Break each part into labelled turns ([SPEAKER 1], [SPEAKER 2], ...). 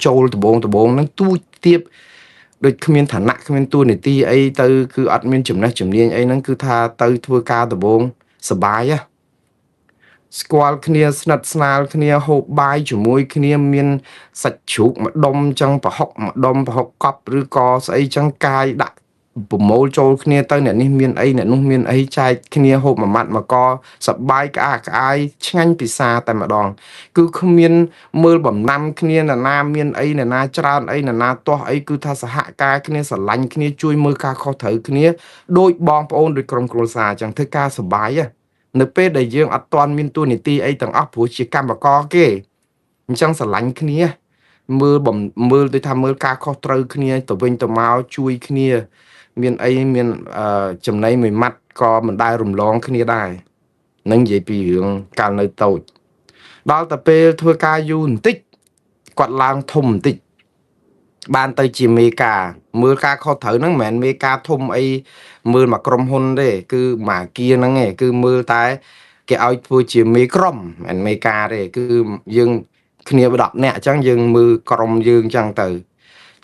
[SPEAKER 1] ចូលដបងដបងហ្នឹងទូចទៀបដូចគ្មានឋានៈគ្មានតួនាទីអីទៅគឺអត់មានចំណេះជំនាញអីហ្នឹងគឺថាទៅធ្វើការដបងសបាយហ៎ស្គាល់គ្នាស្និទ្ធស្នាលគ្នាហូបបាយជាមួយគ្នាមានសាច់ជ្រូកម្ដុំចឹងប្រហុកម្ដុំប្រហុកកប់ឬក៏ស្អីចឹងកាយដាក់ប្រមូលចូលគ្នាទៅអ្នកនេះមានអីអ្នកនោះមានអីចែកគ្នាហូបមួយម៉ាត់មួយកសបាយក្អាកក្អាយឆ្ងាញ់ពិសាតែម្ដងគឺគ្មានមើលបំណាំគ្នានរណាមានអីនរណាច្រើនអីនរណាទាស់អីគឺថាសហការគ្នាស្រឡាញ់គ្នាជួយមើលការខុសត្រូវគ្នាដូចបងប្អូនដូចក្រុមគ្រួសារចឹងធ្វើការសបាយហ៎នៅពេលដែលយើងអត់ទាន់មានតួនាទីអីទាំងអស់ព្រោះជាកម្មករគេអញ្ចឹងស្រឡាញ់គ្នាមើលបំមើលដូចថាមើលការខុសត្រូវគ្នាទៅវិញទៅមកជួយគ្នាមានអីមានចំណៃមួយម៉ាត់ក៏មិនដែលរំលងគ្នាដែរនឹងនិយាយពីរឿងកាលនៅតូចដល់តែពេលធ្វើការយូរបន្តិចគាត់ឡើងធំបន្តិចបានទៅជាមេការមើលការខុសត្រូវហ្នឹងមិនមែនមេការធំអីមើលមកក្រុមហ៊ុនទេគឺមកអាគារហ្នឹងឯងគឺមើលតែគេឲ្យធ្វើជាមេក្រុមមិនមែនមេការទេគឺយើងគ្នា10នាក់អញ្ចឹងយើងមើលក្រុមយើងអញ្ចឹងទៅ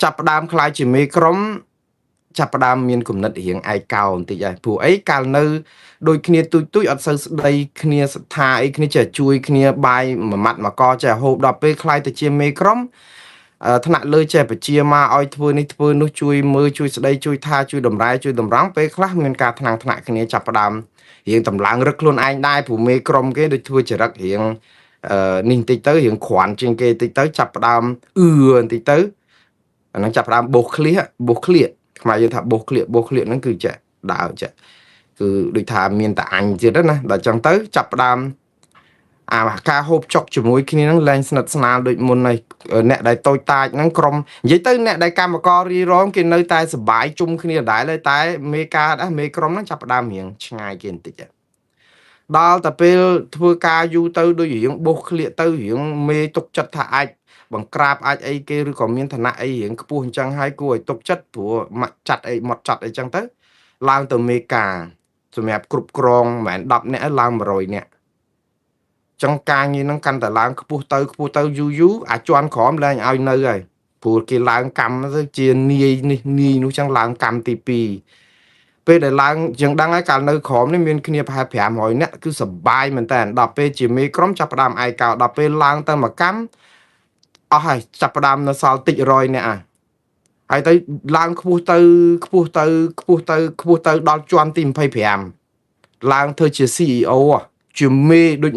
[SPEAKER 1] ចាប់ផ្ដើមក្លាយជាមេក្រុមចាប់ផ្ដើមមានគំនិតរៀងឯកោបន្តិចហើយព្រោះអីកាលនៅដូចគ្នាទូចទូចអត់សូវស្ដីគ្នាសទ្ធាអីគ្នាចេះជួយគ្នាបាយមួយម៉ាត់មួយកចេះហូបដល់ពេលក្លាយទៅជាមេក្រុមថ្នាក់លើចេះបជាមកឲ្យធ្វើនេះធ្វើនោះជួយមើលជួយស្ដីជួយថាជួយតម្រែជួយតម្រង់ពេលខ្លះមានការថ្នាំងថ្នាក់គ្នាចាប់ផ្ដើមរៀងតម្លើងរឹកខ្លួនឯងដែរព្រោះមេក្រុមគេដូចធ្វើចរិតរៀងនេះបន្តិចទៅរៀងគ្រាន់ជាងគេបន្តិចទៅចាប់ផ្ដើមអឺបន្តិចទៅអាហ្នឹងចាប់ផ្ដើមបោសឃ្លៀកបោសឃ្លៀកខ្មែរយើងថាបោសឃ្លៀកបោសឃ្លៀកហ្នឹងគឺចេះដើរចេះគឺដូចថាមានតែអញទៀតណាដល់ចឹងទៅចាប់ផ្ដើមអាការហូបចុកជាមួយគ្នាហ្នឹងលែងស្និទ្ធស្នាលដូចមុនហើយអ្នកដែលតូចតាចហ្នឹងក្រុមនិយាយទៅអ្នកដែលកម្មកររីរងគេនៅតែសបាយជុំគ្នាដែរតែមេការដែរមេក្រុមហ្នឹងចាប់ផ្ដើមរៀងឆ្ងាយគេបន្តិចដល់តែពេលធ្វើការយូរទៅដូចរៀងបោសឃ្លៀកទៅរៀងមេទុកចិត្តថាអាចបង្ក្រាបអាចអីគេឬក៏មានឋានៈអីរៀងខ្ពស់អញ្ចឹងហើយគួរឲ្យទុកចិត្តព្រោះម៉ាក់ចាត់អីម៉ត់ចាត់អីចឹងទៅឡើងទៅមេការសម្រាប់គ្រប់គ្រងមិនមែន10នាក់ឡើង100នាក់ចឹងការងារហ្នឹងកាន់តែឡើងខ្ពស់ទៅខ្ពស់ទៅយូរយូរអាចន់ក្រោមលែងឲ្យនៅហើយព្រោះគេឡើងកម្មទៅជានាយនេះនាយនោះចឹងឡើងកម្មទី2ពេលដែលឡើងយើងដឹងហើយកាលនៅក្រោមនេះមានគ្នាប្រហែល500នាក់គឺសបាយមែនតើដល់ពេលជាមេក្រុមចាប់ផ្ដើមឯកោដល់ពេលឡើងទៅមកកម្មអស់ហើយចាប់ផ្ដើមនៅសល់តិច100នាក់ហើយទៅឡើងខ្ពស់ទៅខ្ពស់ទៅខ្ពស់ទៅខ្ពស់ទៅដល់ជាន់ទី25ឡើងធ្វើជា CEO ជាមេដូច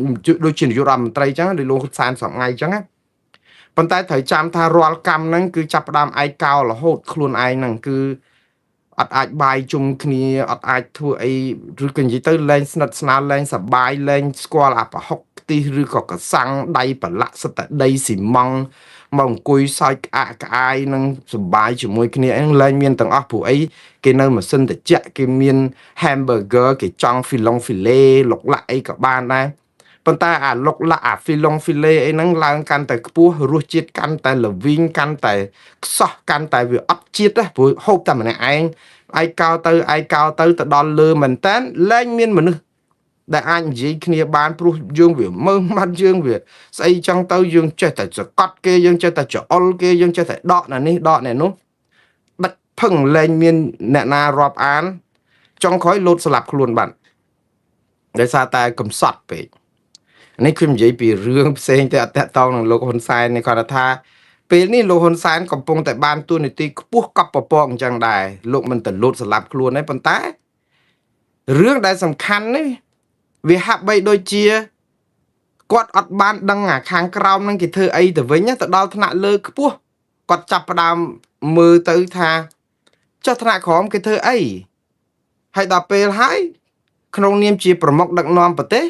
[SPEAKER 1] ដូចជានាយករដ្ឋមន្ត្រីចឹងដូចលោកហ៊ុនសែនសប្ងៃចឹងណាប៉ុន្តែត្រូវចាំថារាល់កម្មហ្នឹងគឺចាប់ផ្ដើមឯកោរហូតខ្លួនឯងហ្នឹងគឺអត់អាចបាយជុំគ្នាអត់អាចធ្វើអីឬក៏និយាយទៅលែងស្និទ្ធស្នាលលែងសបាយលែងស្គាល់អាប្រហុកខ្ទិះឬក៏កសាំងដៃប្រឡាក់សិតតែដីស៊ីម៉ង់មកអង្គុយសើចក្អាកក្អាយនឹងសបាយជាមួយគ្នាហ្នឹងលែងមានទាំងអស់ព្រោះអីគេនៅម៉ាស៊ីនត្រជាក់គេមាន hamburger គេចង់ហ្វីឡុងហ្វីឡេលុកលាក់អីក៏បានដែរប៉ុន្តែអាលុកលាក់អាហ្វីឡុងហ្វីឡេអីហ្នឹងឡើងកាន់តែខ្ពស់រសជាតិកាន់តែល្វីងកាន់តែខ្សោះកាន់តែវាអត់ជាតិណាព្រោះហូបតែម្នាក់ឯងឯកោទៅឯកោទៅទៅដល់លើមែនតើលែងមានមនុស្សដែលអាចនិយាយគ្នាបានព្រោះយើងវាមើងម៉ាត់យើងវាស្អីចឹងទៅយើងចេះតែសកត់គេយើងចេះតែច្អុលគេយើងចេះតែដកណានេះដកណែនោះដាច់ផឹងលែងមានអ្នកណារាប់អានចុងក្រោយលោតស្លាប់ខ្លួនបាត់ដោយសារតែកំសត់ពេកនេះខ្ញុំនិយាយពីរឿងផ្សេងតែអត់តាក់ទងនឹងលោកហ៊ុនសែននេះគាត់ថាពេលនេះលោកហ៊ុនសែនកំពុងតែបានតួនាទីខ្ពស់កប់ពពកអញ្ចឹងដែរលោកមិនទៅលោតស្លាប់ខ្លួនទេប៉ុន្តែរឿងដែលសំខាន់នេះវាហាក់បីដូចជាគាត់អត់បានដឹងអាខាងក្រោមហ្នឹងគេធ្វើអីទៅវិញទៅដល់ថ្នាក់លើខ្ពស់គាត់ចាប់ផ្ដើមមើលទៅថាចុះថ្នាក់ក្រោមគេធ្វើអីហើយដល់ពេលហើយក្នុងនាមជាប្រមុខដឹកនាំប្រទេស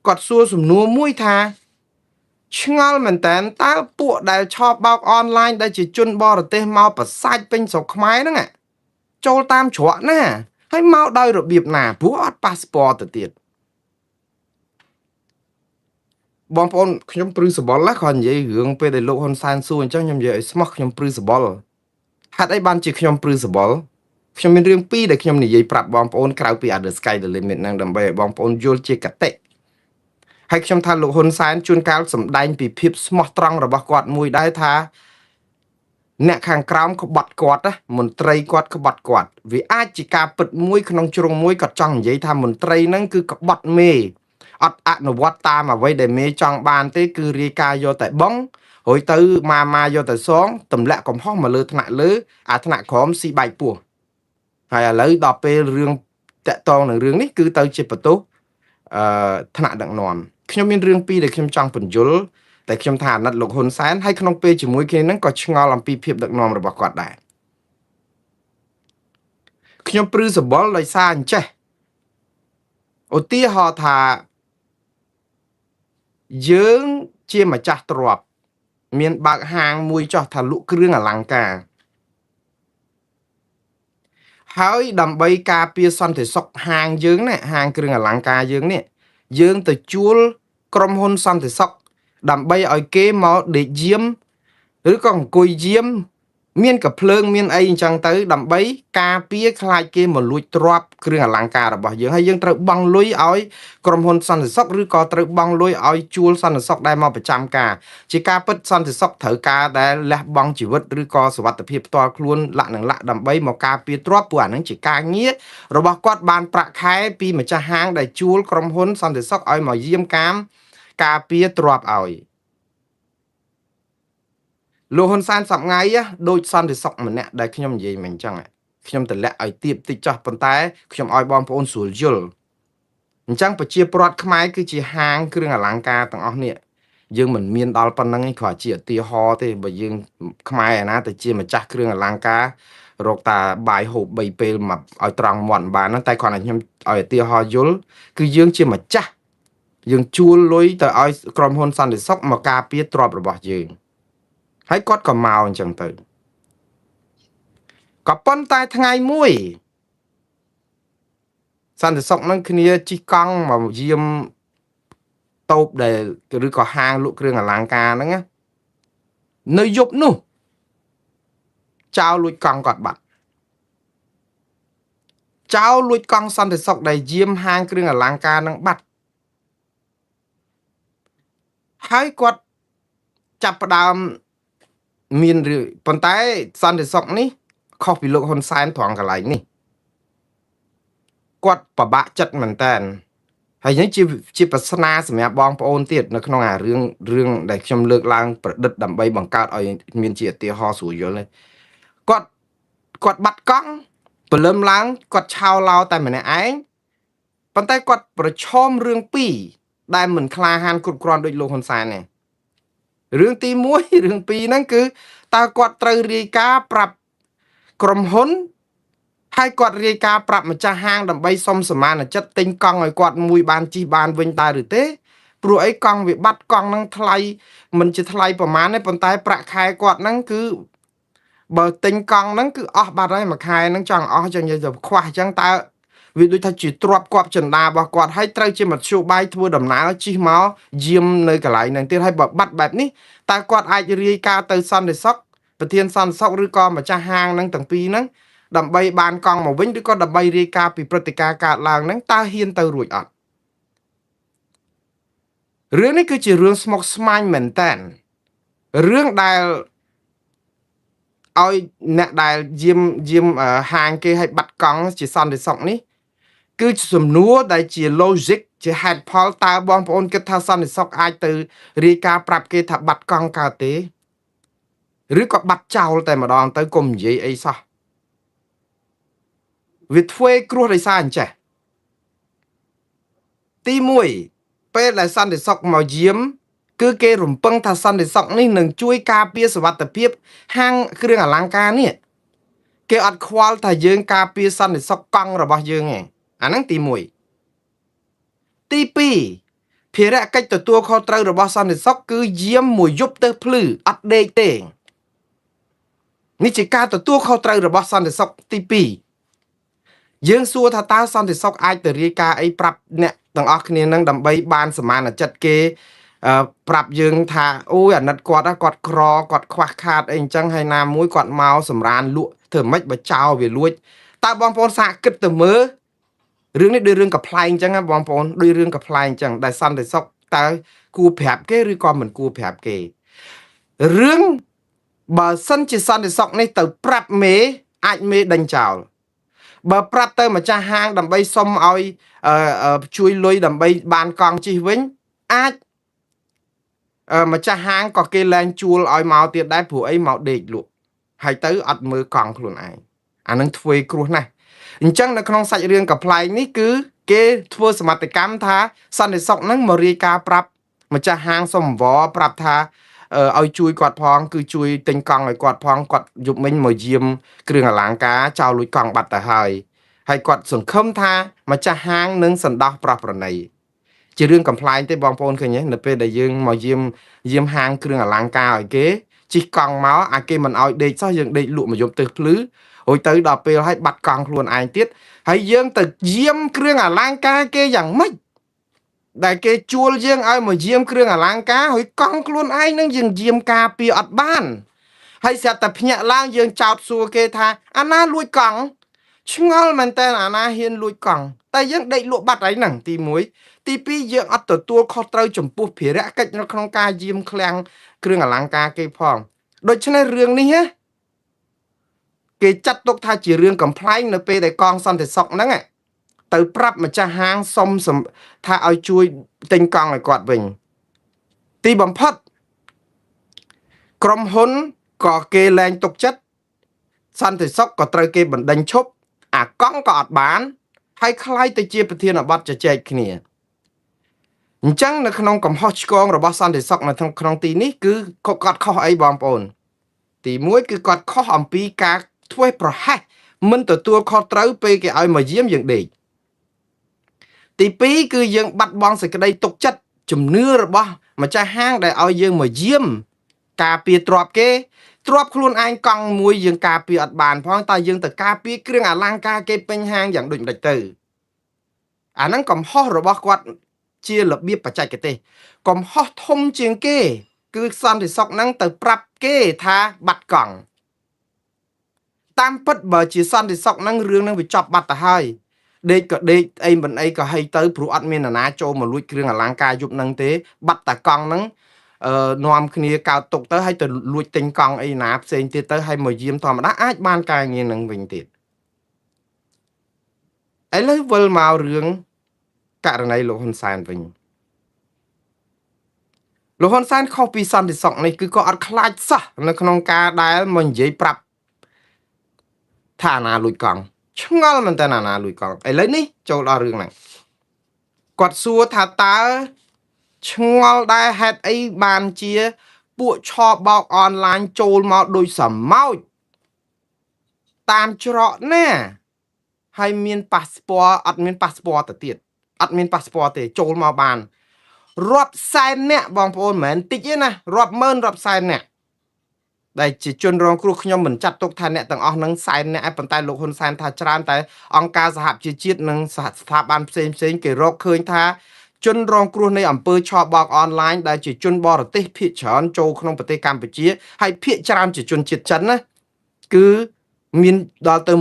[SPEAKER 1] គាត់សួរសំណួរមួយថាឆ្ងល់មែនតើតើពួកដែលឆបោកអនឡាញដែលជាជនបរទេសមកប្រសាច់ពេញស្រុកខ្មែរហ្នឹងចូលតាមច្រកណាហើយមកដោយរបៀបណាព្រោះអត់ប៉ាសពតទៅទៀតបងប្អូនខ្ញុំព្រឺសបល់ណាគាត់និយាយរឿងពេលដែលលោកហ៊ុនសែនសួរអញ្ចឹងខ្ញុំនិយាយឲ្យស្មោះខ្ញុំព្រឺសបល់ហេតុអីបានជាខ្ញុំព្រឺសបល់ខ្ញុំមានរឿងពីរដែលខ្ញុំនិយាយប្រាប់បងប្អូនក្រៅពី Other Sky the Limit ហ្នឹងដើម្បីឲ្យបងប្អូនយល់ជាកតិហើយខ្ញុំថាលោកហ៊ុនសែនជួនកាលសម្ដែងពីភាពស្មោះត្រង់របស់គាត់មួយដែរថា អ្នកខាងក្រោមក្បត់គាត់ណាមន្ត្រីគាត់ក្បត់គាត់វាអាចជាការពិតមួយក្នុងជ្រុងមួយគាត់ចង់និយាយថាមន្ត្រីហ្នឹងគឺក្បត់មេអត់អនុវត្តតាមអ្វីដែលមេចង់បានទេគឺរាយការណ៍យកតែបងរួចទៅម៉ាម៉ាយកតែសងទម្លាក់កំហុសមកលើថ្នាក់លើអាថ្នាក់ក្រោមស៊ីបែកពោះហើយឥឡូវដល់ពេលរឿងតាក់តងនឹងរឿងនេះគឺទៅជាបន្ទោសអឺថ្នាក់ដឹកនាំខ្ញុំមានរឿងពីរដែលខ្ញុំចង់ពន្យល់តែខ្ញុំថាអាណិតលោកហ៊ុនសែនហើយក្នុងពេលជាមួយគ្នាហ្នឹងក៏ឆ្ងល់អំពីភាពដឹកនាំរបស់គាត់ដែរខ្ញុំព្រឺសម្បុរដោយសារអញ្ចេះឧទាហរណ៍ថាយើងជាម្ចាស់ទ្រព្យមានបើកហាងមួយចោះថាលក់គ្រឿងអលង្ការហើយដើម្បីការពារសន្តិសុខហាងយើងណាហាងគ្រឿងអលង្ការយើងនេះយើងទៅជួលក្រុមហ៊ុនសន្តិសុខដើម្បីឲ្យគេមកដេកយាមឬក៏អង្គុយយាមមានកាំភ្លើងមានអីអញ្ចឹងទៅដើម្បីការពារខ្លាចគេមកលួចទ្រព្យគ្រឿងអលង្ការរបស់យើងហើយយើងត្រូវបង់លុយឲ្យក្រុមហ៊ុនសន្តិសុខឬក៏ត្រូវបង់លុយឲ្យជួលសន្តិសុខដែលមកប្រចាំការជាការពិតសន្តិសុខត្រូវការដែលលះបង់ជីវិតឬក៏សុវត្ថិភាពផ្ទាល់ខ្លួនលក្ខនឹងលក្ខដើម្បីមកការពារទ្រព្យព្រោះអាហ្នឹងជាការងាររបស់គាត់បានប្រាក់ខែពីម្ចាស់ហាងដែលជួលក្រុមហ៊ុនសន្តិសុខឲ្យមកយាមកាមការពារទ្រព្យឲ្យលោកហ៊ុនសែនសប្ងៃដូចសន្តិសុខម្នាក់ដែលខ្ញុំនិយាយមិនអញ្ចឹងខ្ញុំតម្លាក់ឲ្យទៀបតិចចោះប៉ុន្តែខ្ញុំឲ្យបងប្អូនស្រួលយល់អញ្ចឹងប្រជាពលរដ្ឋខ្មែរគឺជាហាងគ្រឿងអលង្ការទាំងអស់នេះយើងមិនមានដល់ប៉ុណ្្នឹងឯងគ្រាន់ជាឧទាហរណ៍ទេបើយើងខ្មែរឯណាទៅជាម្ចាស់គ្រឿងអលង្ការរកតាបាយហូប3ពេលមកឲ្យត្រង់មាត់បានហ្នឹងតែគ្រាន់តែខ្ញុំឲ្យឧទាហរណ៍យល់គឺយើងជាម្ចាស់យើងជួលលុយទៅឲ្យក្រុមហ៊ុនសន្តិសុខមកការពារទ្រព្យរបស់យើងហើយគាត់ក៏មកអញ្ចឹងទៅក៏ប៉ុន្តែថ្ងៃមួយសន្តិសុខនឹងគ្នាជិះកង់មកយាមតូបដែលឬក៏ហាងលក់គ្រឿងអលង្ការហ្នឹងណានៅយប់នោះចោលលួចកង់គាត់បាត់ចោលលួចកង់សន្តិសុខដែលយាមហាងគ្រឿងអលង្ការនឹងបាត់ហើយគាត់ចាប់ផ្ដើមមានរឿងប៉ុន្តែសន្តិសុខនេះខុសពីលោកហ៊ុនសែនត្រង់កន្លែងនេះគាត់ប្របាក់ចិត្តមែនតើហើយនេះជាជាប្រស្នាសម្រាប់បងប្អូនទៀតនៅក្នុងអារឿងរឿងដែលខ្ញុំលើកឡើងប្រឌិតដើម្បីបង្កើតឲ្យមានជាឧទាហរណ៍ស្រួលយល់នេះគាត់គាត់បាត់កង់ព្រលឹមឡើងគាត់ឆោឡោតែម្នាក់ឯងប៉ុន្តែគាត់ប្រឈមរឿងពីរដែលមិនក្លាហានគ្រប់គ្រាន់ដូចលោកហ៊ុនសែនទេរឿងទី1រឿង2ហ្នឹងគឺតើគាត់ត្រូវរាយការណ៍ប្រាប់ក្រុមហ៊ុនហើយគាត់រាយការណ៍ប្រាប់ម្ចាស់ហាងដើម្បីសុំសមានចិត្តទិញកង់ឲ្យគាត់មួយបានជិះបានវិញដែរឬទេព្រោះអីកង់វាបាត់កង់ហ្នឹងថ្លៃមិនជាថ្លៃប្រហែលទេប៉ុន្តែប្រាក់ខែគាត់ហ្នឹងគឺបើទិញកង់ហ្នឹងគឺអស់បាត់ហើយមួយខែហ្នឹងចង់អស់ចឹងនិយាយទៅខ្វះអញ្ចឹងតើវាដូចថាជាទ្របគប់ចិន្តារបស់គាត់ហើយត្រូវជាមធ្យោបាយធ្វើដំណើរជិះមកយាមនៅកន្លែងហ្នឹងទៀតហើយបើបាត់បែបនេះតើគាត់អាចរាយការណ៍ទៅសន្តិសុខប្រធានសន្តិសុខឬក៏ម្ចាស់ហាងហ្នឹងទាំងពីរហ្នឹងដើម្បីបានកង់មកវិញឬក៏ដើម្បីរាយការណ៍ពីព្រឹត្តិការណ៍កើតឡើងហ្នឹងតើហ៊ានទៅរួចអត់រឿងនេះគឺជារឿងស្មុគស្មាញមែនតើរឿងដែលឲ្យអ្នកដែលយាមយាមហាងគេឲ្យបាត់កង់ជាសន្តិសុខនេះគឺជាសំណួរដែលជា logic ជាហេតុផលតើបងប្អូនគិតថាសន្តិសុខអាចទៅរាយការណ៍ប្រាប់គេថាបាត់កង់កើតទេឬក៏បាត់ចោលតែម្ដងទៅកុំនិយាយអីសោះវាធ្វើគ្រោះដោយសារអញ្ចេះទី1ពេលដែលសន្តិសុខមកយាមគឺគេរំពឹងថាសន្តិសុខនេះនឹងជួយការពារសុវត្ថិភាពហាងគ្រឿងអលង្ការនេះគេអត់ខ្វល់ថាយើងការពារសន្តិសុខកង់របស់យើងទេអាហ្នឹងទី1ទី2ភារកិច្ចទទួលខុសត្រូវរបស់សន្តិសុខគឺយាមមួយយប់ទៅភ្លឺអត់ដេកទេនេះជាការទទួលខុសត្រូវរបស់សន្តិសុខទី2យើងសួរថាតើសន្តិសុខអាចទៅរាយការណ៍អីប្រាប់អ្នកទាំងអស់គ្នានឹងដើម្បីបានសមានចិត្តគេប្រាប់យើងថាអូយអាណិតគាត់គាត់ក្រគាត់ខ្វះខាតអីអញ្ចឹងហើយណាមួយគាត់មកសម្រានលក់ធ្វើម៉េចបើចោលវាលួចតើបងប្អូនសាកគិតទៅមើលរឿងនេះដូចរឿងកំប្លែងអញ្ចឹងណាបងប្អូនដូចរឿងកំប្លែងអញ្ចឹងដែលសន្តិសុខតើគួរប្រាប់គេឬក៏មិនគួរប្រាប់គេរឿង បើសិនជាសន្តិសុខនេះទៅប្រាប់មេអាចមេដេញចោលបើប្រាប់ទៅម្ចាស់ហាងដើម្បីសុំឲ្យជួយលុយដើម្បីបានកង់ជិះវិញ អាចម្ចាស់ហាងក៏គេលែងជួលឲ្យមកទៀតដែរព្រោះអីមកដេកលក់ហើយទៅអត់មើលកង់ខ្លួនឯងអានឹងធ្វើគ្រោះណាស់អញ្ចឹងនៅក្នុងសាច់រឿងកំប្លែងនេះគឺគេធ្វើសមត្ថកម្មថាសន្តិសុខហ្នឹងមករាយការណ៍ប្រាប់ម្ចាស់ហាងសុំវប្រាប់ថាឲ្យជួយគាត់ផងគឺជួយទិញកង់ឲ្យគាត់ផងគាត់យប់មិញមកយាមគ្រឿងអលង្ការចោលលួចកង់បាត់ទៅហើយហើយគាត់សង្ឃឹមថាម្ចាស់ហាងនឹងសន្តោសប្រោះប្រណីជារឿងកំប្លែងទេបងប្អូនឃើញទេនៅពេលដែលយើងមកយាមយាមហាងគ្រឿងអលង្ការឲ្យគេជិះកង់មកអាគេមិនឲ្យដេកសោះយើងដេកលក់មកយប់ទិសភ្លឺរួចទៅដល់ពេលឲ្យបាត់កង់ខ្លួនឯងទៀតហើយយើងទៅយាមគ្រឿងអលង្ការគេយ៉ាងម៉េចដែលគេជួលយើងឲ្យមកយាមគ្រឿងអលង្ការហើយកង់ខ្លួនឯងនឹងយើងយាមការពារអត់បានហើយស្រាប់តែភ្ញាក់ឡើងយើងចោទសួរគេថាអាណាលួចកង់ឆ្ងល់មែនតើអាណាហ៊ានលួចកង់តែយើងដេកលក់បាត់ហើយហ្នឹងទី1ទី2យើងអត់ទទួលខុសត្រូវចំពោះភារកិច្ចនៅក្នុងការយាមឃ្លាំងគ្រឿងអលង្ការគេផងដូច្នេះរឿងនេះណាគេចាត់ទុកថាជារឿងកំប្លែងនៅពេលដែលកងសន្តិសុខហ្នឹងទៅប្រាប់ម្ចាស់ហាងសុំថាឲ្យជួយទិញកង់ឲ្យគាត់វិញទីបំផុតក្រុមហ៊ុនក៏គេលែងទុកចិត្តសន្តិសុខក៏ត្រូវគេបណ្ដេញឈប់អាកង់ក៏អត់បានហើយคล้ายទៅជាប្រធានបទជជែកគ្នាអញ្ចឹងនៅក្នុងកំហុសឆ្គងរបស់សន្តិសុខនៅក្នុងទីនេះគឺគាត់ខុសអីបងប្អូនទី1គឺគាត់ខុសអំពីការធ្វើប្រហែសមិនទទួលខុសត្រូវពេលគេឲ្យមកយាមយើងដេកទី2គឺយើងបាត់បង់សេចក្តីទុកចិត្តជំនឿរបស់ម្ចាស់ហាងដែលឲ្យយើងមកយាមការពារទ្រព្យគេទ្រព្យខ្លួនឯងកង់មួយយើងការពារអត់បានផងតើយើងទៅការពារគ្រឿងអលង្ការគេពេញហាងយ៉ាងដូចម្ដេចទៅអាហ្នឹងកំហុសរបស់គាត់ជារបៀបបច្ចេកទេសកំហុសធំជាងគេ គឺសន្តិសុខហ្នឹងទៅប្រាប់គេថាបាត់កង់តាមពិតបើជាសន្តិសុខហ្នឹងរឿងហ្នឹងវាចប់បាត់ទៅហើយដេកក៏ដេកអីមិនអីក៏ហីទៅព្រោះអត់មាននរណាចូលមកលួចគ្រឿងអលង្ការយប់ហ្នឹងទេបាត់តាកង់ហ្នឹងអឺនាំគ្នាកោតទុកទៅហើយទៅលួចទិញកង់អីណាផ្សេងទៀតទៅហើយមកយាមធម្មតាអាចបានការងារនឹងវិញទៀតឥឡូវវិលមករឿងករណីលោកហ៊ុនសែនវិញលោកហ៊ុនសែនខុសពីសន្តិសុខនេះគឺក៏អត់ខ្លាចសោះនៅក្នុងការដែលមកនិយាយប្រាប់ថាអាណាលួចកង់ឆ្ងល់មែនតើអាណាលួចកង់ឥឡូវនេះចូលដល់រឿងហ្នឹងគាត់សួរថាតើឆ្ងល់ដែរហេតុអីបានជាពួកឆបោកអនឡាញចូលមកដូចសមោចតាមច្រកណាហើយមានប៉ាសពតអត់មានប៉ាសពតទៅទៀតអត់មានប៉ាសពតទេចូលមកបានរាប់សែនអ្នកបងប្អូនមិនមែនតិចទេណារាប់ម៉ឺនរាប់សែនអ្នកដែលជាជនរងគ្រោះខ្ញុំមិនចាត់ទុកថាអ្នកទាំងអស់នឹងសែនអ្នកឯងប៉ុន្តែលោកហ៊ុនសែនថាច្រើនតែអង្គការសហប្រជាជាតិនិងសហស្ថាប័នផ្សេងផ្សេងគេរកឃើញថាជនរងគ្រោះនៃអំពើឆបោកអនឡាញដែលជាជនបរទេសភាគច្រើនចូលក្នុងប្រទេសកម្ពុជាហើយភាគច្រើនជាជនជាតិចិនណាគឺមានដល់ទៅ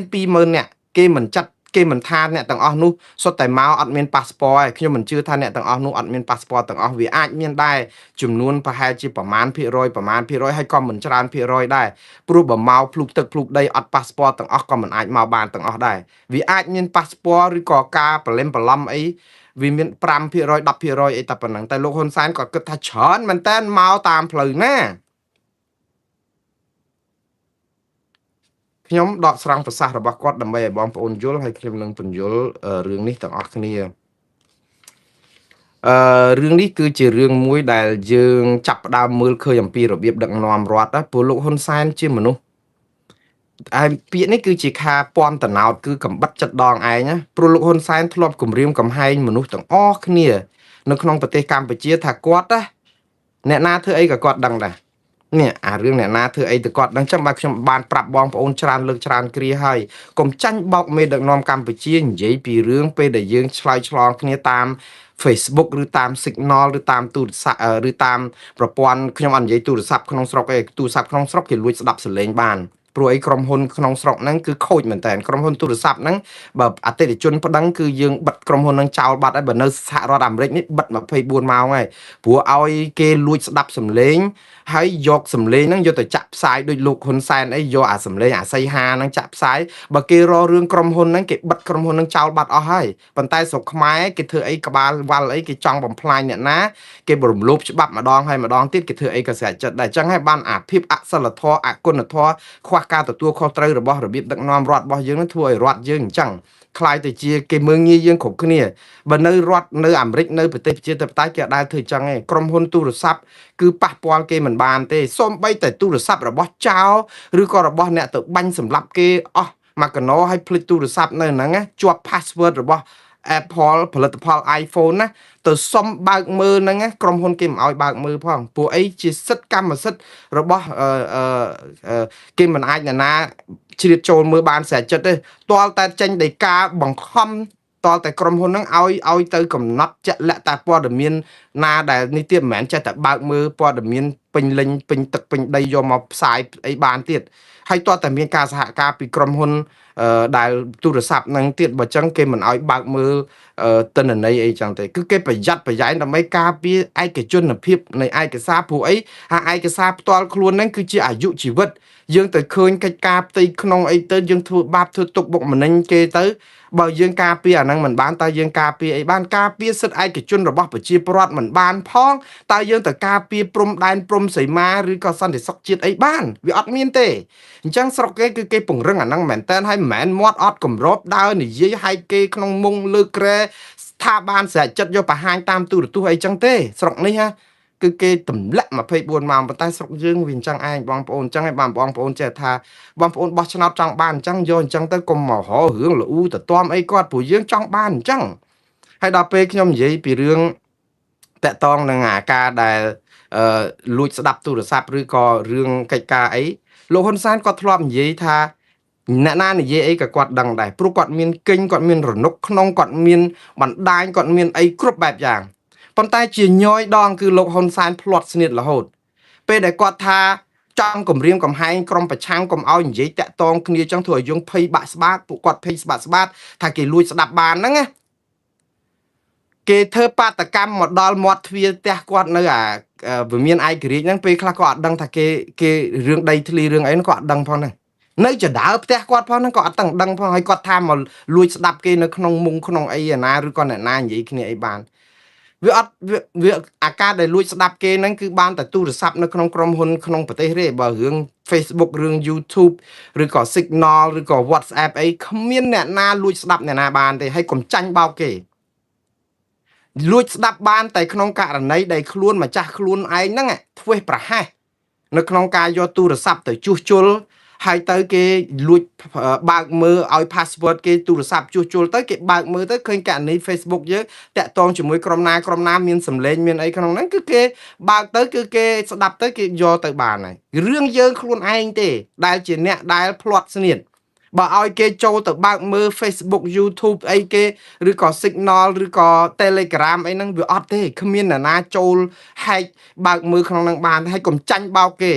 [SPEAKER 1] 120,000នាក់គេមិនចាត់គេមិនថាអ្នកទាំងអស់នោះសុទ្ធតែមកអត់មានប៉ាសពតឯងខ្ញុំមិនជឿថាអ្នកទាំងអស់នោះអត់មានប៉ាសពតទាំងអស់វាអាចមានដែរចំនួនប្រហែលជាប្រមាណភាគរយប្រមាណភាគរយហើយក៏មិនច្រើនភាគរយដែរព្រោះបើមកភ្លុកទឹកភ្លុកដីអត់ប៉ាសពតទាំងអស់ក៏មិនអាចមកបានទាំងអស់ដែរវាអាចមានប៉ាសពតឬក៏ការប្រឡឹមប្រឡំអីវាមាន5% 10%អីតែប៉ុណ្ណឹងតែលោកហ៊ុនសែនក៏គិតថាច្រើនមែនតើមកតាមផ្លូវណាខ្ញុំដកស្រង់ប្រសាសន៍របស់គាត់ដើម្បីឲ្យបងប្អូនយល់ហើយខ្ញុំនឹងពន្យល់រឿងនេះទាំងអស់គ្នាអឺរឿងនេះគឺជារឿងមួយដែលយើងចាប់ផ្ដើមមើលឃើញអំពីរបៀបដឹកនាំរដ្ឋណាព្រោះលោកហ៊ុនសែនជាមនុស្សហើយពាក្យនេះគឺជាខាពំតណោតគឺកំបិតចិត្តដងឯងណាព្រោះលោកហ៊ុនសែនធ្លាប់គំរាមកំហែងមនុស្សទាំងអស់គ្នានៅក្នុងប្រទេសកម្ពុជាថាគាត់ណាអ្នកណាធ្វើអីក៏គាត់ដឹងដែរនេះអារឿងអ្នកណាធ្វើអីទៅគាត់ដឹងចឹងបាទខ្ញុំបានប្រាប់បងប្អូនច្រើនលើកច្រើនគ្រាហើយកុំចាញ់បោកមេដឹកនាំកម្ពុជានិយាយពីរឿងពេលដែលយើងឆ្លើយឆ្លងគ្នាតាម Facebook ឬតាម Signal ឬតាមទូរស័ព្ទឬតាមប្រព័ន្ធខ្ញុំអត់និយាយទូរស័ព្ទក្នុងស្រុកទេទូរស័ព្ទក្នុងស្រុកគេលួចស្ដាប់សំឡេងបាន ព្រោះអីក្រុមហ៊ុនក្នុងស្រុកហ្នឹងគឺខូចមែនតើក្រុមហ៊ុនទូរស័ព្ទហ្នឹងបើអតិថិជនប្តឹងគឺយើងបិទក្រុមហ៊ុនហ្នឹងចោលបាត់ហើយបើនៅសហរដ្ឋអាមេរិកនេះបិទ24ម៉ោងហើយព្រោះឲ្យគេលួចស្ដាប់សំឡេងហើយយកសំឡេងហ្នឹងយកទៅចាក់ផ្សាយដូចលោកហ៊ុនសែនអីយកអាសំឡេងអាសីហាហ្នឹងចាក់ផ្សាយបើគេរករឿងក្រុមហ៊ុនហ្នឹងគេបិទក្រុមហ៊ុនហ្នឹងចោលបាត់អស់ហើយប៉ុន្តែស្រុកខ្មែរគេធ្វើអីក្បាលវ៉ាល់អីគេចង់បំផ្លាញអ្នកណាគេរំលោភច្បាប់ម្ដងហើយម្ដងទៀតគេធ្វើអីក៏ស្រេចចិត្តដែរអញ្ចឹងហើយបានអាភាពអសិលធម៌អគុណធម៌ខ្វះការទទួលខុសត្រូវរបស់របៀបដឹកនាំរដ្ឋរបស់យើងនឹងធ្វើឲ្យរដ្ឋយើងអញ្ចឹងក្លាយទៅជាគេមើងងាយយើងគ្រប់គ្នាបើនៅរដ្ឋនៅអាមេរិកនៅប្រទេសប្រជាធិបតេយ្យគេអត់ដែលធ្វើអញ្ចឹងទេក្រុមហ៊ុនទូរស័ព្ទគឺប៉ះពាល់គេមិនបានទេសូម្បីតែទូរស័ព្ទរបស់ចោរឬក៏របស់អ្នកទៅបាញ់សម្លាប់គេអស់មកកណោឲ្យភ្លេចទូរស័ព្ទនៅហ្នឹងណាជាប់ password របស់ Apple ផលិតផល iPhone ណាទៅសុំបើកមើលហ្នឹងណាក្រុមហ៊ុនគេមិនឲ្យបើកមើលផងពួកអីជាសិទ្ធិកម្មសិទ្ធិរបស់អឺអឺគេមិនអាចអ្នកណាជ្រៀតចូលមើលបានស្រេចចិត្តទេទាល់តែចេញដីកាបង្ខំតលតែក្រុមហ៊ុនហ្នឹងឲ្យឲ្យទៅកំណត់ជាក់លាក់តែព័ត៌មានណាដែលនេះទៀតមិនមែនចេះតែបើកមើលព័ត៌មានពេញលេញពេញទឹកពេញដីយកមកផ្សាយអីបានទៀតហើយតើតែមានការសហការពីក្រុមហ៊ុនដែលទូរស័ព្ទហ្នឹងទៀតបើចឹងគេមិនឲ្យបើកមើលទិន្នន័យអីចឹងទេគឺគេប្រយ័ត្នប្រយែងដើម្បីការពារឯកជនភាពនៃឯកសារព្រោះអីអាឯកសារផ្ទាល់ខ្លួនហ្នឹងគឺជាអាយុជីវិតយើងទៅឃើញកិច្ចការផ្ទៃក្នុងអីទៅយើងធ្វើបាបធ្វើទុកបុកម្នេញគេទៅបើយើងការពារអាហ្នឹងមិនបានតើយើងការពារអីបានការពារសិទ្ធិឯកជនរបស់ប្រជាពលរដ្ឋមិនបានផងតើយើងទៅការពារព្រំដែនព្រំសីមាឬក៏សន្តិសុខជាតិអីបានវាអត់មានទេអញ្ចឹងស្រុកគេគឺគេពង្រឹងអាហ្នឹងមែនតើហើយមិនមែនមាត់អត់គម្របដើរនិយាយឲ្យគេក្នុងមុងលើក្រែស្ថាបានស្រេចចិត្តយកបង្ហាញតាមទូរទស្សន៍អីចឹងទេស្រុកនេះហ่ะគឺគេទម្លាក់24ម៉ោងប៉ុន្តែស្រុកយើងវាអញ្ចឹងឯងបងប្អូនអញ្ចឹងឯងបងប្អូនចេះថាបងប្អូនបោះឆ្នោតចង់បានអញ្ចឹងយកអញ្ចឹងទៅកុំមករករឿងលូទៅទាំអីគាត់ព្រោះយើងចង់បានអញ្ចឹងហើយដល់ពេលខ្ញុំនិយាយពីរឿងតកតងនឹងអាការដែលអឺលួចស្ដាប់ទូរស័ព្ទឬក៏រឿងកិច្ចការអីលោកហ៊ុនសែនគាត់ធ្លាប់និយាយថាអ្នកណានិយាយអីក៏គាត់ដឹងដែរព្រោះគាត់មានគិញគាត់មានរនុកក្នុងគាត់មានបណ្ដាញគាត់មានអីគ្រប់បែបយ៉ាងប៉ុន្តែជាញយដងគឺលោកហ៊ុនសែនភ្លាត់ស្នៀតរហូតពេលដែលគាត់ថាចង់គម្រាមកំហែងក្រុមប្រឆាំងកុំឲ្យនិយាយតាក់តងគ្នាចឹងធ្វើឲ្យយើងភ័យបាក់ស្បាតពួកគាត់ភ័យស្បាក់ស្បាតថាគេលួចស្ដាប់បានហ្នឹងណាគេធ្វើបាតកម្មមកដល់មាត់ទ្វារផ្ទះគាត់នៅអាវិមានឯករាជ្យហ្នឹងពេលខ្លះក៏អត់ដឹងថាគេគេរឿងដីធ្លីរឿងអីហ្នឹងក៏អត់ដឹងផងហ្នឹងនៅចដើផ្ទះគាត់ផងហ្នឹងក៏អត់ដឹងផងហើយគាត់ថាមកលួចស្ដាប់គេនៅក្នុងមុងក្នុងអីអាណាឬក៏អ្នកណានិយាយគ្នាអីបានវាអត់វាអាការដែលលួចស្ដាប់គេហ្នឹងគឺបានតែទូរស័ព្ទនៅក្នុងក្រុមហ៊ុនក្នុងប្រទេសទេបើរឿង Facebook រឿង YouTube ឬក៏ Signal ឬក៏ WhatsApp អីគ្មានអ្នកណាលួចស្ដាប់អ្នកណាបានទេហើយកុំចាញ់បោកគេលួចស្ដាប់បានតែក្នុងករណីដែលខ្លួនម្ចាស់ខ្លួនឯងហ្នឹងធ្វេសប្រហែសនៅក្នុងការយកទូរស័ព្ទទៅជួសជុលហើយទៅគេលួចបើកមើលឲ្យ password គេទូរស័ព្ទជួសជុលទៅគេបើកមើលទៅឃើញករណី Facebook យើងតាក់ទងជាមួយក្រុមណាក្រុមណាមានសម្លេងមានអីក្នុងហ្នឹងគឺគេបើកទៅគឺគេស្ដាប់ទៅគេយកទៅបានហើយរឿងយើងខ្លួនឯងទេដែលជាអ្នកដែលភ្លាត់ស្នៀតបើឲ្យគេចូលទៅបើកមើល Facebook YouTube អីគេឬក៏ Signal ឬក៏ Telegram អីហ្នឹងវាអត់ទេគ្មានអ្នកណាចូលហែកបើកមើលក្នុងហ្នឹងបានហើយកុំចាញ់បោកគេ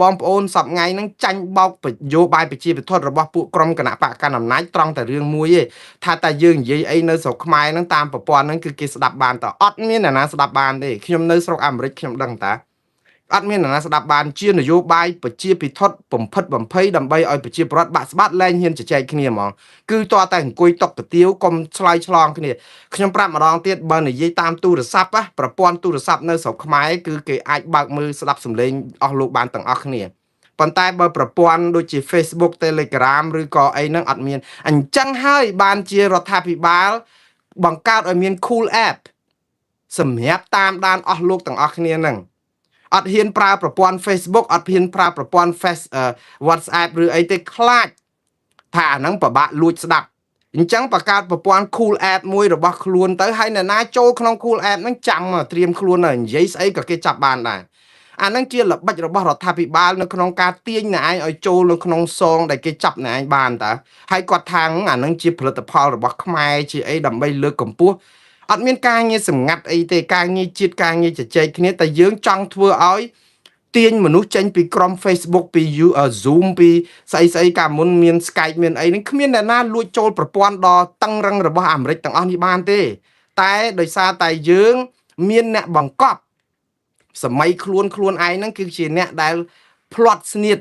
[SPEAKER 1] បងប្អូនសប្ងៃហ្នឹងចាញ់បោកនយោបាយប្រជាពិធរបស់ពួកក្រុមគណៈបកកណ្ដាលអំណាចត្រង់តែរឿងមួយទេថាតែយើងនិយាយអីនៅស្រុកខ្មែរហ្នឹងតាមប្រព័ន្ធហ្នឹងគឺគេស្ដាប់បានតើអត់មានអ្នកណាស្ដាប់បានទេខ្ញុំនៅស្រុកអាមេរិកខ្ញុំដឹងតាអត់មានអ្នកណាស្ដាប់បានជានយោបាយប្រជាពិធបំផិតបំភ័យដើម្បីឲ្យប្រជាពលរដ្ឋបាក់ស្បាតលែងហ៊ានជជែកគ្នាហ្មងគឺតើតែអង្គុយតុកកាទៀវកុំឆ្លើយឆ្លងគ្នាខ្ញុំប្រាប់ម្ដងទៀតបើនិយាយតាមទូរស័ព្ទប្រព័ន្ធទូរស័ព្ទនៅស្រុកខ្មែរគឺគេអាចបើកមើលស្ដាប់សំឡេងអស់លោកបានទាំងអស់គ្នាប៉ុន្តែបើប្រព័ន្ធដូចជា Facebook Telegram ឬក៏អីហ្នឹងអត់មានអញ្ចឹងហើយបានជារដ្ឋាភិបាលបង្កើតឲ្យមាន Cool App សម្រាប់តាមដានអស់លោកទាំងអស់គ្នាហ្នឹងអត់ហ៊ានប្រើប្រព័ន្ធ Facebook អត់ហ៊ានប្រើប្រព័ន្ធ Face WhatsApp ឬអីទេខ្លាចថាអាហ្នឹងពិបាកលួចស្ដាប់អញ្ចឹងបង្កើតប្រព័ន្ធ Cool App មួយរបស់ខ្លួនទៅហើយអ្នកណាចូលក្នុង Cool App ហ្នឹងចាំមកត្រៀមខ្លួនហើយនិយាយស្អីក៏គេចាប់បានដែរអាហ្នឹងជាល្បិចរបស់រដ្ឋាភិបាលនៅក្នុងការទាញអ្នកឯងឲ្យចូលនៅក្នុងសងដែលគេចាប់អ្នកឯងបានតើហើយគាត់ថាអាហ្នឹងជាផលិតផលរបស់ខ្មែរជាអីដើម្បីលើកកម្ពស់អត់មានការងារសម្ងាត់អីទេការងារជាតិការងារជជែកគ្នាតែយើងចង់ធ្វើឲ្យ ទាញមនុស្សចេញពីក្រុម Facebook ពី Zoom ពីស្អីស្អីកាលមុនមាន Skype មានអីហ្នឹងគ្មានអ្នកណាលួចចូលប្រព័ន្ធដ៏តឹងរឹងរបស់អាមេរិកទាំងអស់នេះបានទេ តែដោយសារតែយើងមានអ្នកបង្កប់សម័យខ្លួនខ្លួនឯងហ្នឹងគឺជាអ្នកដែលភ្លាត់ស្នៀត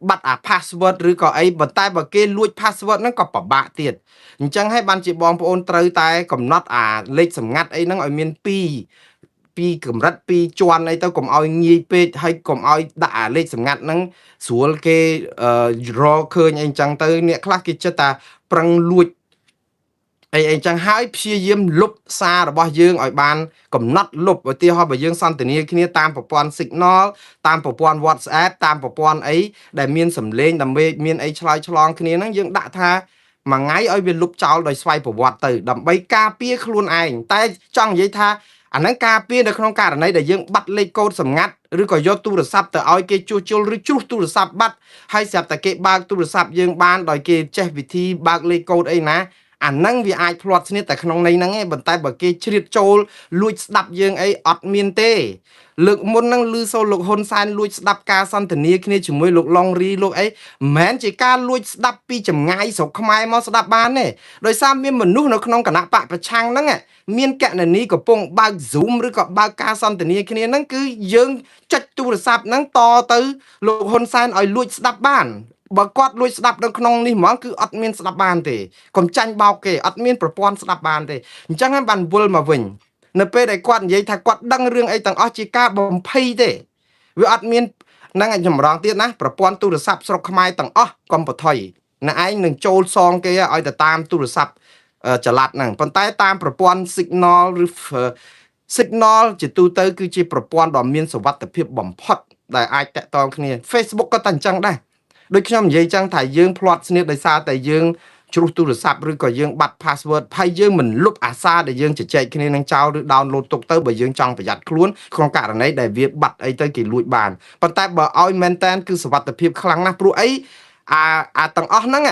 [SPEAKER 1] បាត់អា password ឬក៏អីប៉ុន្តែបើគេលួច password ហ្នឹងក៏ពិបាកទៀតអញ្ចឹងហើយបានជាបងប្អូនត្រូវតែកំណត់អាលេខសម្ងាត់អីហ្នឹងឲ្យមាន2ពីកម្រិតពីជាន់អីទៅកុំឲ្យងាយពេកហើយកុំឲ្យដាក់អាលេខសម្ងាត់ហ្នឹងស្រួលគេរកឃើញអីអញ្ចឹងទៅអ្នកខ្លះគេចិត្តតែប្រឹងលួចអីអីចឹងហើយព្យាយាមលុបសាររបស់យើងឲ្យបានកំណត់លុបឧទាហរណ៍បើយើងសន្ទនាគ្នាតាមប្រព័ន្ធ Signal តាមប្រព័ន្ធ WhatsApp តាមប្រព័ន្ធអីដែលមានសម្លេងដើម្បីមានអីឆ្លើយឆ្លងគ្នាហ្នឹងយើងដាក់ថាមួយថ្ងៃឲ្យវាលុបចោលដោយស្វ័យប្រវត្តិទៅដើម្បីការពារខ្លួនឯងតែចង់និយាយថាអាហ្នឹងការពារនៅក្នុងករណីដែលយើងបាត់លេខកូដសម្ងាត់ឬក៏យកទូរស័ព្ទទៅឲ្យគេជួសជុលឬជ្រុះទូរស័ព្ទបាត់ហើយស្រាប់តែគេបើកទូរស័ព្ទយើងបានដោយគេចេះវិធីបើកលេខកូដអីណាអាហ្នឹងវាអាចភ្លាត់ស្នៀតតែក្នុងន័យហ្នឹងឯងប៉ុន្តែបើគេជ្រៀតចូលលួចស្ដាប់យើងអីអត់មានទេលើកមុនហ្នឹងឮសូរលោកហ៊ុនសែនលួចស្ដាប់ការសន្ទនាគ្នាជាមួយលោកឡុងរីលោកអីមិនមែនជាការលួចស្ដាប់ពីចម្ងាយស្រុកខ្មែរមកស្ដាប់បានទេដោយសារមានមនុស្សនៅក្នុងគណៈបកប្រឆាំងហ្នឹងមានកណនីកំពុងបើក Zoom ឬក៏បើកការសន្ទនាគ្នាហ្នឹងគឺយើងចុចទូរស័ព្ទហ្នឹងតទៅលោកហ៊ុនសែនឲ្យលួចស្ដាប់បានបើគាត់លួចស្ដាប់នៅក្នុងនេះហ្មងគឺអត់មានស្ដាប់បានទេកុំចាញ់បោកគេអត់មានប្រព័ន្ធស្ដាប់បានទេអញ្ចឹងហើយបានវិលមកវិញនៅពេលដែលគាត់និយាយថាគាត់ដឹងរឿងអីទាំងអស់ជាការបំភ័យទេវាអត់មានហ្នឹងឯងចម្រងទៀតណាប្រព័ន្ធទូរស័ព្ទស្រុកខ្មែរទាំងអស់កុំប្រថុយអ្នកឯងនឹងចូលសងគេឲ្យទៅតាមទូរស័ព្ទចល័តហ្នឹងប៉ុន្តែតាមប្រព័ន្ធ signal ឬ signal ជាទូទៅគឺជាប្រព័ន្ធដ៏មានសុវត្ថិភាពបំផុតដែលអាចតាក់ទងគ្នា Facebook ក៏តែអញ្ចឹងដែរដូចខ្ញុំនិយាយចឹងថាយើងភ្លាត់ស្នៀតដោយសារតែយើងជ្រុះទូរស័ព្ទឬក៏យើងបាត់ password ហើយយើងមិនលុបអាសារដែលយើងជជែកគ្នានឹងចោលឬ download ទុកទៅបើយើងចង់ប្រយ័ត្នខ្លួនក្នុងករណីដែលវាបាត់អីទៅគេលួចបានប៉ុន្តែបើឲ្យមែនតែនគឺសុវត្ថិភាពខ្លាំងណាស់ព្រោះអីអាអាទាំងអស់ហ្នឹង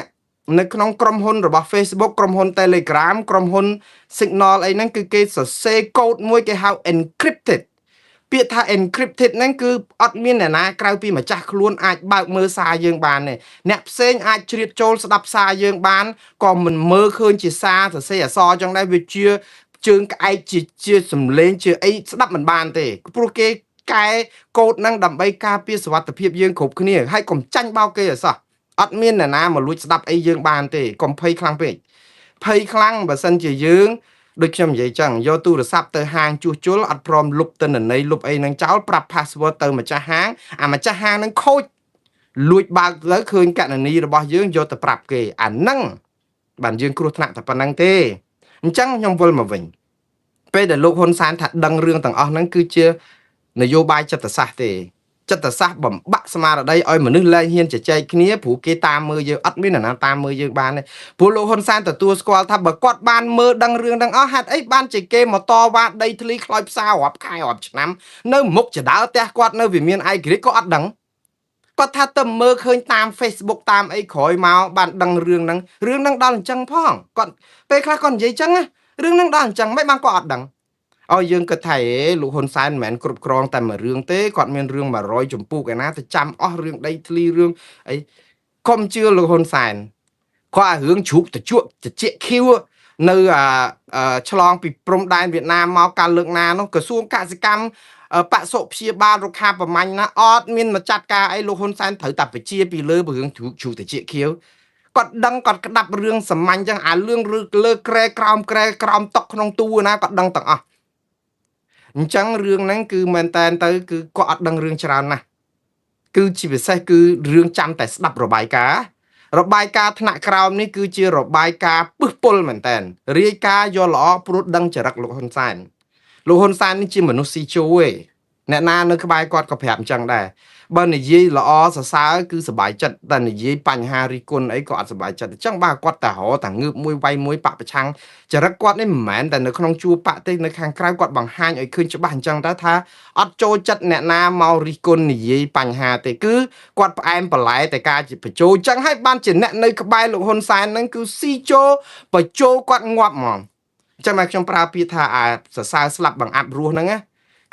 [SPEAKER 1] នៅក្នុងក្រុមហ៊ុនរបស់ Facebook ក្រុមហ៊ុន Telegram ក្រុមហ៊ុន Signal អីហ្នឹងគឺគេសរសេរកូដមួយគេហៅ encrypted ពាក្យថា encrypted ហ្នឹងគឺអត់មានអ្នកណាក្រៅពីម្ចាស់ខ្លួនអាចបើកមើលសារយើងបានទេអ្នកផ្សេងអាចជ្រៀតចូលស្ដាប់សារយើងបានក៏មិនមើលឃើញជាសារសរសេរអក្សរចឹងដែរវាជាជើងក្អែកជាជាសំឡេងជាអីស្ដាប់មិនបានទេព្រោះគេកែកូដហ្នឹងដើម្បីការពារសុវត្ថិភាពយើងគ្រប់គ្នាហើយកុំចាញ់បោកគេឲ្យសោះអត់មានអ្នកណាមកលួចស្ដាប់អីយើងបានទេកុំភ័យខ្លាំងពេកភ័យខ្លាំងបើសិនជាយើងដូចខ្ញុំនិយាយចឹងយកទូរស័ព្ទទៅហាងជួសជុលអត់ព្រមលុបទិន្នន័យលុបអីហ្នឹងចោលប្រាប់ password ទៅម្ចាស់ហាងអាម្ចាស់ហាងហ្នឹងខូចលួចបើកទៅឃើញកណនីរបស់យើងយកទៅប្រាប់គេអាហ្នឹងបានយើងគ្រោះថ្នាក់តែប៉ុណ្្នឹងទេអញ្ចឹងខ្ញុំវិលមកវិញពេលដែលលោកហ៊ុនសែនថាដឹងរឿងទាំងអស់ហ្នឹងគឺជានយោបាយចិត្តសាស្ត្រទេចិត្តសាស្ត្របំបាក់ស្មារតីឲ្យមនុស្សលែងហ៊ានជជែកគ្នាព្រោះគេតាមមើលយើងអត់មាននរណាតាមមើលយើងបានទេព្រោះលោកហ៊ុនសែនទទួលស្គាល់ថាបើគាត់បានមើលដឹងរឿងទាំងអស់ហេតុអីបានជាគេមកតវ៉ាដីធ្លីខ្លោចផ្សាររាប់ខែរាប់ឆ្នាំនៅមុខចដើផ្ទះគាត់នៅវិមានឯករាជ្យក៏អត់ដឹងគាត់ថាទៅមើលឃើញតាម Facebook តាមអីក្រោយមកបានដឹងរឿងហ្នឹងរឿងហ្នឹងដល់អញ្ចឹងផងគាត់ពេលខ្លះគាត់និយាយអញ្ចឹងណារឿងហ្នឹងដល់អញ្ចឹងមិនបានគាត់អត់ដឹងឲ្យយើងគិតថាអេលោកហ៊ុនសែនមិនមែនគ្រប់គ្រងតែមួយរឿងទេគាត់មានរឿង100ចម្ពោះឯណាទៅចាំអស់រឿងដីធ្លីរឿងអីកុំជឿលោកហ៊ុនសែនគាត់អារឿងជ្រូកតជក់តិចខៀវនៅអាឆ្លងពីព្រំដែនវៀតណាមមកកាលលើកណានោះក្រសួងកសិកម្មបសុព្យាបាលរុក្ខាប្រមាញ់ណាអត់មានមកចាត់ការអីលោកហ៊ុនសែនត្រូវតែបជាពីលើរឿងជ្រូកជ្រូកតិចខៀវគាត់ដឹងគាត់ក្តាប់រឿងសាមញ្ញចឹងអារឿងលើក្រែក្រោមក្រែក្រោមតុកក្នុងទូណាគាត់ដឹងទាំងអស់អញ្ចឹងរឿងហ្នឹងគឺមែនតែនទៅគឺគាត់អត់ដឹងរឿងច្រើនណាស់គឺជាពិសេសគឺរឿងចាំតែស្ដាប់របាយការណ៍របាយការណ៍ថ្នាក់ក្រោមនេះគឺជារបាយការណ៍ពឹសពុលមែនតែនរាយការណ៍យកល្អព្រោះដឹងចរិតលោកហ៊ុនសែនលោកហ៊ុនសែននេះជាមនុស្សស៊ីជូឯងអ្នកណានៅក្បែរគាត់ក៏ប្រាប់អញ្ចឹងដែរបើនិយាយល្អសរសើរគឺសប្បាយចិត្តតែនិយាយបញ្ហារិះគន់អីក៏អត់សប្បាយចិត្តអញ្ចឹងបាទគាត់តែរកតែងើបមួយវាយមួយបកប្រឆាំងចរិតគាត់នេះមិនមែនតែនៅក្នុងជួរបកទេនៅខាងក្រៅគាត់បង្ហាញឲ្យឃើញច្បាស់អញ្ចឹងដែរថាអត់ចូលចិត្តអ្នកណាមករិះគន់និយាយបញ្ហាទេគឺគាត់ផ្អែមបន្លែតែការជាបញ្ជោអញ្ចឹងហើយបានជាអ្នកនៅក្បែរលោកហ៊ុនសែនហ្នឹងគឺស៊ីជោបញ្ជោគាត់ងាប់ហ្មងអញ្ចឹងមកខ្ញុំប្រើពាក្យថាអាសរសើរស្លាប់បង្អាប់រស់ហ្នឹងណា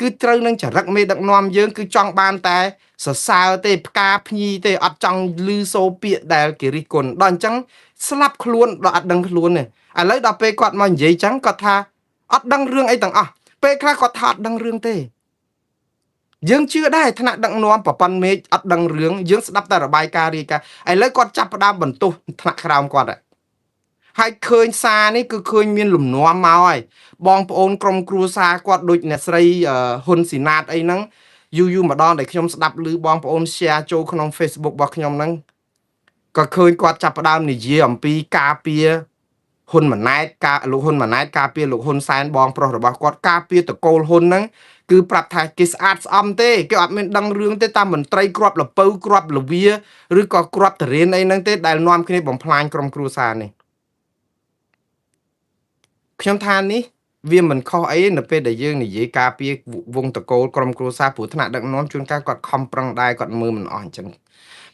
[SPEAKER 1] គឺត្រូវនឹងចរិតមេដឹកនាំយើងគឺចង់បានតែសរសើរទេផ្កាភ្ញីទេអត់ចង់ឮសូរពាក្យដែលគេរិះគន់ដល់អញ្ចឹងស្លាប់ខ្លួនដល់អត់ដឹងខ្លួនទេឥឡូវដល់ពេលគាត់មកនិយាយចឹងគាត់ថាអត់ដឹងរឿងអីទាំងអស់ពេលខ្លះគាត់ថាអត់ដឹងរឿងទេយើងជឿដែរថ្នាក់ដឹកនាំប្រព័ន្ធមេឃអត់ដឹងរឿងយើងស្ដាប់តែរបាយការណ៍រាយការណ៍ឥឡូវគាត់ចាប់ផ្ដើមបន្ទោសថ្នាក់ក្រោមគាត់ហើយឃើញសារនេះគឺឃើញមានលំនាំមកហើយបងប្អូនក្រុមគ្រួសារគាត់ដូចអ្នកស្រីហ៊ុនស៊ីណាតអីហ្នឹងយូរយូរម្ដងដែលខ្ញុំស្ដាប់ឮបងប្អូន share ចូលក្នុង Facebook របស់ខ្ញុំហ្នឹងក៏ឃើញគាត់ចាប់ផ្ដើមនិយាយអំពីការពារហ៊ុនម៉ាណែតការលោកហ៊ុនម៉ាណែតការពារលោកហ៊ុនសែនបងប្រុសរបស់គាត់ការពារតកូលហ៊ុនហ្នឹងគឺប្រាប់ថាគេស្អាតស្អំទេគេអត់មានដឹងរឿងទេតាមមន្ត្រីគ្រាប់លពៅគ្រាប់លវាឬក៏គ្រាប់តរៀនអីហ្នឹងទេដែលនាំគ្នាបំផ្លាញក្រុមគ្រួសារនេះខ្ញុំថានេះវាមិនខុសអីនៅពេលដែលយើងនិយាយការពារវងតកូលក្រុមគ្រួសារព្រោះថ្នាក់ដឹកនាំជួនកាលគាត់ខំប្រឹងដែរគាត់មើលមិនអស់អញ្ចឹង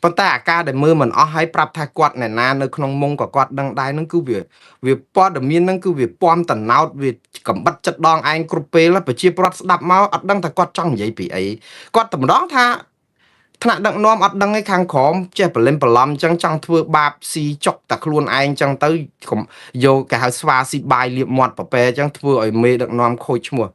[SPEAKER 1] ប៉ុន្តែអាការដែលមើលមិនអស់ហើយប្រាប់ថាគាត់អ្នកណានៅក្នុងមុងក៏គាត់ដឹងដែរហ្នឹងគឺវាវាព័ត៌មានហ្នឹងគឺវាពំតំណោតវាកំបិតចិត្តដងឯងគ្រប់ពេលប្រជាប្រដ្ឋស្ដាប់មកអត់ដឹងថាគាត់ចង់និយាយពីអីគាត់តម្ដងថាថ្នាក់ដឹកនាំអត់ដឹងឯខាងក្រោមចេះប្រលឹមប្រឡំអញ្ចឹងចង់ធ្វើបាបស៊ីចុកតែខ្លួនឯងអញ្ចឹងទៅយកគេហៅស្វាស៊ីបាយលៀបមាត់ប្រពែអញ្ចឹងធ្វើឲ្យមេដឹកនាំខូចឈ្មោះ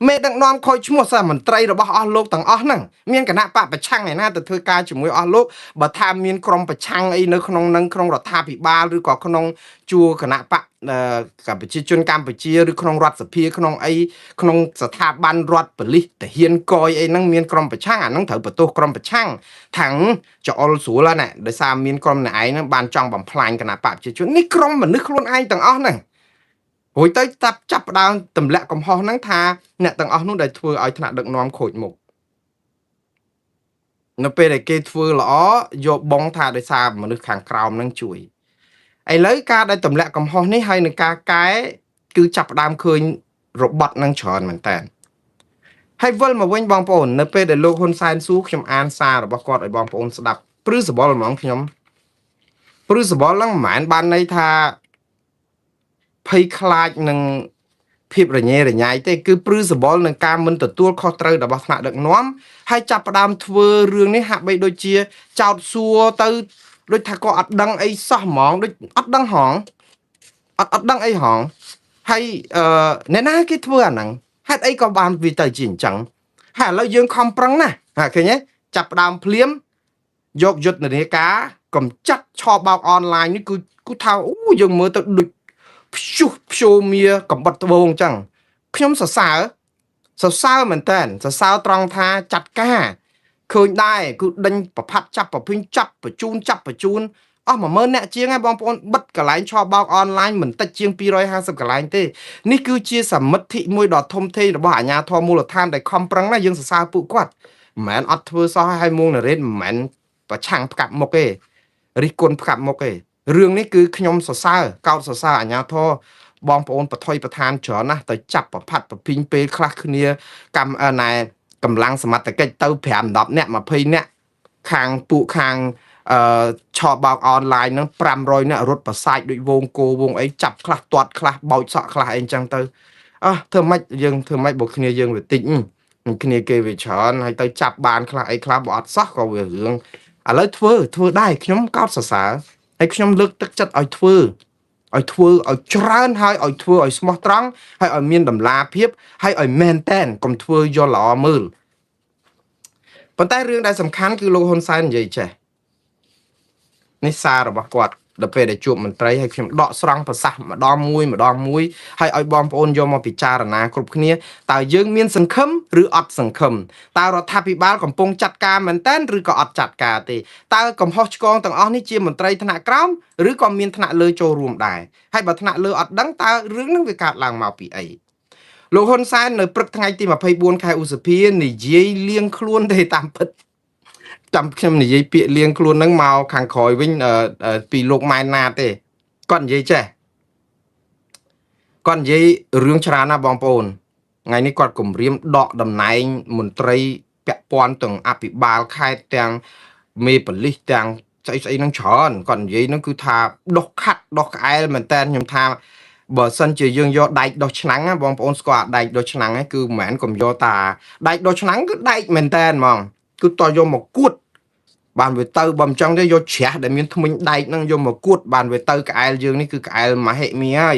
[SPEAKER 1] មេដឹកនាំខូចឈ្មោះសិមន្ត្រីរបស់អស់លោកទាំងអស់ហ្នឹងមានគណៈបកប្រឆាំងឯណាទៅធ្វើការជាមួយអស់លោកបើថាមានក្រុមប្រឆាំងអីនៅក្នុងនឹងក្នុងរដ្ឋាភិបាលឬក៏ក្នុងជួរគណៈបកកម្ពុជាជនកម្ពុជាឬក្នុងរដ្ឋសភាក្នុងអីក្នុងស្ថាប័នរដ្ឋប៉ូលីសទាហានកយអីហ្នឹងមានក្រុមប្រឆាំងអាហ្នឹងត្រូវបន្ទោសក្រុមប្រឆាំងថាងចអុលស្រួលណាដោយសារមានក្រុមអ្នកឯងហ្នឹងបានចង់បំផ្លាញគណៈបកប្រជាជននេះក្រុមមនុស្សខ្លួនឯងទាំងអស់ហ្នឹងរួចទៅតាប់ចាប់ផ្ដើមទម្លាក់កំហុសហ្នឹងថាអ្នកទាំងអស់នោះដែលធ្វើឲ្យថ្នាក់ដឹកនាំខូចមុខនៅពេលដែលគេធ្វើល្អយកបងថាដោយសារមនុស្សខាងក្រោមហ្នឹងជួយឥឡូវការដែលទម្លាក់កំហុសនេះហើយនឹងការកែគឺចាប់ផ្ដើមឃើញរបត់នឹងច្រើនមែនតើហើយវិលមកវិញបងប្អូននៅពេលដែលលោកហ៊ុនសែនសួរខ្ញុំអានសាររបស់គាត់ឲ្យបងប្អូនស្ដាប់ព្រឺសបល់ហ្មងខ្ញុំព្រឺសបល់ហ្នឹងមិនមែនបានន័យថាភ័យខ្លាចនឹងភាពរញ៉េរញ៉ៃទេគឺព្រឺសបល់នឹងការមិនទទួលខុសត្រូវរបស់ថ្នាក់ដឹកនាំហើយចាប់ផ្ដើមធ្វើរឿងនេះហាក់បីដូចជាចោតសួរទៅដូចថាក៏អត់ដឹងអីសោះហ្មងដូចអត់ដឹងហងអត់ដឹងអីហងហើយអឺអ្នកណាគេធ្វើអាហ្នឹងហេតុអីក៏បានវាទៅជាអញ្ចឹងហើយឥឡូវយើងខំប្រឹងណាស់ហាឃើញទេចាប់ផ្ដើមភ្លាមយកយុទ្ធនាការកំចាត់ឆបោកអនឡាញនេះគឺថាអូយើងមើលទៅដូចព្យុះព្យោមាកំបិតត្បូងអញ្ចឹងខ្ញុំសរសើរសរសើរមែនតើសរសើរត្រង់ថាចាត់ការឃើញដែរគឺដេញប្រផាត់ចាប់ប្រភីងចាប់បញ្ជូនចាប់បញ្ជូនអស់10000អ្នកជាងហើយបងប្អូនបិទកន្លែងឆបោកអនឡាញមិនតិចជាង250កន្លែងទេនេះគឺជាសមិទ្ធិមួយដ៏ធំធេងរបស់អាជ្ញាធរមូលដ្ឋានដែលខំប្រឹងណាស់យើងសរសើរពួកគាត់មិនមែនអត់ធ្វើសោះឲ្យមួងនរ៉េតមិនមែនប្រឆាំងផ្កាប់មុខទេរិះគន់ផ្កាប់មុខទេរឿងនេះគឺខ្ញុំសរសើរកោតសរសើរអាជ្ញាធរបងប្អូនបថុយប្រឋានច្រើនណាស់ទៅចាប់ប្រផាត់ប្រភីងពេលខ្លះគ្នាកម្មណែកម្លាំងសមត្ថកិច្ចទៅ5 10នាក់20នាក់ខាងពួកខាងអឺឆបោកអនឡាញហ្នឹង500នាក់រត់ប្រសាចដូចវងគោវងអីចាប់ខ្លះទាត់ខ្លះបោចសក់ខ្លះអីអញ្ចឹងទៅអើធ្វើម៉េចយើងធ្វើម៉េចបើគ្នាយើងវាតិចគ្នាគេវាច្រើនហើយទៅចាប់បានខ្លះអីខ្លះបើអត់សោះក៏វារឿងឥឡូវធ្វើធ្វើដែរខ្ញុំកោតសរសើរហើយខ្ញុំលើកទឹកចិត្តឲ្យធ្វើឲ្យធ្វើឲ្យច្រើនហើយឲ្យធ្វើឲ្យស្មោះត្រង់ហើយឲ្យមានតម្លាភាពហើយឲ្យមែនតែនកុំធ្វើយកល្អមើលប៉ុន្តែរឿងដែលសំខាន់គឺលោកហ៊ុនសែននិយាយចេះនេះសាររបស់គាត់ដល់ពេលដែលជួបមន្ត្រីហើយខ្ញុំដកស្រង់ប្រសាសន៍ម្ដងមួយម្ដងមួយហើយឲ្យបងប្អូនយកមកពិចារណាគ្រប់គ្នាតើយើងមានសង្ឃឹមឬអត់សង្ឃឹមតើរដ្ឋាភិបាលកំពុងចាត់ការមែនតើឬក៏អត់ចាត់ការទេតើកំហុសឆ្គងទាំងអស់នេះជាមន្ត្រីថ្នាក់ក្រោមឬក៏មានថ្នាក់លើចូលរួមដែរហើយបើថ្នាក់លើអត់ដឹងតើរឿងនឹងវាកើតឡើងមកពីអីលោកហ៊ុនសែននៅព្រឹកថ្ងៃទី24ខែឧសភានិយាយលៀងខ្លួនទេតាមពិតចាំខ្ញុំនិយាយពាក្យលៀងខ្លួនហ្នឹងមកខាងក្រោយវិញពីលោកម៉ែនណាទេគាត់និយាយចេះគាត់និយាយរឿងច្រើនណាស់បងប្អូនថ្ងៃនេះគាត់គម្រាមដកតំណែងមន្ត្រីពាក់ព័ន្ធទាំងអភិបាលខេត្តទាំងមេប៉ូលីសទាំងស្អីស្អីហ្នឹងច្រើនគាត់និយាយហ្នឹងគឺថាដុសខាត់ដុសក្អែលមែនតើខ្ញុំថា បើសិនជាយើងយកដែកដុសឆ្នាំងណាបងប្អូនស្គាល់អាដែកដុសឆ្នាំងហ្នឹងគឺមិនមែនកុំយកតាដែកដុសឆ្នាំងគឺដែកមែនតែនហ្មងគឺតយកមកគួតបានវាទៅបើមិនចឹងទេយកច្រាស់ដែលមានធ្មេញដែកហ្នឹងយកមកគួតបានវាទៅក្អែលយើងនេះគឺក្អែលមហិមាហើយ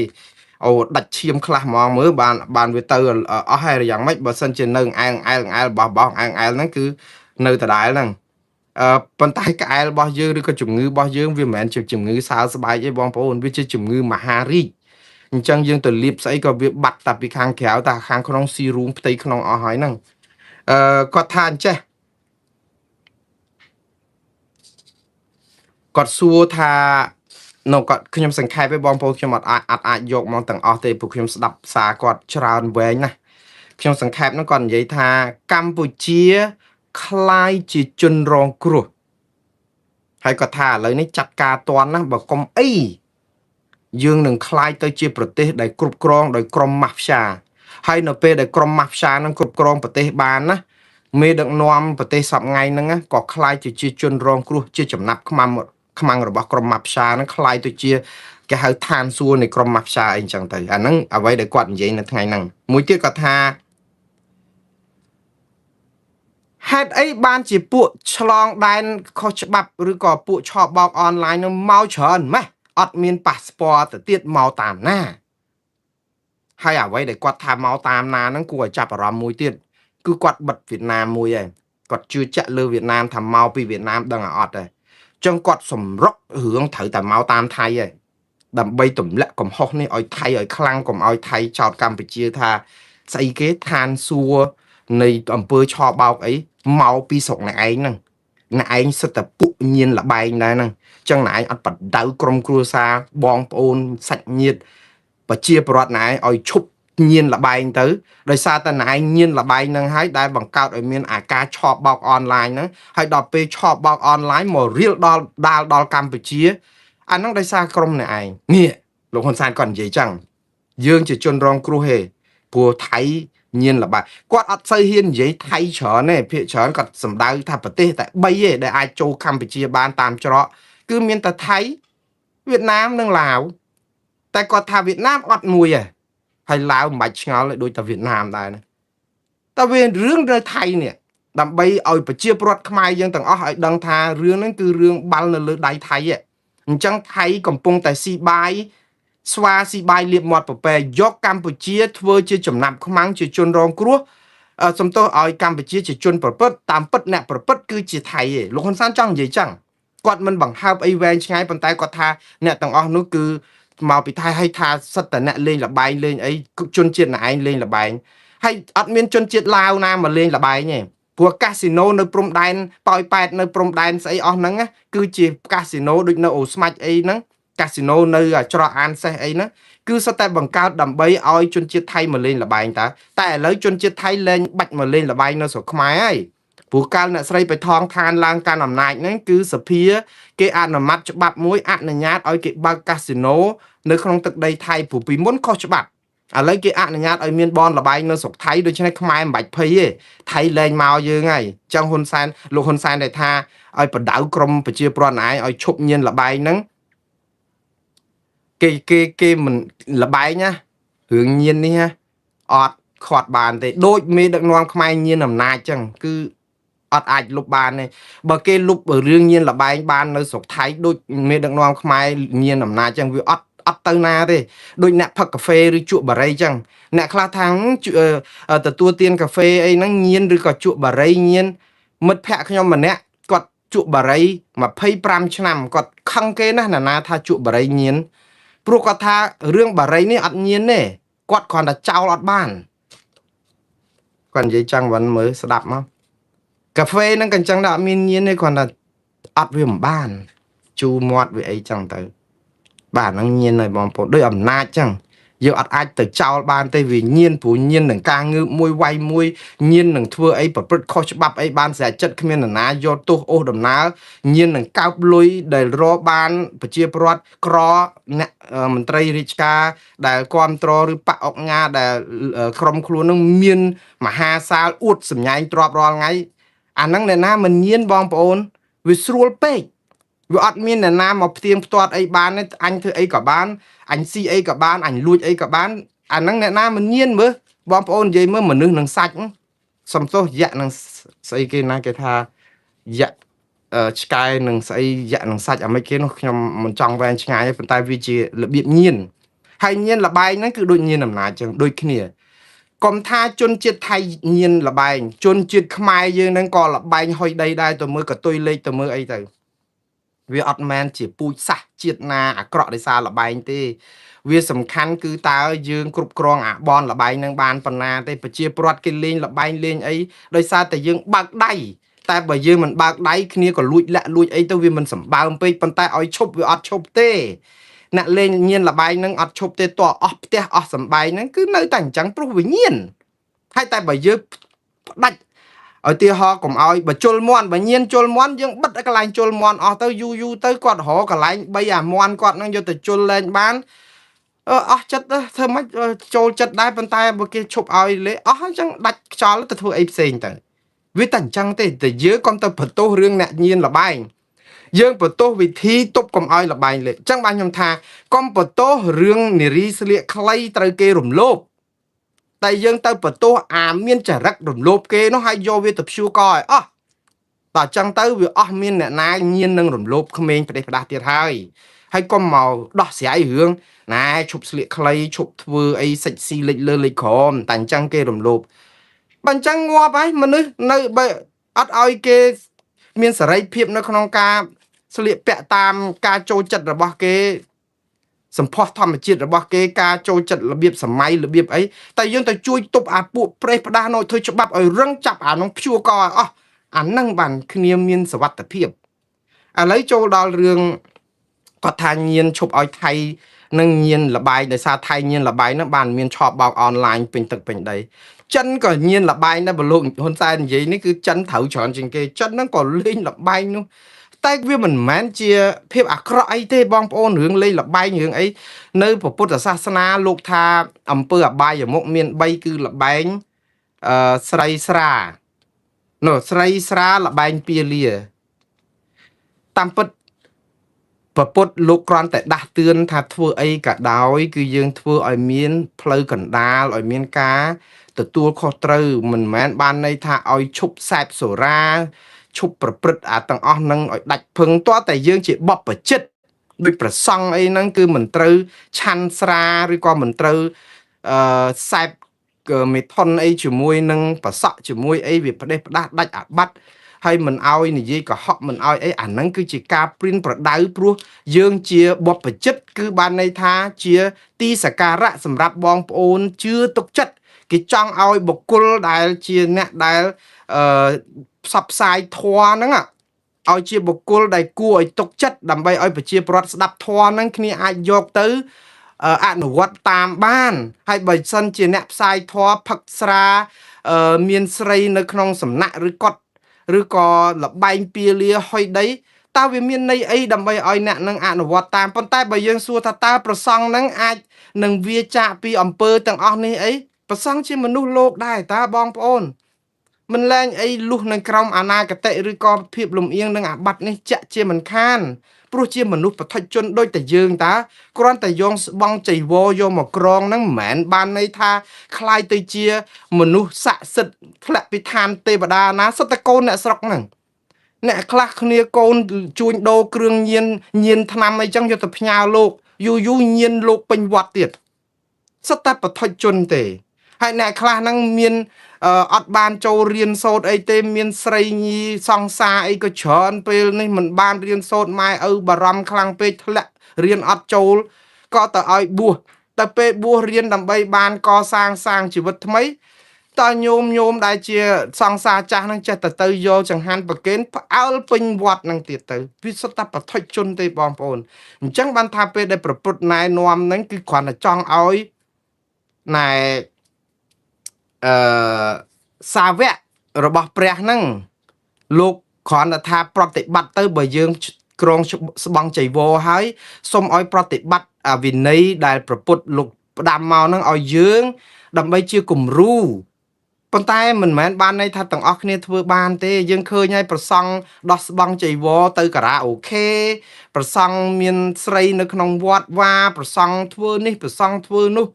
[SPEAKER 1] អូដាច់ឈាមខ្លះហ្មងមើលបានបានវាទៅអស់ហើយយ៉ាងម៉េចបើសិនជានៅអែលអែលអែលបោះបោះអែលអែលហ្នឹងគឺនៅដដែលហ្នឹងអឺប៉ុន្តែក្អែលរបស់យើងឬក៏ជំងឺរបស់យើងវាមិនមែនជាជំងឺសើស្បែកទេបងប្អូនវាជាជំងឺមហារីកអញ្ចឹងយើងទៅលាបស្អីក៏វាបាត់តែពីខាងក្រៅតែខាងក្នុងស៊ីរូងផ្ទៃក្នុងអស់ហើយហ្នឹងអឺគាត់ថាអញ្ចេះគាត់សួរថានៅគាត់ខ្ញុំសង្ខេបឯងបងប្អូនខ្ញុំអត់អាចអត់អាចយកមកទាំងអស់ទេព្រោះខ្ញុំស្ដាប់សារគាត់ច្រើនវែងណាស់ខ្ញុំសង្ខេបហ្នឹងគាត់និយាយថាកម្ពុជាក្លាយជាជនរងគ្រោះហើយគាត់ថាឥឡូវនេះចាត់ការតន់ណាបើកុំអីយើងនឹងក្លាយទៅជាប្រទេសដែលគ្រប់គ្រងដោយក្រុមម៉ាហ្វយ៉ាហើយនៅពេលដែលក្រុមម៉ាហ្វយ៉ានឹងគ្រប់គ្រងប្រទេសបានណាមេដឹកនាំប្រទេសសប្ងៃហ្នឹងណាក៏ក្លាយទៅជាជនរងគ្រោះជាចំណាប់ខ្មាំខ្មាំងរបស់ក្រុមម៉ាហ្វយ៉ាហ្នឹងក្លាយទៅជាគេហៅឋានសួគ៌នៃក្រុមម៉ាហ្វយ៉ាអីចឹងទៅអាហ្នឹងអ្វីដែលគាត់និយាយនៅថ្ងៃហ្នឹងមួយទៀតគាត់ថាហេតុអីបានជាពួកឆ្លងដែនខុសច្បាប់ឬក៏ពួកឆបោកអនឡាញនឹងមកច្រើនម៉េះអត់មានប៉ាសពតទៅទៀតមកតាមណាហើយអ្វីដែលគាត់ថាមកតាមណាហ្នឹងគួរឲ្យចាប់អារម្មណ៍មួយទៀតគឺគាត់បិទវៀតណាមមួយហើយគាត់ជឿជាក់លើវៀតណាមថាមកពីវៀតណាមដឹងអត់ទេចឹងគាត់សម្រុករឿងត្រូវតែមកតាមថៃហើយដើម្បីទម្លាក់កំហុសនេះឲ្យថៃឲ្យខ្លាំងកុំឲ្យថៃចោទកម្ពុជាថាស្អីគេឋានសួគ៌នៃអំពើឆបោកអីមកពីស្រុកអ្នកឯងហ្នឹងអ្នកឯងសិតតែពួកញៀនលបែងដែរហ្នឹងចឹងអ្នកឯងអត់បដៅក្រុមគ្រួសារបងប្អូនសាច់ញាតិប្រជាពលរដ្ឋណែឲ្យឈប់ញៀនលបែងទៅដោយសារតែណែញៀនលបែងហ្នឹងហើយដែលបង្កើតឲ្យមានអាការឆបោកអនឡាញហ្នឹងហើយដល់ពេលឆបោកអនឡាញមករៀលដល់ដាលដល់កម្ពុជាអាហ្នឹងដោយសារក្រុមអ្នកឯងនេះលោកហ៊ុនសែនគាត់និយាយចឹងយើងជាជនរងគ្រោះហេព្រោះថៃញៀនលបែងគាត់អត់សូវហ៊ាននិយាយថៃច្រើនទេភាគច្រើនគាត់សម្ដៅថាប្រទេសតែ3ទេដែលអាចចូលកម្ពុជាបានតាមច្រកគឺមានតែថៃវៀតណាមនិងឡាវតែគាត់ថាវៀតណាមអត់មួយទេហើយឡាវមិនបាច់ឆ្ងល់ទេដូចតែវៀតណាមដែរណាតែវារឿងនៅថៃនេះដើម្បីឲ្យប្រជាពលរដ្ឋខ្មែរយើងទាំងអស់ឲ្យដឹងថារឿងហ្នឹងគឺរឿងបាល់នៅលើដៃថៃឯងអញ្ចឹងថៃកំពុងតែស៊ីបាយស្វាស៊ីបាយលៀបមាត់ពពែយកកម្ពុជាធ្វើជាចំណាប់ខ្មាំងជាជនរងគ្រោះសំទោសឲ្យកម្ពុជាជាជនប្រព្រឹត្តតាមពិតអ្នកប្រព្រឹត្តគឺជាថៃឯងលោកហ៊ុនសែនចង់និយាយចឹងគាត់មិនបង្ហើបអីវែងឆ្ងាយប៉ុន្តែគាត់ថាអ្នកទាំងអស់នោះគឺមកពីថៃឲ្យថាសិតតែអ្នកលេងលបែងលេងអីជនជាតិអ្នកឯងលេងលបែងហើយអត់មានជនជាតិឡាវណាមកលេងលបែងទេព្រោះកាស៊ីណូនៅព្រំដែនប៉ោយប៉ែតនៅព្រំដែនស្អីអស់ហ្នឹងណាគឺជាកាស៊ីណូដូចនៅអូស្មាច់អីហ្នឹងកាស៊ីណូនៅច្រកអានសេះអីហ្នឹងគឺសុទ្ធតែបង្កើតដើម្បីឲ្យជនជាតិថៃមកលេងលបែងតើតែឥឡូវជនជាតិថៃលែងបាច់មកលេងលបែងនៅស្រុកខ្មែរហើយព្រោះកាលអ្នកស្រីបៃថងឋានឡើងកាន់អំណាចហ្នឹងគឺសភាគេអនុម័តច្បាប់មួយអនុញ្ញាតឲ្យគេបើកកាស៊ីណូនៅក្នុងទឹកដីថៃព្រោះពីមុនខុសច្បាប់ឥឡូវគេអនុញ្ញាតឲ្យមានបនលបែងនៅស្រុកថៃដូច្នេះខ្មែរមិនបាច់ភ័យទេថៃលែងមកយើងហើយអញ្ចឹងហ៊ុនសែនលោកហ៊ុនសែនដែលថាឲ្យបដៅក្រមប្រជាប្រដ្ឋឯងឲ្យឈប់ញៀនលបែងហ្នឹងគេគេគេមិនលបែងណារឿងញៀននេះណាអត់ខាត់បានទេដូចមេដឹកនាំខ្មែរញៀនអំណាចចឹងគឺអត់អាចលុបបានទេបើគេលុបរឿងញៀនលបែងបាននៅស្រុកថៃដូចមេដឹកនាំខ្មែរញៀនអំណាចចឹងវាអត់អត់ទៅណាទេដូចអ្នកផឹកកាហ្វេឬជក់បារីចឹងអ្នកខ្លះថាទទួលទានកាហ្វេអីហ្នឹងញៀនឬក៏ជក់បារីញៀនមិត្តភ័ក្ដិខ្ញុំម្នាក់គាត់ជក់បារី25ឆ្នាំគាត់ខឹងគេណាស់ណានាថាជក់បារីញៀនព្រោះគាត់ថារឿងបារីនេះអត់ញៀនទេគាត់គ្រាន់តែចោលអត់បានគាត់និយាយចឹងវិញមើលស្ដាប់មកកាហ្វេហ្នឹងក៏អញ្ចឹងដែរអត់មានញៀនទេគ្រាន់តែអត់វាមិនបានជូរមាត់វាអីចឹងទៅបាទហ្នឹងញៀនហើយបងប្អូនដូចអំណាចចឹងយើងអត់អាចទៅចោលបានទេវាញៀនព្រោះញៀននឹងការងើបមួយវាយមួយញៀននឹងធ្វើអីប្រព្រឹត្តខុសច្បាប់អីបានស្រេចចិត្តគ្មាននរណាយកទោសអូសដំណើរញៀននឹងកើបលុយដែលរកបានប្រជាពលរដ្ឋក្រអ្នកមន្ត្រីរាជការដែលគ្រប់គ្រងឬបកអុកញ៉ាដែលក្រុមខ្លួននឹងមានមហាសាលអួតសម្ញែងទ្របរាល់ថ្ងៃអាហ្នឹងអ្នកណាមិនញៀនបងប្អូនវាស្រួលពេក វាអត់មានអ្នកណាមកផ្ទៀងផ្ទាត់អីបានទេអញធ្វើអីក៏បានអញស៊ីអីក៏បានអញលួចអីក៏បានអាហ្នឹងអ្នកណាមិនញៀនមើលបងប្អូននិយាយមើលមនុស្សនឹងសាច់ហ្នឹងសំទោសយៈនឹងស្អីគេណាគេថាយៈអឺឆ្កែនឹងស្អីយៈនឹងសាច់អាម៉េចគេនោះខ្ញុំមិនចង់វែងឆ្ងាយទេប៉ុន្តែវាជារបៀបញៀនហើយញៀនលបែងហ្នឹងគឺដូចញៀនអំណាចចឹងដូចគ្នាកុំថាជនជាតិថៃញៀនលបែងជនជាតិខ្មែរយើងហ្នឹងក៏លបែងហុយដីដែរទៅមើលកតុយលេខទៅមើលអីទៅ វាអត់មែនជាពូជសាសន៍ជាតិណាអាក្រក់ដោយសារលបែងទេវាសំខាន់គឺតើយើងគ្រប់គ្រងអាបនលបែងនឹងបានប៉ុណ្ណាទេប្រជាពលរដ្ឋគេលេងលបែងលេងអីដោយសារតែយើងបើកដៃតែបើយើងមិនបើកដៃគ្នាក៏លួចលាក់លួចអីទៅវាមិនសម្បើមពេកប៉ុន្តែឲ្យឈប់វាអត់ឈប់ទេអ្នកលេងញៀនលបែងនឹងអត់ឈប់ទេតោះអស់ផ្ទះអស់សំបែងហ្នឹងគឺនៅតែអញ្ចឹងព្រោះវាញៀនហើយតែបើយើងផ្ដាច់ ឲ្យទីហោកុំឲ្យបើជុលមន់បើញៀនជុលមន់យើងបិទឲ្យកន្លែងជុលមន់អស់ទៅយូរយូរទៅគាត់រកកន្លែង3អាមន់គាត់នឹងយកទៅជុលលែងបានអឺអស់ចិត្តទៅធ្វើម៉េចចូលចិត្តដែរប៉ុន្តែបើគេឈប់ឲ្យលេអស់អញ្ចឹងដាច់ខ្យល់ទៅធ្វើអីផ្សេងទៅវាតែអញ្ចឹងទេតែយើងកុំទៅបន្ទោសរឿងអ្នកញៀនលបែងយើងបន្ទោសវិធីទប់កុំឲ្យលបែងលេអញ្ចឹងបានខ្ញុំថាកុំបន្ទោសរឿងនារីស្លៀកខ្លីត្រូវគេរំលោភតែយើងទៅបន្ទោសអាមានចរិតរំលោភគេនោះហើយយកវាទៅព្យួរកឲ្យអស់ តោះអញ្ចឹងទៅវាអស់មានអ្នកណាញៀននឹងរំលោភក្មេងប្រទេសផ្ដាស់ទៀតហើយហើយកុំមកដោះស្រាយរឿងណែឈប់ស្លៀកខ្លីឈប់ធ្វើអីសិចស៊ីលិចលើលិចក្រោមតែអញ្ចឹងគេរំលោភបើអញ្ចឹងងាប់ហើយមនុស្សនៅបើអត់ឲ្យគេមានសេរីភាពនៅក្នុងការស្លៀកពាក់តាមការចូលចិត្តរបស់គេសម្ផស្សធម្មជាតិរបស់គេការចូលចិត្តរបៀបសម័យរបៀបអីតែយើងទៅជួយទប់អាពួកប្រេះផ្ដាស់នោះធ្វើច្បាប់ឲ្យរឹងចាប់អានោះព្យួរកឲ្យអស់អាហ្នឹងបានគ្នាមានសវត្ថភាពឥឡូវចូលដល់រឿងគាត់ថាញៀនឈប់ឲ្យថៃនឹងញៀនលបែងដោយសារថៃញៀនលបែងហ្នឹងបានមានឆបបោកអនឡាញពេញទឹកពេញដីចិនក៏ញៀនលបែងដែរបើលោកហ៊ុនសែននិយាយនេះគឺចិនត្រូវច្រើនជាងគេចិនហ្នឹងក៏លេងលបែងនោះតែវាមិនមែនជាភាពអាក្រក់អីទេបងប្អូនរឿងលេងលបែងរឿងអីនៅពុទ្ធសាសនាលោកថាអំពើអបាយមុខមាន3គឺលបែងអឺស្រីស្រានោះស្រីស្រាលបែងពាលាតាមពិតពពុទ្ធលោកគ្រាន់តែដាស់តឿនថាធ្វើអីក៏ដោយគឺយើងធ្វើឲ្យមានផ្លូវកណ្ដាលឲ្យមានការទទួលខុសត្រូវមិនមែនបានន័យថាឲ្យឈប់សែបសូរាឈប់ប្រព្រឹត្តអាទាំងអស់នឹងឲ្យដាច់ភឹងតើតែយើងជាបព្វជិតដូចប្រសង់អីហ្នឹងគឺមិនត្រូវឆាន់ស្រាឬក៏មិនត្រូវអឺសែបមេថុនអីជាមួយនឹងប្រសក់ជាមួយអីវាផ្ដេសផ្ដាស់ដាច់អាបត្តិហើយមិនអោយនិយាយកុហកមិនអោយអីអាហ្នឹងគឺជាការព្រៀនប្រដៅព្រោះយើងជាបព្វជិតគឺបានន័យថាជាទីសក្ការៈសម្រាប់បងប្អូនជឿទុកចិត្តគេចង់ឲ្យបុគ្គលដែលជាអ្នកដែលអឺផ្សព្វផ្សាយធម៌ហ្នឹងឲ្យជាបុគ្គលដែលគួរឲ្យទុកចិត្តដើម្បីឲ្យប្រជាពលរដ្ឋស្ដាប់ធម៌ហ្នឹងគ្នាអាចយកទៅអនុវត្តតាមបានហើយបើសិនជាអ្នកផ្សាយធម៌ផឹកស្រាមានស្រីនៅក្នុងសំណាក់ឬកត់ឬក៏លបែងពាលាហុយដីតើវាមានន័យអីដើម្បីឲ្យអ្នកនឹងអនុវត្តតាមប៉ុន្តែបើយើងសួរថាតើប្រសង់នឹងអាចនឹងវាចាកពីអំពើទាំងអស់នេះអីប្រសង់ជាមនុស្សលោកដែរតើបងប្អូនមិនលែងអីលុះនៅក្រោមអនាគតិឬក៏ភាពលំអៀងនឹងអាបត្តិនេះចាក់ជាមិនខានព្រោះជាមនុស្សបឋិជនដូចតែយើងតើគ្រាន់តែយកស្បង់ចីវរយកមកក្រងហ្នឹងមិនមែនបានន័យថាคล้ายទៅជាមនុស្សស័ក្តិសិទ្ធិធ្លាក់ពីឋានទេវតាណាសិតតែកូនអ្នកស្រុកហ្នឹងអ្នកខ្លះគ្នាកូនជួញដូរគ្រឿងញៀនញៀនថ្នាំអីចឹងយកទៅផ្ញើលោកយូរយូរញៀនលោកពេញវត្តទៀតសិតតែបឋិជនទេហើយអ្នកខ្លះហ្នឹងមានអត់បានចូលរៀនសូត្រអីទេមានស្រីញីសង្សារអីក៏ច្រើនពេលនេះមិនបានរៀនសូត្រម៉ែឪបារម្ភខ្លាំងពេកធ្លាក់រៀនអត់ចូលក៏ទៅឲ្យបួសតែពេលបួសរៀនដើម្បីបានកសាងសាងជីវិតថ្មីតើញោមញោមដែលជាសង្សារចាស់ហ្នឹងចេះតែទៅយកចង្ហាន់ប្រគេនផ្អើលពេញវត្តហ្នឹងទៀតទៅវាសុទ្ធតែបឋិជនទេបងប្អូនអញ្ចឹងបានថាពេលដែលប្រពុតណែនាំហ្នឹងគឺគ្រាន់តែចង់ឲ្យណែអឺសាវករបស់ព្រះហ្នឹងលោកគ្រាន់តែថាប្រតិបត្តិទៅបើយើងក្រងស្បង់ចីវរហើយសូមឲ្យប្រតិបត្តិអាវិន័យដែលប្រពុតលោកផ្ដាំមកហ្នឹងឲ្យយើងដើម្បីជាគំរូ ប៉ុន្តែមិនមែនបានន័យថាទាំងអស់គ្នាធ្វើបានទេយើងឃើញហើយប្រសង់ដោះស្បង់ចីវរទៅការ៉ាអូខេប្រសង់មានស្រីនៅក្នុងវត្តវាប្រសង់ធ្វើនេះប្រសង់ធ្វើនោះ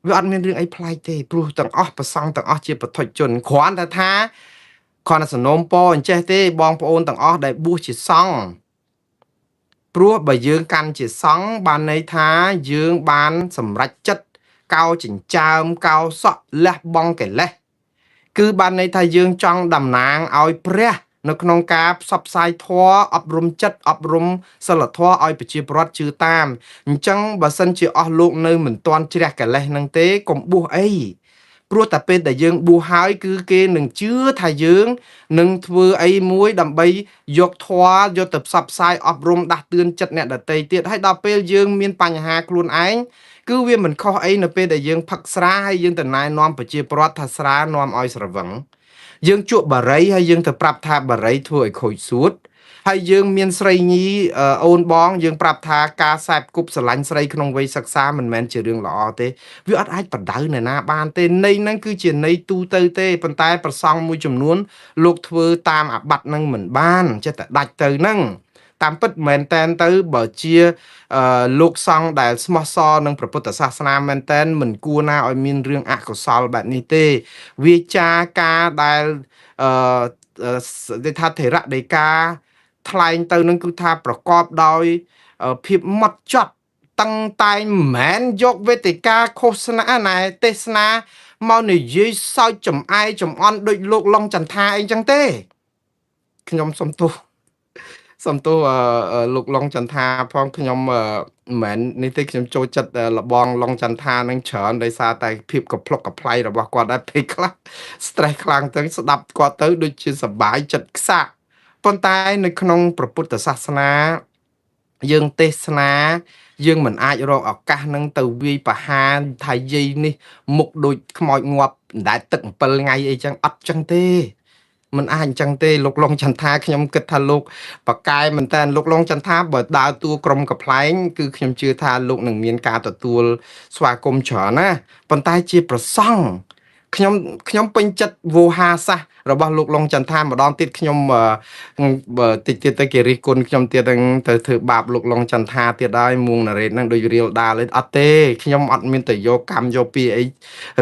[SPEAKER 1] វាអត់មានរឿងអីប្លែកទេព្រោះទាំងអស់ប្រសង់ទាំងអស់ជាពុទ្ធជនគ្រាន់តែថាគ្រាន់តែសំណូមពរអញ្ចេះទេបងប្អូនទាំងអស់ដែលបួសជាសង្ឃព្រោះបើយើងកាន់ជាសង្ឃបានន័យថាយើងបានសម្រេចចិត្តកោចិញ្ចើមកោសក់លះបង់កិលេសគឺបានន័យថាយើងចង់តំណាងឲ្យព្រះនៅក្នុងការផ្សព្វផ្សាយធម៌អប់រំចិត្តអប់រំសិលធម៌ឲ្យប្រជាពលរដ្ឋជឿតាមអញ្ចឹងបើសិនជាអស់លោកនៅមិនទាន់ជ្រះកិលេសនឹងទេកុំបួសអីព្រោះតែពេលដែលយើងបួសហើយគឺគេនឹងជឿថាយើងនឹងធ្វើអីមួយដើម្បីយកធម៌យកទៅផ្សព្វផ្សាយអប់រំដាស់តឿនចិត្តអ្នកដទៃទៀតហើយដល់ពេលយើងមានបញ្ហាខ្លួនឯងគឺវាមិនខុសអីនៅពេលដែលយើងផឹកស្រាហើយយើងទៅណែនាំប្រជាពលរដ្ឋថាស្រានាំឲ្យស្រវឹងយើងជក់បារីហើយយើងទៅប្រាប់ថាបារីធ្វើឲ្យខូចសួតហើយយើងមានស្រីញីអូនបងយើងប្រាប់ថាការសែបគប់ស្រឡាញ់ស្រីក្នុងវ័យសិក្សាមិនមែនជារឿងល្អទេវាអត់អាចបដៅអ្នកណាបានទេន័យហ្នឹងគឺជាន័យទូទៅទេប៉ុន្តែប្រសង់មួយចំនួនលោកធ្វើតាមអាបត្តិហ្នឹងមិនបានចេះតែដាច់ទៅហ្នឹងតាមពិតមែនតែនទៅបើជាលោកសង្ឃដែលស្មោះសរនឹងព្រះពុទ្ធសាសនាមែនតែនមិនគួរណាឲ្យមានរឿងអកុសលបែបនេះទេវាចាការដែលអឺគេថាថេរដីកាថ្លែងទៅនឹងគឺថាប្រកបដោយភាពម៉ត់ចត់តឹងតែងមិនមែនយកវេទិកាឃោសនាណែទេសនាមកនិយាយសើចចំអែចំអន់ដូចលោកឡុងចន្ទាអីចឹងទេខ្ញុំសុំទោសសំទោសលោកឡុងចន្ទាផងខ្ញុំមិនមែននេះទេខ្ញុំចូលចិត្តលបងឡុងចន្ទានឹងច្រើនដោយសារតែភាពកំប្លុកកំប្លៃរបស់គាត់ដែរពេលខ្លះ stress ខ្លាំងទៅស្ដាប់គាត់ទៅដូចជាសប្បាយចិត្តខ្សាក់ប៉ុន្តែនៅក្នុងព្រះពុទ្ធសាសនាយើងទេសនាយើងមិនអាចរកឱកាសនឹងទៅវាយប្រហារថាយាយនេះមុខដូចខ្មោចងាប់អណ្ដែតទឹក7ថ្ងៃអីចឹងអត់ចឹងទេមិនអាចអញ្ចឹងទេលោកឡុងចន្ទាខ្ញុំគិតថាលោកបកែមែនតើលោកឡុងចន្ទាបើដើរតួក្រុមកំប្លែងគឺខ្ញុំជឿថាលោកនឹងមានការទទួលស្វាគមន៍ច្រើនណាប៉ុន្តែជាប្រសង់ខ្ញុំខ្ញុំពេញចិត្តវោហាសាសរបស់លោកឡុងចន្ទាម្ដងទៀតខ្ញុំបើតិចទៀតទៅគេរិះគន់ខ្ញុំទៀតហ្នឹងទៅធ្វើបាបលោកឡុងចន្ទាទៀតហើយមួងណារ៉េតហ្នឹងដូចរៀលដាលអត់ទេខ្ញុំអត់មានទៅយកកម្មយកពីអី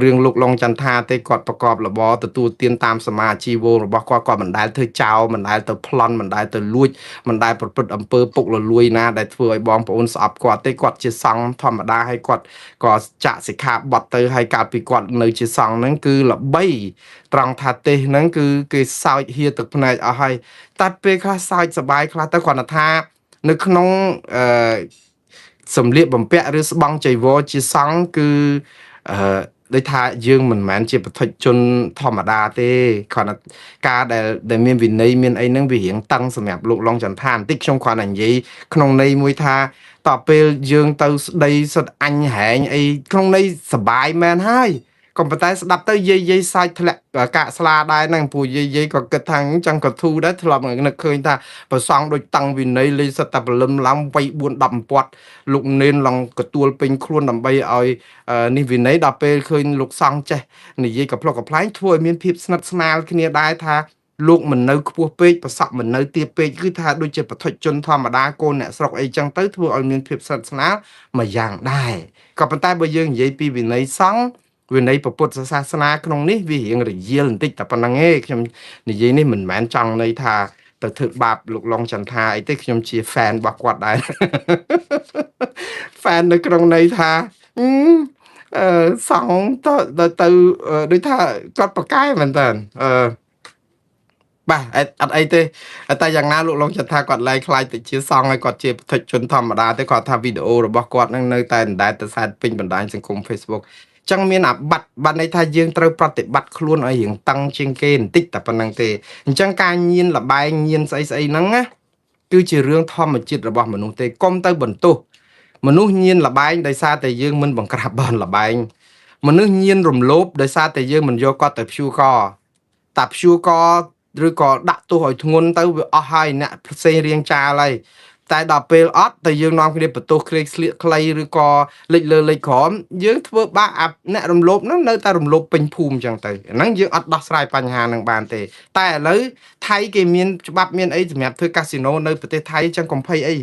[SPEAKER 1] រឿងលោកឡុងចន្ទាទេគាត់ប្រកបរបរទទួលទានតាមសមាជីវោរបស់គាត់គាត់មិនដែលធ្វើចោលមិនដែលទៅប្លន់មិនដែលទៅលួចមិនដែលប្រព្រឹត្តអំពើពុករលួយណាដែលធ្វើឲ្យបងប្អូនស្អប់គាត់ទេគាត់ជាសង្ឃធម្មតាហើយគាត់ក៏ចាក់សិក្ខាបទទៅហើយកាលពីគាត់នៅជាសង្ឃហ្នឹងគឺល្បីត្រង់ថាទេសហ្នឹងគឺគេសោចហៀទឹកភ្នែកអស់ហើយតែពេលខ្លះសោចសប្បាយខ្លះទៅគ្រាន់តែថានៅក្នុងអឺសម្លៀកបំពាក់ឬស្បង់ចីវរជាសង្ឃគឺអឺដូចថាយើងមិនមែនជាពុទ្ធជនធម្មតាទេគ្រាន់តែការដែលមានវិន័យមានអីហ្នឹងវារៀងតឹងសម្រាប់លោកឡុងចន្ទាបន្តិចខ្ញុំគ្រាន់តែនិយាយក្នុងន័យមួយថាតពេលយើងទៅស្ដីសុទ្ធអញហែងអីក្នុងន័យសបាយមែនហើយក៏ប៉ុន្តែស្ដាប់ទៅយាយយាយសាច់ធ្លាក់កាកស្លាដែរហ្នឹងព្រោះយាយយាយក៏គិតថាចឹងក៏ធូរដែរធ្លាប់នឹកឃើញថាប្រសងដូចតឹងវិន័យលេងសិតតែព្រលឹមឡើងវ័យ4 10ពាត់លោកនេនឡើងកទួលពេញខ្លួនដើម្បីឲ្យនេះវិន័យដល់ពេលឃើញលោកសង្ឃចេះនិយាយកំប្លុកកំប្លែងធ្វើឲ្យមានភាពស្និទ្ធស្នាលគ្នាដែរថាលោកមិននៅខ្ពស់ពេកប្រសក់មិននៅទាបពេកគឺថាដូចជាបឋិជនធម្មតាកូនអ្នកស្រុកអីចឹងទៅធ្វើឲ្យមានភាពស្និទ្ធស្នាលមួយយ៉ាងដែរក៏ប៉ុន្តែបើយើងនិយាយពីវិន័យសង្ឃវិន័យពុទ្ធសាសនាក្នុងនេះវារៀងរយាលបន្តិចតែប៉ុណ្្នឹងឯងខ្ញុំនិយាយនេះមិនមែនចង់ន័យថាទៅធ្វើបាបលោកឡុងចន្ទាអីទេខ្ញុំជា fan របស់គាត់ដែរ fan នៅក្នុងន័យថាអឺសង្ឃទៅទៅដូចថាគាត់ប្រកែមែនតើអឺបាទអត់អីទេតែយ៉ាងណាលោកឡុងចន្ទាគាត់លែងខ្លាចទៅជាសង្ឃហើយគាត់ជាពុទ្ធជនធម្មតាទេគាត់ថាវីដេអូរបស់គាត់នឹងនៅតែអណ្ដែតទៅសែតពេញបណ្ដាញសង្គម Facebook ចឹងមានអាបត្តិបាត់ន័យថាយើងត្រូវប្រតិបត្តិខ្លួនឲ្យរៀងតឹងជាងគេបន្តិចតែប៉ុណ្្នឹងទេអញ្ចឹងការញៀនលបែងញៀនស្អីស្អីហ្នឹងណាគឺជារឿងធម្មជាតិរបស់មនុស្សទេកុំទៅបន្ទោសមនុស្សញៀនលបែងដោយសារតែយើងមិនបង្ក្រាបបនលបែងមនុស្សញៀនរំលោភដោយសារតែយើងមិនយកគាត់ទៅព្យួរកតាព្យួរកឬក៏ដាក់ទោសឲ្យធ្ងន់ទៅវាអស់ហើយអ្នកផ្សេងរៀងចាលហើយ តែដល់ពេលអត់តែយើងនាំគ្នាបន្ទោសគ្លេកស្លៀកខ្លីឬក៏លិចលើលិចក្រោមយើងធ្វើបាបអាអ្នករំលោភហ្នឹងនៅតែរំលោភពេញភូមិអញ្ចឹងទៅហ្នឹងយើងអត់ដោះស្រាយបញ្ហាហ្នឹងបានទេតែឥឡូវថៃគេមានច្បាប់មានអីសម្រាប់ធ្វើកាស៊ីណូនៅប្រទេសថៃអញ្ចឹងកុំភ័យអី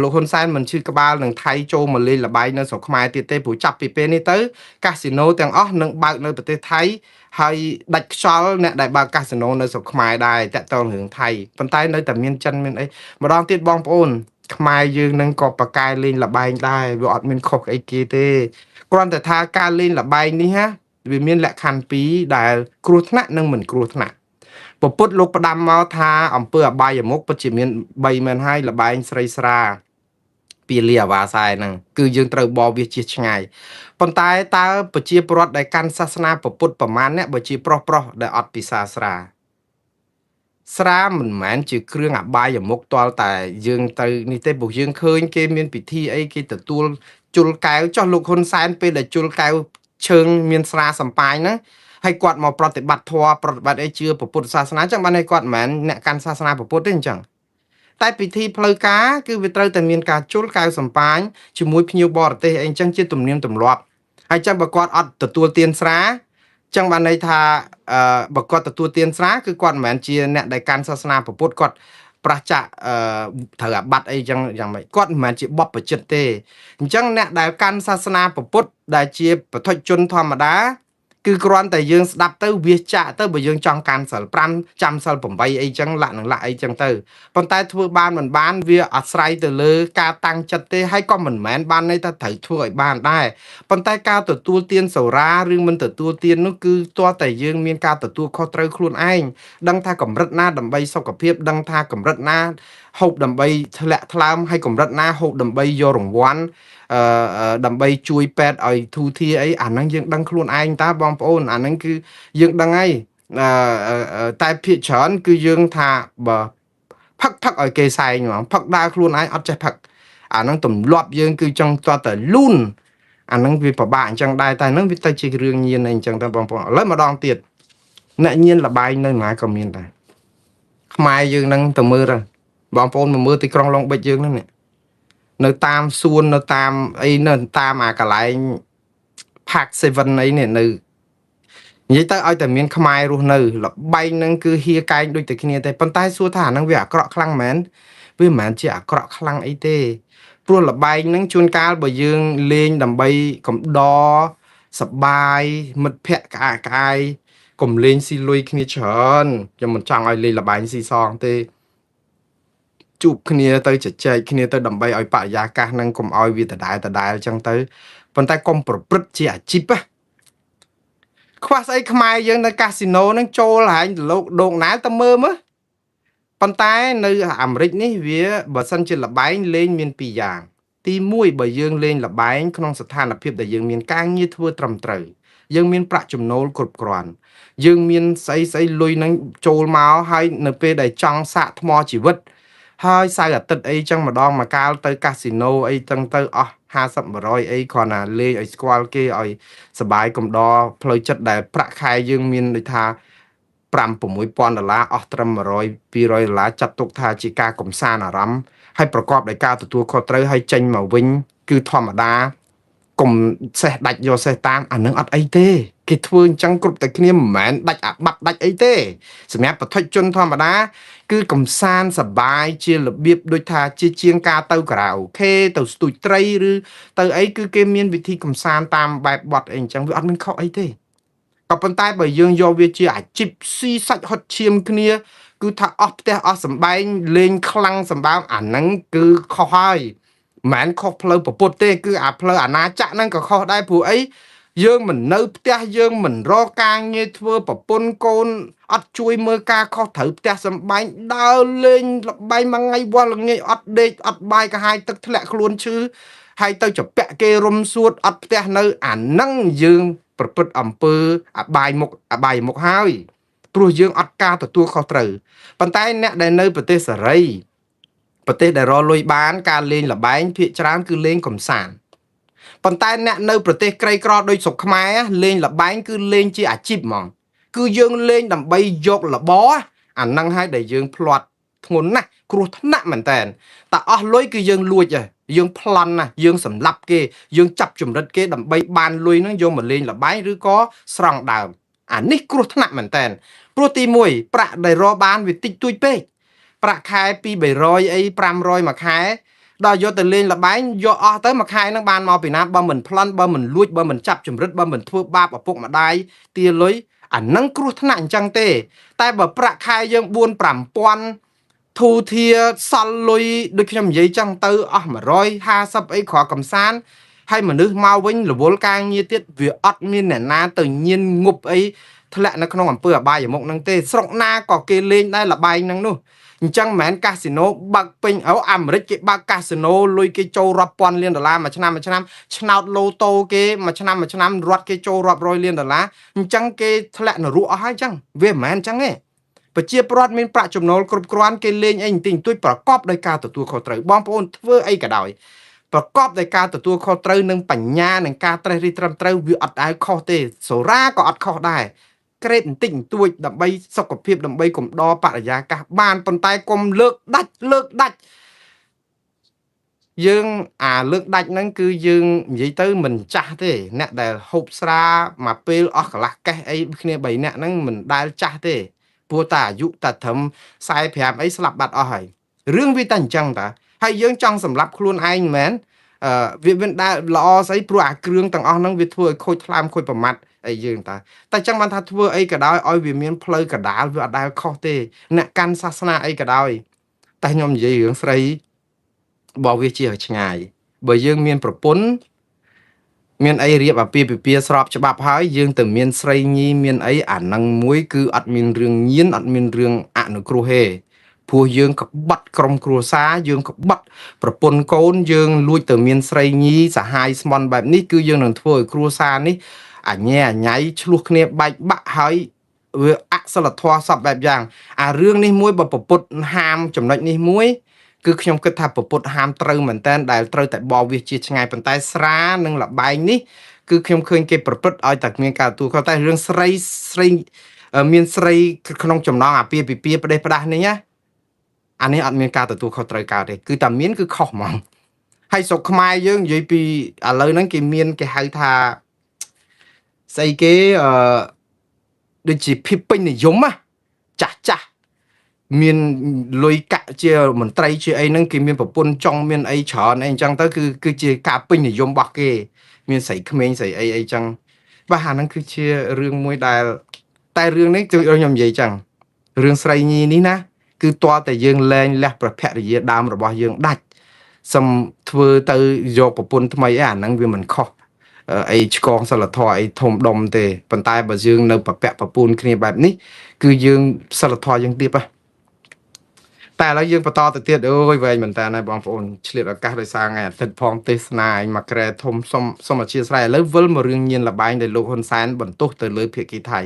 [SPEAKER 1] លោកហ៊ុនសែនមិនឈឺក្បាលនឹងថៃចូលមកលេងល្បែងនៅស្រុកខ្មែរទៀតទេព្រោះចាប់ពីពេលនេះទៅកាស៊ីណូទាំងអស់នឹងបើកនៅប្រទេសថៃហើយដាច់ខ្យល់អ្នកដែលបើកកាស៊ីណូនៅស្រុកខ្មែរដែរតាក់ទងរឿងថៃប៉ុន្តែនៅតែមានចិនមានអីម្ដងទៀតបងប្អូនខ្មែរយើងនឹងក៏ប្រកែលេងល្បែងដែរវាអត់មានខុសអីគេទេគ្រាន់តែថាការលេងល្បែងនេះហាវាមានលក្ខខណ្ឌពីរដែលគ្រោះថ្នាក់និងមិនគ្រោះថ្នាក់ពពុទ្ធលោកផ្ដាំមកថាអំពើអបាយមុខពិតជាមាន3មែនហើយល្បែងស្រីស្រាពាលាអាវ៉ាសែហ្នឹងគឺយើងត្រូវបវាជៀសឆ្ងាយប៉ុន្តែតើប្រជាពលរដ្ឋដែលកាន់សាសនាពុទ្ធប្រមាណអ្នកបើជាប្រុសប្រុសដែលអត់ពិសាស្រាស្រាមិនមែនជាគ្រឿងអបាយមុខទាល់តែយើងទៅនេះទេព្រោះយើងឃើញគេមានពិធីអីគេទទួលជុលកែវចុះលោកហ៊ុនសែនពេលដែលជុលកែវឈើងមានស្រាសំប៉ាញហ្នឹងហើយគាត់មកប្រតិបត្តិធម៌ប្រតិបត្តិអីជឿពុទ្ធសាសនាចឹងបានឲ្យគាត់មិនមែនអ្នកកាន់សាសនាពុទ្ធទេអញ្ចឹងតែពិធីផ្លូវការគឺវាត្រូវតែមានការជុលកែវសំប៉ាញជាមួយភ្ញៀវបរទេសអីអញ្ចឹងជាទំនៀមទម្លាប់ហើយចឹងបើគាត់អត់ទទួលទានស្រាចឹងបានន័យថាអឺបើគាត់ទទួលទានស្រាគឺគាត់មិនមែនជាអ្នកដែលកាន់សាសនាពុទ្ធគាត់ប្រះចាកអឺត្រូវអាបត្តិអីចឹងយ៉ាងម៉េចគាត់មិនមែនជាបព្វជិតទេអញ្ចឹងអ្នកដែលកាន់សាសនាពុទ្ធដែលជាបឋិជនធម្មតាគឺគ្រាន់តែយើងស្ដាប់ទៅវាចាក់ទៅបើយើងចង់កាន់សិល5ចាំសិល8អីចឹងលាក់នឹងលាក់អីចឹងទៅប៉ុន្តែធ្វើបានមិនបានវាអាស្រ័យទៅលើការតាំងចិត្តទេហើយក៏មិនមែនបានន័យថាត្រូវធ្វើឲ្យបានដែរប៉ុន្តែការទទួលទានសូរាឬមិនទទួលទាននោះគឺទាល់តែយើងមានការទទួលខុសត្រូវខ្លួនឯងដឹងថាកម្រិតណាដើម្បីសុខភាពដឹងថាកម្រិតណាហូបដើម្បីធ្លាក់ថ្លើមហើយកម្រិតណាហូបដើម្បីយករង្វាន់អឺដើម្បីជួយពេទ្យឲ្យធូរធារអីអាហ្នឹងយើងដឹងខ្លួនឯងតើបងប្អូនអាហ្នឹងគឺយើងដឹងហើយអឺតែភាកច្រើនគឺយើងថាបើផឹកផឹកឲ្យគេសែងហ្មងផឹកដើរខ្លួនឯងអត់ចេះផឹកអាហ្នឹងទម្លាប់យើងគឺចង់តតែលូនអាហ្នឹងវាពិបាកអញ្ចឹងដែរតែហ្នឹងវាទៅជារឿងញៀនអីអញ្ចឹងតើបងប្អូនឥឡូវម្ដងទៀតអ្នកញៀនលបែងនៅណាក៏មានដែរខ្មែរយើងហ្នឹងទៅមើលទៅបងប្អូនមកមើលទីក្រុងឡុងបិចយើងហ្នឹងនេះនៅតាមសួននៅតាមអីនៅតាមអាកន្លែង Park 7អីនេះនៅនិយាយទៅឲ្យតែមានខ្មែររស់នៅលបែងហ្នឹងគឺហៀកែងដូចតែគ្នាទេប៉ុន្តែសួរថាអាហ្នឹងវាអាក្រក់ខ្លាំងមែនវាមិនមែនជាអាក្រក់ខ្លាំងអីទេព្រោះលបែងហ្នឹងជួនកាលបើយើងលេងដើម្បីកំដរសបាយមិត្តភ័ក្តិក្អាកក្អាយកុំលេងស៊ីលុយគ្នាច្រើនខ្ញុំមិនចង់ឲ្យលេងលបែងស៊ីសងទេជួបគ្នាទៅជជែកគ្នាទៅដើម្បីឲ្យបរិយាកាសហ្នឹងកុំឲ្យវាដដែលដដែលអញ្ចឹងទៅប៉ុន្តែកុំប្រព្រឹត្តជាអាជីពណាខ្វះស្អីខ្មែរយើងនៅកាស៊ីណូហ្នឹងចូលហែងលោកដូងណែលទៅមើលមើលប៉ុន្តែនៅអាមេរិកនេះវាបើសិនជាលបែងលេងមានពីរយ៉ាងទី1បើយើងលេងលបែងក្នុងស្ថានភាពដែលយើងមានការងារធ្វើត្រឹមត្រូវយើងមានប្រាក់ចំណូលគ្រប់គ្រាន់យើងមានស្អីស្អីលុយនឹងចូលមកហើយនៅពេលដែលចង់សាកថ្មជីវិតហើយសៅរ៍អាទិត្យអីចឹងម្ដងមកកាលទៅកាស៊ីណូអីចឹងទៅអស់50 100អីគ្រាន់តែលេងឲ្យស្គាល់គេឲ្យសបាយកំដរផ្លូវចិត្តដែលប្រាក់ខែយើងមានដូចថា5 6000ដុល្លារអស់ត្រឹម100 200ដុល្លារចាត់ទុកថាជាការកំសាន្តអារម្មណ៍ហើយប្រកបដោយការទទួលខុសត្រូវហើយចេញមកវិញគឺធម្មតាកុំសេះដាច់យកសេះតាមអានឹងអត់អីទេគេធ្វើអញ្ចឹងគ្រប់តែគ្នាមិនមែនដាច់អាបាត់ដាច់អីទេសម្រាប់បឋិជនធម្មតាគឺកំសាន្តសបាយជារបៀបដូចថាជាជាងការទៅការ៉ាអូខេទៅស្ទូចត្រីឬទៅអីគឺគេមានវិធីកំសាន្តតាមបែបបត់អីអញ្ចឹងវាអត់មានខុសអីទេក៏ប៉ុន្តែបើយើងយកវាជាអាជីពស៊ីសាច់ហុតឈាមគ្នាគឺថាអស់ផ្ទះអស់សំបែងលេងខ្លាំងសម្បើមអាហ្នឹងគឺខុសហើយមិនមែនខុសផ្លូវពុទ្ធទេគឺអាផ្លូវអាណាចក្រហ្នឹងក៏ខុសដែរព្រោះអីយើងមិននៅផ្ទះយើងមិនរកការងារធ្វើប្រពន្ធកូនអត់ជួយមើលការខុសត្រូវផ្ទះសំបែងដើរលេងលបែងមួយថ្ងៃវល់ល្ងាចអត់ដេកអត់បាយកាហាយទឹកធ្លាក់ខ្លួនឈឺហើយទៅចពាក់គេរុំសួតអត់ផ្ទះនៅអាហ្នឹងយើងប្រព្រឹត្តអំពើអបាយមុខអបាយមុខហើយព្រោះយើងអត់ការទទួលខុសត្រូវប៉ុន្តែអ្នកដែលនៅប្រទេសសេរីប្រទេសដែលរកលុយបានការលេងលបែងភាគច្រើនគឺលេងកំសាន្តប៉ុន្តែអ្នកនៅប្រទេសក្រីក្រដូចស្រុកខ្មែរលេងលបែងគឺលេងជាអាជីពហ្មងគឺយើងលេងដើម្បីយករបរអាហ្នឹងហើយដែលយើងភ្លាត់ ធ្ងន់ណាស់គ្រោះថ្នាក់មែនតើតែអស់លុយគឺយើងលួចហ៎យើងប្លន់ណាស់យើងសម្លាប់គេយើងចាប់ចម្រិតគេដើម្បីបានលុយហ្នឹងយកមកលេងល្បែងឬក៏ស្រង់ដើមអានេះគ្រោះថ្នាក់មែនតើព្រោះទី1ប្រាក់ដែលរកបានវាតិចតួចពេកប្រាក់ខែ2 300អី500មួយខែដល់យកទៅលេងល្បែងយកអស់ទៅមួយខែហ្នឹងបានមកពីណាបើមិនប្លន់បើមិនលួចបើមិនចាប់ចម្រិតបើមិនធ្វើបាបឪពុកម្ដាយទាលុយអាហ្នឹងគ្រោះថ្នាក់អញ្ចឹងទេ តែបើប្រាក់ខែយើង4 5000ធូធាសល់លុយដូចខ្ញុំនិយាយចឹងទៅអស់150អីគ្រាន់កំសាន្តហើយមនុស្សមកវិញរវល់ការងារទៀតវាអត់មានអ្នកណាទៅញៀនងប់អីធ្លាក់នៅក្នុងអំពើអបាយមុខហ្នឹងទេស្រុកណាក៏គេលេងដែរលបែងហ្នឹងនោះអញ្ចឹងមិនមែនកាស៊ីណូបើកពេញអូអាមេរិកគេបើកកាស៊ីណូលុយគេចូលរាប់ពាន់លានដុល្លារមួយឆ្នាំមួយឆ្នាំឆ្នោតឡូតូគេមួយឆ្នាំមួយឆ្នាំរត់គេចូលរាប់រយលានដុល្លារអញ្ចឹងគេធ្លាក់នរកអស់ហើយអញ្ចឹងវាមិនមែនអញ្ចឹងទេប្រជាពលរដ្ឋមានប្រាក់ចំណូលគ្រប់គ្រាន់គេលេងអីបន្តិចបន្តួចប្រកបដោយការទទួលខុសត្រូវបងប្អូនធ្វើអីក៏ដោយប្រកបដោយការទទួលខុសត្រូវនិងបញ្ញានិងការត្រេះរិះត្រឹមត្រូវវាអត់ដែលខុសទេសូរ៉ាក៏អត់ខុសដែរក្រេតបន្តិចបន្តួចដើម្បីសុខភាពដើម្បីកំដរបរិយាកាសបានប៉ុន្តែកុំលើកដាច់លើកដាច់យើងអាលើកដាច់ហ្នឹងគឺយើងនិយាយទៅមិនចាស់ទេអ្នកដែលហូបស្រាមួយពេលអស់កន្លះកេះអីគ្នា3នាក់ហ្នឹងមិនដែលចាស់ទេព្រោះតែអាយុតែត្រឹម45អីស្លាប់បាត់អស់ហើយរឿងវាតែអញ្ចឹងតាហើយយើងចង់សម្លាប់ខ្លួនឯងមែនអឺវាមិនដែលល្អស្អីព្រោះអាគ្រឿងទាំងអស់ហ្នឹងវាធ្វើឲ្យខូចថ្លើមខូចប្រមាត់អីយើងតាតែចឹងបានថាធ្វើអីក៏ដោយឲ្យវាមានផ្លូវកដាលវាអត់ដែលខុសទេអ្នកកាន់សាសនាអីក៏ដោយតែខ្ញុំនិយាយរឿងស្រីបើវាជាឆ្ងាយបើយើងមានប្រពន្ធមានអីរៀបអាពាហ៍ពិពាហ៍ស្របច្បាប់ហើយយើងទៅមានស្រីញីមានអីអានឹងមួយគឺអត់មានរឿងញៀនអត់មានរឿងអនុគ្រោះទេព្រោះយើងក្បត់ក្រុមគ្រួសារយើងក្បត់ប្រពន្ធកូនយើងលួចទៅមានស្រីញីសហាយស្មន់បែបនេះគឺយើងនឹងធ្វើឲ្យគ្រួសារនេះអញែអញៃឆ្លោះគ្នាបែកបាក់ហើយវាអសិលធម៌សពបែបយ៉ាងអារឿងនេះមួយបើពពុទ្ធហាមចំណុចនេះមួយគឺខ្ញុំគិតថាពពុទ្ធហាមត្រូវមែនតើដែលត្រូវតែបវាសជាឆ្ងាយប៉ុន្តែស្រានិងលបែងនេះគឺខ្ញុំឃើញគេប្រព្រឹត្តឲ្យតែគ្មានការទទួលខុសតែរឿងស្រីស្រីមានស្រីក្នុងចំណងអាពាហ៍ពិពាហ៍ផ្ដេសផ្ដាស់នេះណាអានេះអត់មានការទទួលខុសត្រូវកើតទេគឺតែមានគឺខុសហ្មងហើយស្រុកខ្មែរយើងនិយាយពីឥឡូវហ្នឹងគេមានគេហៅថាស្អីគេអឺដូចជាភាពពេញនិយមណាចាស់ចាស់មានលុយកាក់ជាមន្ត្រីជាអីហ្នឹងគេមានប្រពន្ធចង់មានអីច្រើនអីអញ្ចឹងទៅគឺគឺជាការពេញនិយមរបស់គេមានស្រីក្មេងស្រីអីអីចឹងបាទអាហ្នឹងគឺជារឿងមួយដែលតែរឿងនេះគឺខ្ញុំនិយាយចឹងរឿងស្រីញីនេះណាគឺទាល់តែយើងលែងលះប្រភរិយាដើមរបស់យើងដាច់សុំធ្វើទៅយកប្រពន្ធថ្មីអីអាហ្នឹងវាមិនខុសអីឆ្កងសិលធម៌អីធំដុំទេប៉ុន្តែបើយើងនៅប្រពាក់ប្រពូនគ្នាបែបនេះគឺយើងសិលធម៌យើងទៀបហ៎តែឥឡូវយើងបន្តទៅទៀតអូយវែងមែនតើណាបងប្អូនឆ្លៀតឱកាសដោយសារថ្ងៃអាទិត្យផងទេសនាឯងមកក្រែធំសុំសុំអធិស្ឋានឥឡូវវិលមករឿងញៀនលបែងដែលលោកហ៊ុនសែនបន្ទោសទៅលើភាគីថៃ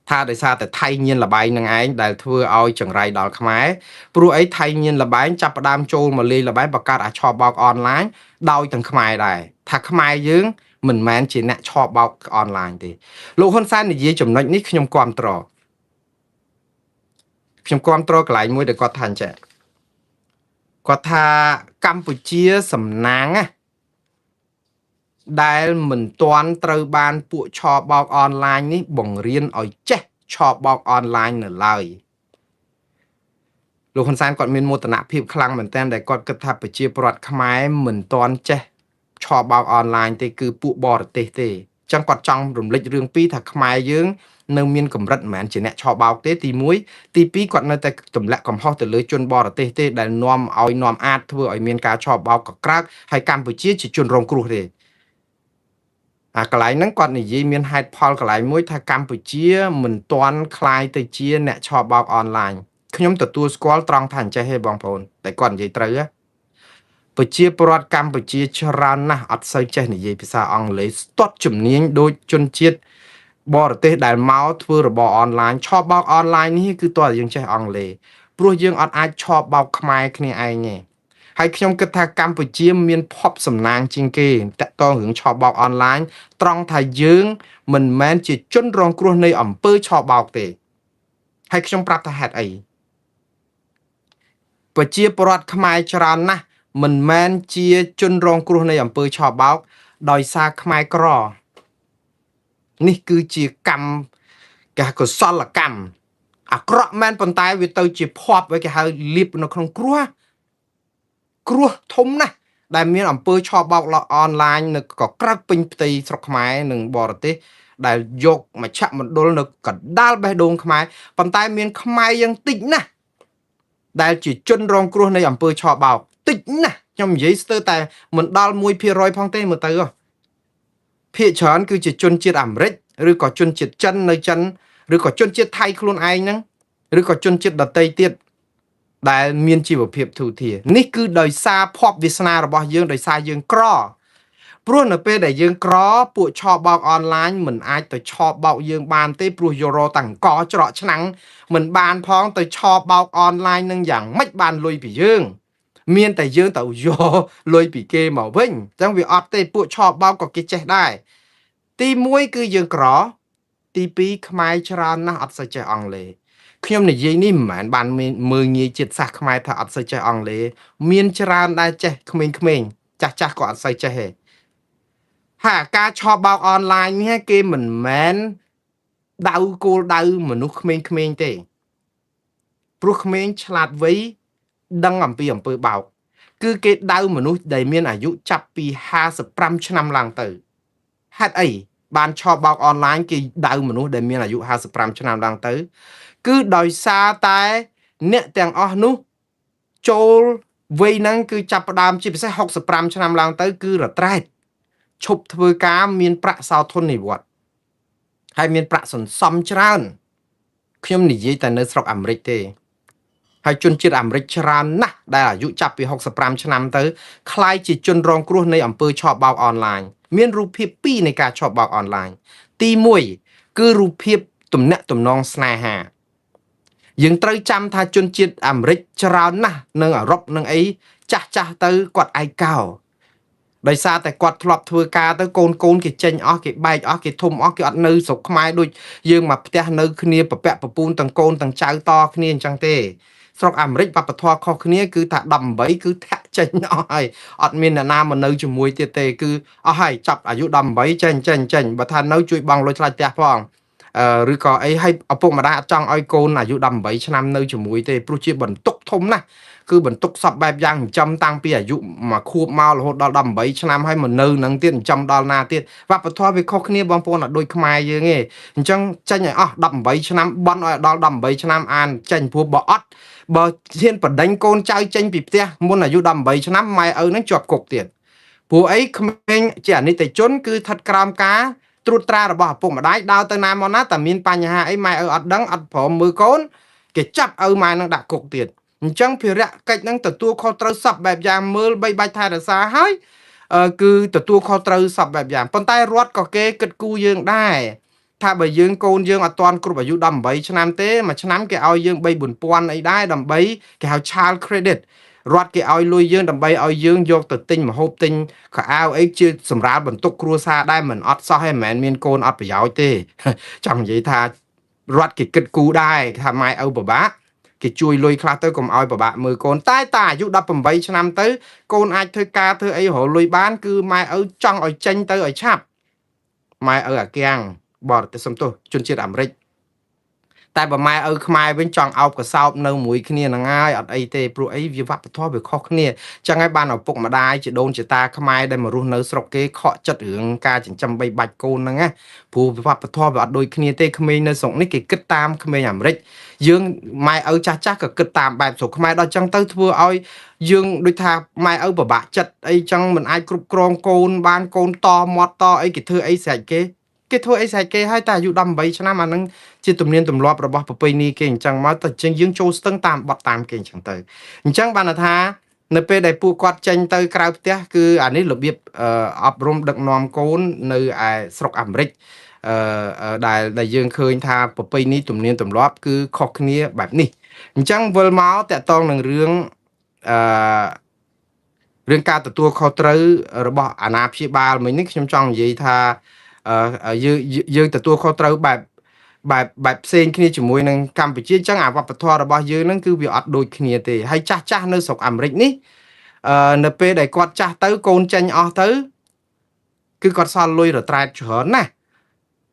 [SPEAKER 1] ថាដោយសារតែថៃញៀនលបែងនឹងឯងដែលធ្វើឲ្យចង្រៃដល់ខ្មែរព្រោះអីថៃញៀនលបែងចាប់ផ្ដើមចូលមកលេងលបែងបង្កើតអាឆបោកអនឡាញដោយទាំងខ្មែរដែរថាខ្មែរយើងមិនមែនជាអ្នកឆបោកអនឡាញទេលោកហ៊ុនសែននិយាយចំណុចនេះខ្ញុំគាំទ្រខ្ញុំគាំទ្រកន្លែងមួយដែលគាត់ថាអញ្ចឹងគាត់ថាកម្ពុជាសំណាងណាដែលមិនទាន់ត្រូវបានពួកឆបោកអនឡាញនេះបង្រៀនឲ្យចេះឆបោកអនឡាញនៅឡើយលោកហ៊ុនសែនគាត់មានមោទនភាពខ្លាំងមែនទែនដែលគាត់គិតថាប្រជាពលរដ្ឋខ្មែរមិនទាន់ចេះឆបោកអនឡាញទេគឺពួកបរទេសទេអញ្ចឹងគាត់ចង់រំលេចរឿងពីរថាខ្មែរយើងនៅមានកម្រិតមិនមែនជាអ្នកឆបោកទេទី1ទី2គាត់នៅតែទម្លាក់កំហុសទៅលើជនបរទេសទេដែលនាំឲ្យនាំអាចធ្វើឲ្យមានការឆបោកកក្រើកហើយកម្ពុជាជាជនរងគ្រោះទេអាកន្លែងហ្នឹងគាត់និយាយមានហេតុផលកន្លែងមួយថាកម្ពុជាមិនទាន់คล้ายទៅជាអ្នកឆបោកអនឡាញខ្ញុំទទួលស្គាល់ត្រង់ថាអញ្ចេះទេបងប្អូនតែគាត់និយាយត្រូវហ៎ប្រជាពលរដ្ឋកម្ពុជាច្រើនណាស់អត់សូវចេះនិយាយភាសាអង់គ្លេសស្ទាត់ជំនាញដូចជនជាតិបរទេសដែលមកធ្វើរបរអនឡាញឆបោកអនឡាញនេះគឺតើយើងចេះអង់គ្លេសព្រោះយើងអត់អាចឆបោកខ្មែរគ្នាឯងទេហើយខ្ញុំគិតថាកម្ពុជាមានភ័ព្វសំណាងជាងគេតាក់ទងរឿងឆបោកអនឡាញត្រង់ថាយើងមិនមែនជាជនរងគ្រោះនៃអំពើឆបោកទេហើយខ្ញុំប្រាប់ថាហេតុអី ប្រជាពលរដ្ឋខ្មែរច្រើនណាស់មិនមែនជាជនរងគ្រោះនៃអំពើឆបោកដោយសារខ្មែរក្រនេះគឺជាកម្មគេហៅកុសលកម្មអាក្រក់មែនប៉ុន្តែវាទៅជាភ័ព្វឲ្យគេហៅលៀបនៅក្នុងគ្រោះគ្រោះធំណាស់ដែលមានអំពើឆបោកអនឡាញនៅក៏ក្រឹកពេញផ្ទៃស្រុកខ្មែរនិងបរទេសដែលយកមជ្ឈមណ្ឌលនៅកណ្ដាលបេះដូងខ្មែរប៉ុន្តែមានខ្មែរយ៉ាងតិចណាស់ដែលជាជនរងគ្រោះនៃអំពើឆបោកតិចណាស់ខ្ញុំនិយាយស្ទើរតែមិនដល់1%ផងទេមើលទៅហ៎ភាគច្រើនគឺជាជនជាតិអាមេរិកឬក៏ជនជាតិចិននៅចិនឬក៏ជនជាតិថៃខ្លួនឯងហ្នឹងឬក៏ជនជាតិដទៃទៀតដែលមានជីវភាពធូរធារនេះគឺដោយសារភ័ព្វវាសនារបស់យើងដោយសារយើងក្រព្រោះនៅពេលដែលយើងក្រពួកឆបោកអនឡាញមិនអាចទៅឆបោកយើងបានទេព្រោះយករតាំងកច្រកឆ្នាំងមិនបានផងទៅឆបោកអនឡាញនឹងយ៉ាងម៉េចបានលុយពីយើងមានតែយើងទៅយកលុយពីគេមកវិញអញ្ចឹងវាអត់ទេពួកឆបោកក៏គេចេះដែរទី1គឺយើងក្រទី2ខ្មែរច្រើនណាស់អត់សូវចេះអង់គ្លេសខ្ញុំនិយាយនេះមិនមែនបានមើលងាយជាតិសាសន៍ខ្មែរថាអត់សូវចេះអង់គ្លេសមានច្រើនដែរចេះក្មេងៗចាស់ចាស់ក៏អត់សូវចេះទេហើយការឆបោកអនឡាញនេះគេមិនមែនដៅគោលដៅមនុស្សក្មេងៗទេព្រោះក្មេងឆ្លាតវៃដឹងអំពីអំពើបោកគឺគេដៅមនុស្សដែលមានអាយុចាប់ពី55ឆ្នាំឡើងទៅហេតុអីបានឆបោកអនឡាញគេដៅមនុស្សដែលមានអាយុ55ឆ្នាំឡើងទៅគឺដោយសារតែអ្នកទាំងអស់នោះចូលវ័យហ្នឹងគឺចាប់ផ្ដើមជាពិសេស65ឆ្នាំឡើងទៅគឺរត្រែតឈប់ធ្វើការមានប្រាក់សោធននិវត្តន៍ហើយមានប្រាក់សន្សំច្រើនខ្ញុំនិយាយតែនៅស្រុកអាមេរិកទេហើយជនជាតិអាមេរិកច្រើនណាស់ដែលអាយុចាប់ពី65ឆ្នាំទៅក្លាយជាជនរងគ្រោះនៃអំពើឆបោកអនឡាញមានរូបភាពពីរនៃការឆបោកអនឡាញទី1គឺរូបភាពទំនាក់ទំនងស្នេហាយើងត្រូវចាំថាជនជាតិអាមេរិកច្រើនណាស់និងអឺរ៉ុបនិងអីចាស់ចាស់ទៅគាត់ឯកោដោយសារតែគាត់ធ្លាប់ធ្វើការទៅកូនកូនគេចេញអស់គេបែកអស់គេធំអស់គេអត់នៅស្រុកខ្មែរដូចយើងមកផ្ទះនៅគ្នាប្រពាក់ប្រពូនទាំងកូនទាំងចៅតគ្នាអញ្ចឹងទេស្រុកអាមេរិកវប្បធម៌ខុសគ្នាគឺថា18គឺធាក់ចេញអស់ហើយអត់មានអ្នកណាមកនៅជាមួយទៀតទេគឺអស់ហើយចាប់អាយុ18ចេញចេញចេញបើថានៅជួយបង់លុយថ្លៃផ្ទះផងឬក៏អីឲ្យឪពុកម្ដាយអត់ចង់ឲ្យកូនអាយុ18ឆ្នាំនៅជាមួយទេព្រោះជាបន្ទុកធំណាស់គឺបន្ទុកសពបែបយ៉ាងចិញ្ចឹមតាំងពីអាយុមួយខួបមករហូតដល់18ឆ្នាំហើយមកនៅនឹងទៀតចិញ្ចឹមដល់ណាទៀតវប្បធម៌វាខុសគ្នាបងប្អូនអត់ដូចខ្មែរយើងទេអញ្ចឹងចេញឲ្យអស់18ឆ្នាំបន់ឲ្យដល់18ឆ្នាំអានចេញព្រោះបើអត់បើហ៊ានបដិញកូនចៅចេញពីផ្ទះមុនអាយុ18ឆ្នាំម៉ែឪនឹងជាប់គុកទៀតព្រោះអីក្មេងជាអនិច្ចជនគឺស្ថិតក្រោមការត្រួតត្រារបស់ឪពុកម្ដាយដើរទៅណាមកណាតែមានបញ្ហាអីម៉ែឪអត់ដឹងអត់ព្រមមើលកូនគេចាប់ឪម៉ែនឹងដាក់គុកទៀតអញ្ចឹងភារកិច្ចនឹងទទួលខុសត្រូវសពបែបយ៉ាងមើលបីបាច់ថែរក្សាហើយគឺទទួលខុសត្រូវសពបែបយ៉ាងប៉ុន្តែរដ្ឋក៏គេគិតគូរយើងដែរថាបើយើងកូនយើងអត់ទាន់គ្រប់អាយុ18ឆ្នាំទេមួយឆ្នាំគេឲ្យយើង3 4000អីដែរដើម្បីគេហៅ child credit រដ្ឋគេឲ្យលុយយើងដើម្បីឲ្យយើងយកទៅទិញម្ហូបទិញខោអាវអីជាសម្រាលបន្ទុកគ្រួសារដែរមិនអត់សោះឯងមិនមែនមានកូនអត់ប្រយោជន៍ទេចង់និយាយថារដ្ឋគេគិតគូរដែរថាម៉ែឪពិបាកគេជួយលុយខ្លះទៅកុំឲ្យពិបាកមើលកូនតែតាអាយុ18ឆ្នាំទៅកូនអាចធ្វើការធ្វើអីរកលុយបានគឺម៉ែឪចង់ឲ្យចេញទៅឲ្យឆាប់ម៉ែឪអាកាំងបរទេសសំទោសជនជាតិអាមេរិកតែបើម៉ែឪខ្មែរវិញចង់អោបកសោបនៅមួយគ្នាហ្នឹងហើយអត់អីទេព្រោះអីវាវប្បធម៌វាខុសគ្នាចឹងហើយបានឪពុកម្ដាយជាដូនជាតាខ្មែរដែលមករស់នៅស្រុកគេខកចិត្តរឿងការចិញ្ចឹមបីបាច់កូនហ្នឹងណាព្រោះវប្បធម៌វាអត់ដូចគ្នាទេក្មេងនៅស្រុកនេះគេគិតតាមក្មេងអាមេរិកយើងម៉ែឪចាស់ចាស់ក៏គិតតាមបែបស្រុកខ្មែរដល់ចឹងទៅធ្វើឲ្យយើងដូចថាម៉ែឪពិបាកចិត្តអីចឹងមិនអាចគ្រប់គ្រងកូនបានកូនតមាត់តអីគេធ្វើអីស្រេចគេគេធ្វើអីស្រេចគេហើយតែអាយុ18ឆ្នាំអាហ្នឹងជាទំនៀមទម្លាប់របស់ប្រពៃណីគេអញ្ចឹងមកទៅជាងយើងចូលស្ទឹងតាមបត់តាមគេអញ្ចឹងទៅអញ្ចឹងបានថានៅពេលដែលពួកគាត់ចេញទៅក្រៅផ្ទះគឺអានេះរបៀបអប់រំដឹកនាំកូននៅឯស្រុកអាមេរិកអឺដែលដែលយើងឃើញថាប្រពៃណីទំនៀមទម្លាប់គឺខុសគ្នាបែបនេះអញ្ចឹងវិលមកតកតងនឹងរឿងអឺរឿងការទទួលខុសត្រូវរបស់អាណាព្យាបាលមិញនេះខ្ញុំចង់និយាយថាយើងយើងទទួលខុសត្រូវបែប បែបបែបផ្សេងគ្នាជាមួយនឹងកម្ពុជាអញ្ចឹងអាវប្បធម៌របស់យើងហ្នឹងគឺវាអត់ដូចគ្នាទេហើយចាស់ចាស់នៅស្រុកអាមេរិកនេះនៅពេលដែលគាត់ចាស់ទៅកូនចេញអស់ទៅគឺគាត់សល់លុយរត្រែតច្រើនណាស់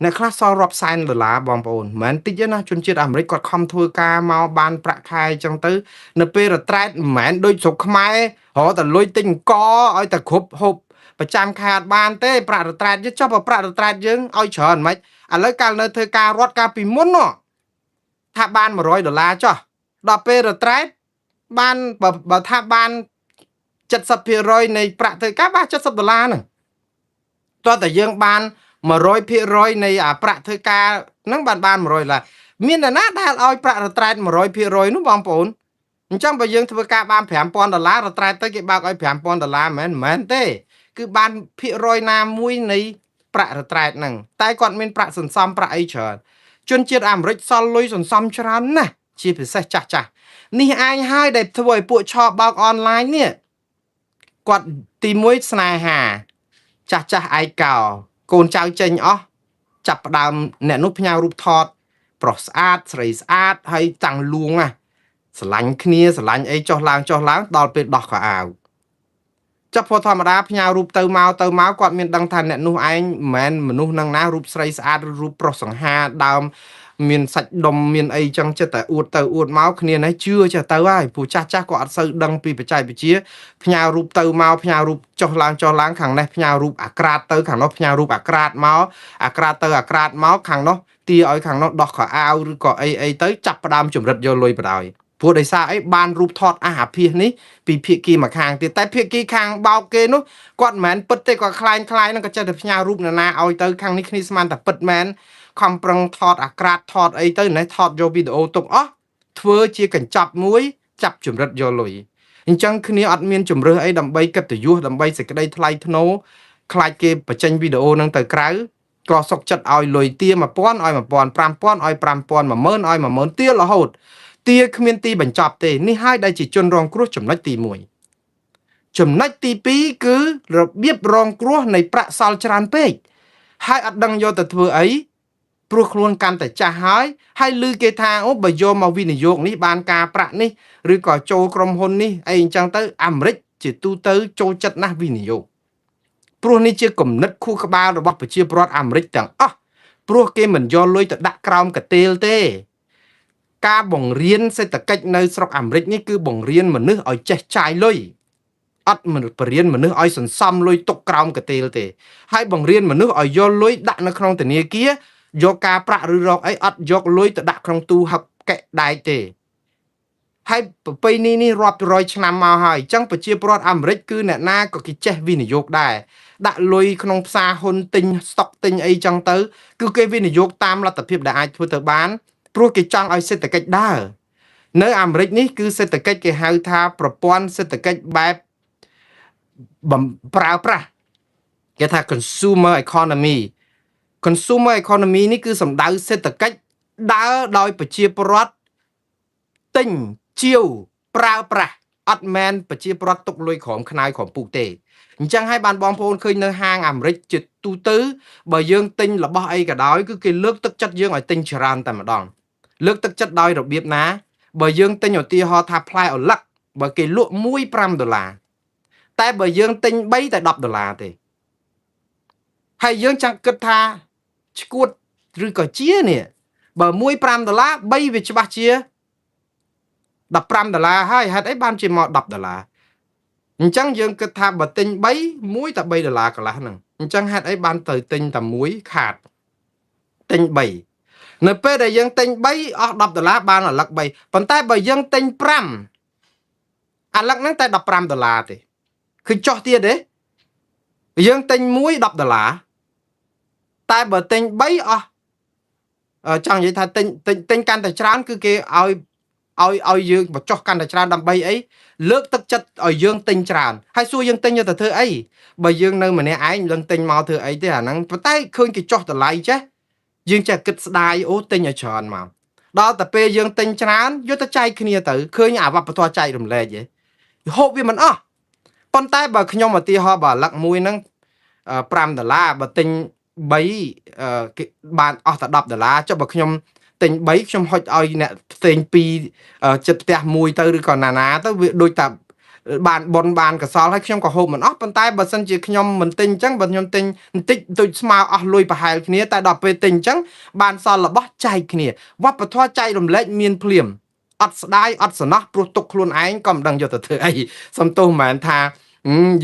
[SPEAKER 1] អ្នកខ្លះសល់រាប់សែនដុល្លារបងប្អូនមិនមែនតិចទេណាជនជាតិអាមេរិកគាត់ខំធ្វើការមកបានប្រាក់ខែអញ្ចឹងទៅនៅពេលរត្រែតមិនមែនដូចស្រុកខ្មែររកតែលុយទិញអង្គឲ្យតែគ្រប់ហូបប្រចាំខែអត់បានទេប្រាក់រត្រែតយើងចុះបើប្រាក់រត្រែតយើងឲ្យច្រើនមិនឥឡូវកាលនៅធ្វើការរដ្ឋកាលពីមុននោះថាបាន100ដុល្លារចុះដល់ពេលរត្រែតបានបើថាបាន70%នៃប្រាក់ធ្វើការបាន70ដុល្លារហ្នឹងតោះតែយើងបាន100%នៃអាប្រាក់ធ្វើការហ្នឹងបាន100ដុល្លារមានអ្នកណាដែលឲ្យប្រាក់រត្រែត100%នោះបងប្អូនអញ្ចឹងបើយើងធ្វើការបាន5000ដុល្លាររត្រែតទៅគេបើកឲ្យ5000ដុល្លារមិនមែនទេគឺបានភាគរយណាមួយនៃប្រាក់រត្រែតហ្នឹងតែគាត់មានប្រាក់សន្សំប្រាក់អីច្រើនជនជាតិអាមេរិកសល់លុយសន្សំច្រើនណាស់ជាពិសេសចាស់ចាស់នេះឯងហើយដែលធ្វើឲ្យពួកឆបោកអនឡាញនេះគាត់ទី1ស្នេហាចាស់ចាស់ឯកោកូនចៅចេញអស់ចាប់ផ្ដើមអ្នកនោះផ្ញើរូបថតប្រុសស្អាតស្រីស្អាតហើយតាំងលួងណាស្រឡាញ់គ្នាស្រឡាញ់អីចុះឡើងចុះឡើងដល់ពេលដោះខោអាវចុះព្រោះធម្មតាផ្ញើរូបទៅមកទៅមកគាត់មានដឹងថាអ្នកនោះឯងមិនមែនមនុស្សនឹងណារូបស្រីស្អាតឬរូបប្រុសសង្ហាដើមមានសាច់ដុំមានអីចឹងចិត្តតែអួតទៅអួតមកគ្នានេះជឿចេះទៅហើយព្រោះចាស់ចាស់ក៏អត់សូវដឹងពីបច្ចេកវិទ្យាផ្ញើរូបទៅមកផ្ញើរូបចុះឡើងចុះឡើងខាងនេះផ្ញើរូបអាក្រាតទៅខាងនោះផ្ញើរូបអាក្រាតមកអាក្រាតទៅអាក្រាតមកខាងនោះទាឲ្យខាងនោះដោះខោអាវឬក៏អីអីទៅចាប់ផ្ដើមជំរិតយកលុយបដ ாய் ព្រោះដោយសារអីបានរូបថតអាហាភាសនេះពីភាគីមកខាងទៀតតែភាគីខាងបោកគេនោះគាត់មិនមែនពិតទេគាត់ខ្លាញ់ខ្លាយហ្នឹងក៏ចេះតែផ្ញើរូបនរណាឲ្យទៅខាងនេះគ្នាស្មានតែពិតមែនខំប្រឹងថតអាក្រាតថតអីទៅណេះថតយកវីដេអូទុកអស់ធ្វើជាកញ្ចប់មួយចាប់ជំរិតយកលុយអញ្ចឹងគ្នាអត់មានជំរើសអីដើម្បីកិត្តិយសដើម្បីសេចក្តីថ្លៃថ្នូរខ្លាចគេបញ្ចេញវីដេអូហ្នឹងទៅក្រៅក៏សុកចិត្តឲ្យលុយទា1000ឲ្យ1000 5000ឲ្យ5000 10000ឲ្យ10000ទារហូតទាគ្មានទីបញ្ចប់ទេនេះហើយដែលជាជនរងគ្រោះចំណុចទី1ចំណុចទី2គឺរបៀបរងគ្រោះនៃប្រាក់សល់ច្រើនពេកហើយអត់ដឹងយកទៅធ្វើអីព្រោះខ្លួនកាន់តែចាស់ហើយហើយឮគេថាអូបើយកមកវិនិយោគនេះបានការប្រាក់នេះឬក៏ចូលក្រុមហ៊ុននេះអីអញ្ចឹងទៅអាមេរិកជាទូទៅចូលចិត្តណាស់វិនិយោគព្រោះនេះជាគំនិតខួរក្បាលរបស់ប្រជាពលរដ្ឋអាមេរិកទាំងអស់ព្រោះគេមិនយកលុយទៅដាក់ក្រោមកន្ទេលទេការបង្រៀនសេដ្ឋកិច្ចនៅស្រុកអាមេរិកនេះគឺបង្រៀនមនុស្សឲ្យចេះចាយលុយអត់មិនបរៀនមនុស្សឲ្យសន្សំលុយទុកក្រោមកន្ទេលទេហើយបង្រៀនមនុស្សឲ្យយកលុយដាក់នៅក្នុងធនាគារយកការប្រាក់ឬរកអីអត់យកលុយទៅដាក់ក្នុងទូហឹបកែដែកទេហើយប្រពៃណីនេះរាប់រយឆ្នាំមកហើយអញ្ចឹងប្រជាពលរដ្ឋអាមេរិកគឺអ្នកណាក៏គេចេះវិនិយោគដែរដាក់លុយក្នុងផ្សារហ៊ុនទិញស្តុកទិញអីចឹងទៅគឺគេវិនិយោគតាមលទ្ធភាពដែលអាចធ្វើទៅបានព្រោះគេចង់ឲ្យសេដ្ឋកិច្ចដើរនៅអាមេរិកនេះគឺសេដ្ឋកិច្ចគេហៅថាប្រព័ន្ធសេដ្ឋកិច្ចបែបបំប្រើប្រាស់គេថា consumer economy consumer economy នេះគឺសំដៅសេដ្ឋកិច្ចដើរដោយប្រជាពលរដ្ឋទិញជាវប្រើប្រាស់អត់មែនប្រជាពលរដ្ឋទុកលុយក្រោមខ្នើយក្រោមពូកទេអញ្ចឹងហើយបានបងប្អូនឃើញនៅហាងអាមេរិកជាទូទៅបើយើងទិញរបស់អីក៏ដោយគឺគេលើកទឹកចិត្តយើងឲ្យទិញច្រើនតែម្ដងលើកទឹកចិត្តដោយរបៀបណាបើយើងទិញឧទាហរណ៍ថាផ្លែឪឡឹកបើគេលក់1 5ដុល្លារតែបើយើងទិញ3តែ10ដុល្លារទេហើយយើងចង់គិតថាឈួតឬក៏ជានេះបើ1 5ដុល្លារ3វាច្បាស់ជា15ដុល្លារហើយហេតុអីបានជាមក10ដុល្លារអញ្ចឹងយើងគិតថាបើទិញ3មួយតែ3ដុល្លារកន្លះហ្នឹងអញ្ចឹងហេតុអីបានទៅទិញតែមួយខាតទិញ3នៅពេលដែលយើងទិញ3អស់10ដុល្លារបានឪឡឹក3ប៉ុន្តែបើយើងទិញ5ឪឡឹកហ្នឹងតែ15ដុល្លារទេគឺចុះទៀតទេយើងទិញ1 10ដុល្លារតែបើទិញ3អស់ចង់និយាយថាទិញទិញទិញកាន់តែច្រើនគឺគេឲ្យឲ្យឲ្យយើងបញ្ចុះកាន់តែច្រើនដើម្បីអីលើកទឹកចិត្តឲ្យយើងទិញច្រើនហើយសួរយើងទិញយកទៅធ្វើអីបើយើងនៅម្នាក់ឯងនឹងទិញមកធ្វើអីទេអាហ្នឹងប៉ុន្តែឃើញគេចុះតម្លៃចេះយើងចេះគិតស្ដាយអូទិញឲ្យច្រើនមកដល់តែពេលយើងទិញច្រើនយកទៅចែកគ្នាទៅឃើញអាវប្បធម៌ចែករំលែកឯងហូបវាមិនអស់ប៉ុន្តែបើខ្ញុំឧទាហរណ៍បើឪឡឹកមួយហ្នឹង5ដុល្លារបើទិញ 3គេបានអស់តែ10ដុល្លារចុះបើខ្ញុំទិញ3ខ្ញុំហុចឲ្យអ្នកផ្សេង2ចិត្តផ្ទះមួយទៅឬក៏ណាណាទៅវាដូចតែបានបុនបានកសលហើយខ្ញុំក៏ហូបមិនអស់ប៉ុន្តែបើសិនជាខ្ញុំមិនទិញអញ្ចឹងបើខ្ញុំទិញបន្តិចដូចស្មើអស់លុយប្រហែលគ្នាតែដល់ពេលទិញអញ្ចឹងបានសល់របស់ចែកគ្នាវប្បធម៌ចែករំលែកមានភ្លាមអត់ស្ដាយអត់សំណោះព្រោះទុកខ្លួនឯងក៏មិនដឹងយកទៅធ្វើអីសំទោសមិនមែនថា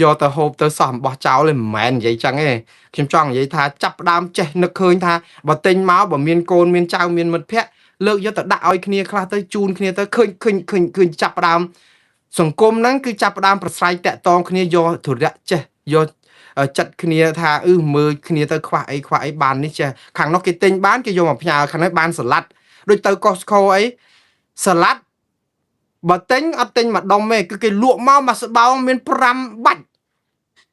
[SPEAKER 1] យកទៅហូបទៅសោះអំបោះចោលទេមិនមែននិយាយចឹងទេខ្ញុំចង់និយាយថាចាប់ផ្ដើមចេះនឹកឃើញថាបើទិញមកបើមានកូនមានចៅមានមិត្តភ័ក្តិលើកយកទៅដាក់ឲ្យគ្នាខ្លះទៅជូនគ្នាទៅឃើញឃើញឃើញឃើញចាប់ផ្ដើមសង្គមហ្នឹងគឺចាប់ផ្ដើមប្រស្រ័យតាក់តងគ្នាយកធរៈចេះយកចិត្តគ្នាថាអឺមើលគ្នាទៅខ្វះអីខ្វះអីបាននេះចេះខាងនោះគេទិញបានគេយកមកផ្ញើខាងនេះបានសាឡាត់ដូចទៅ Costco អីសាឡាត់បើទិញអត់ទិញមួយដុំទេគឺគេលក់មកមួយស្បោងមាន5បាច់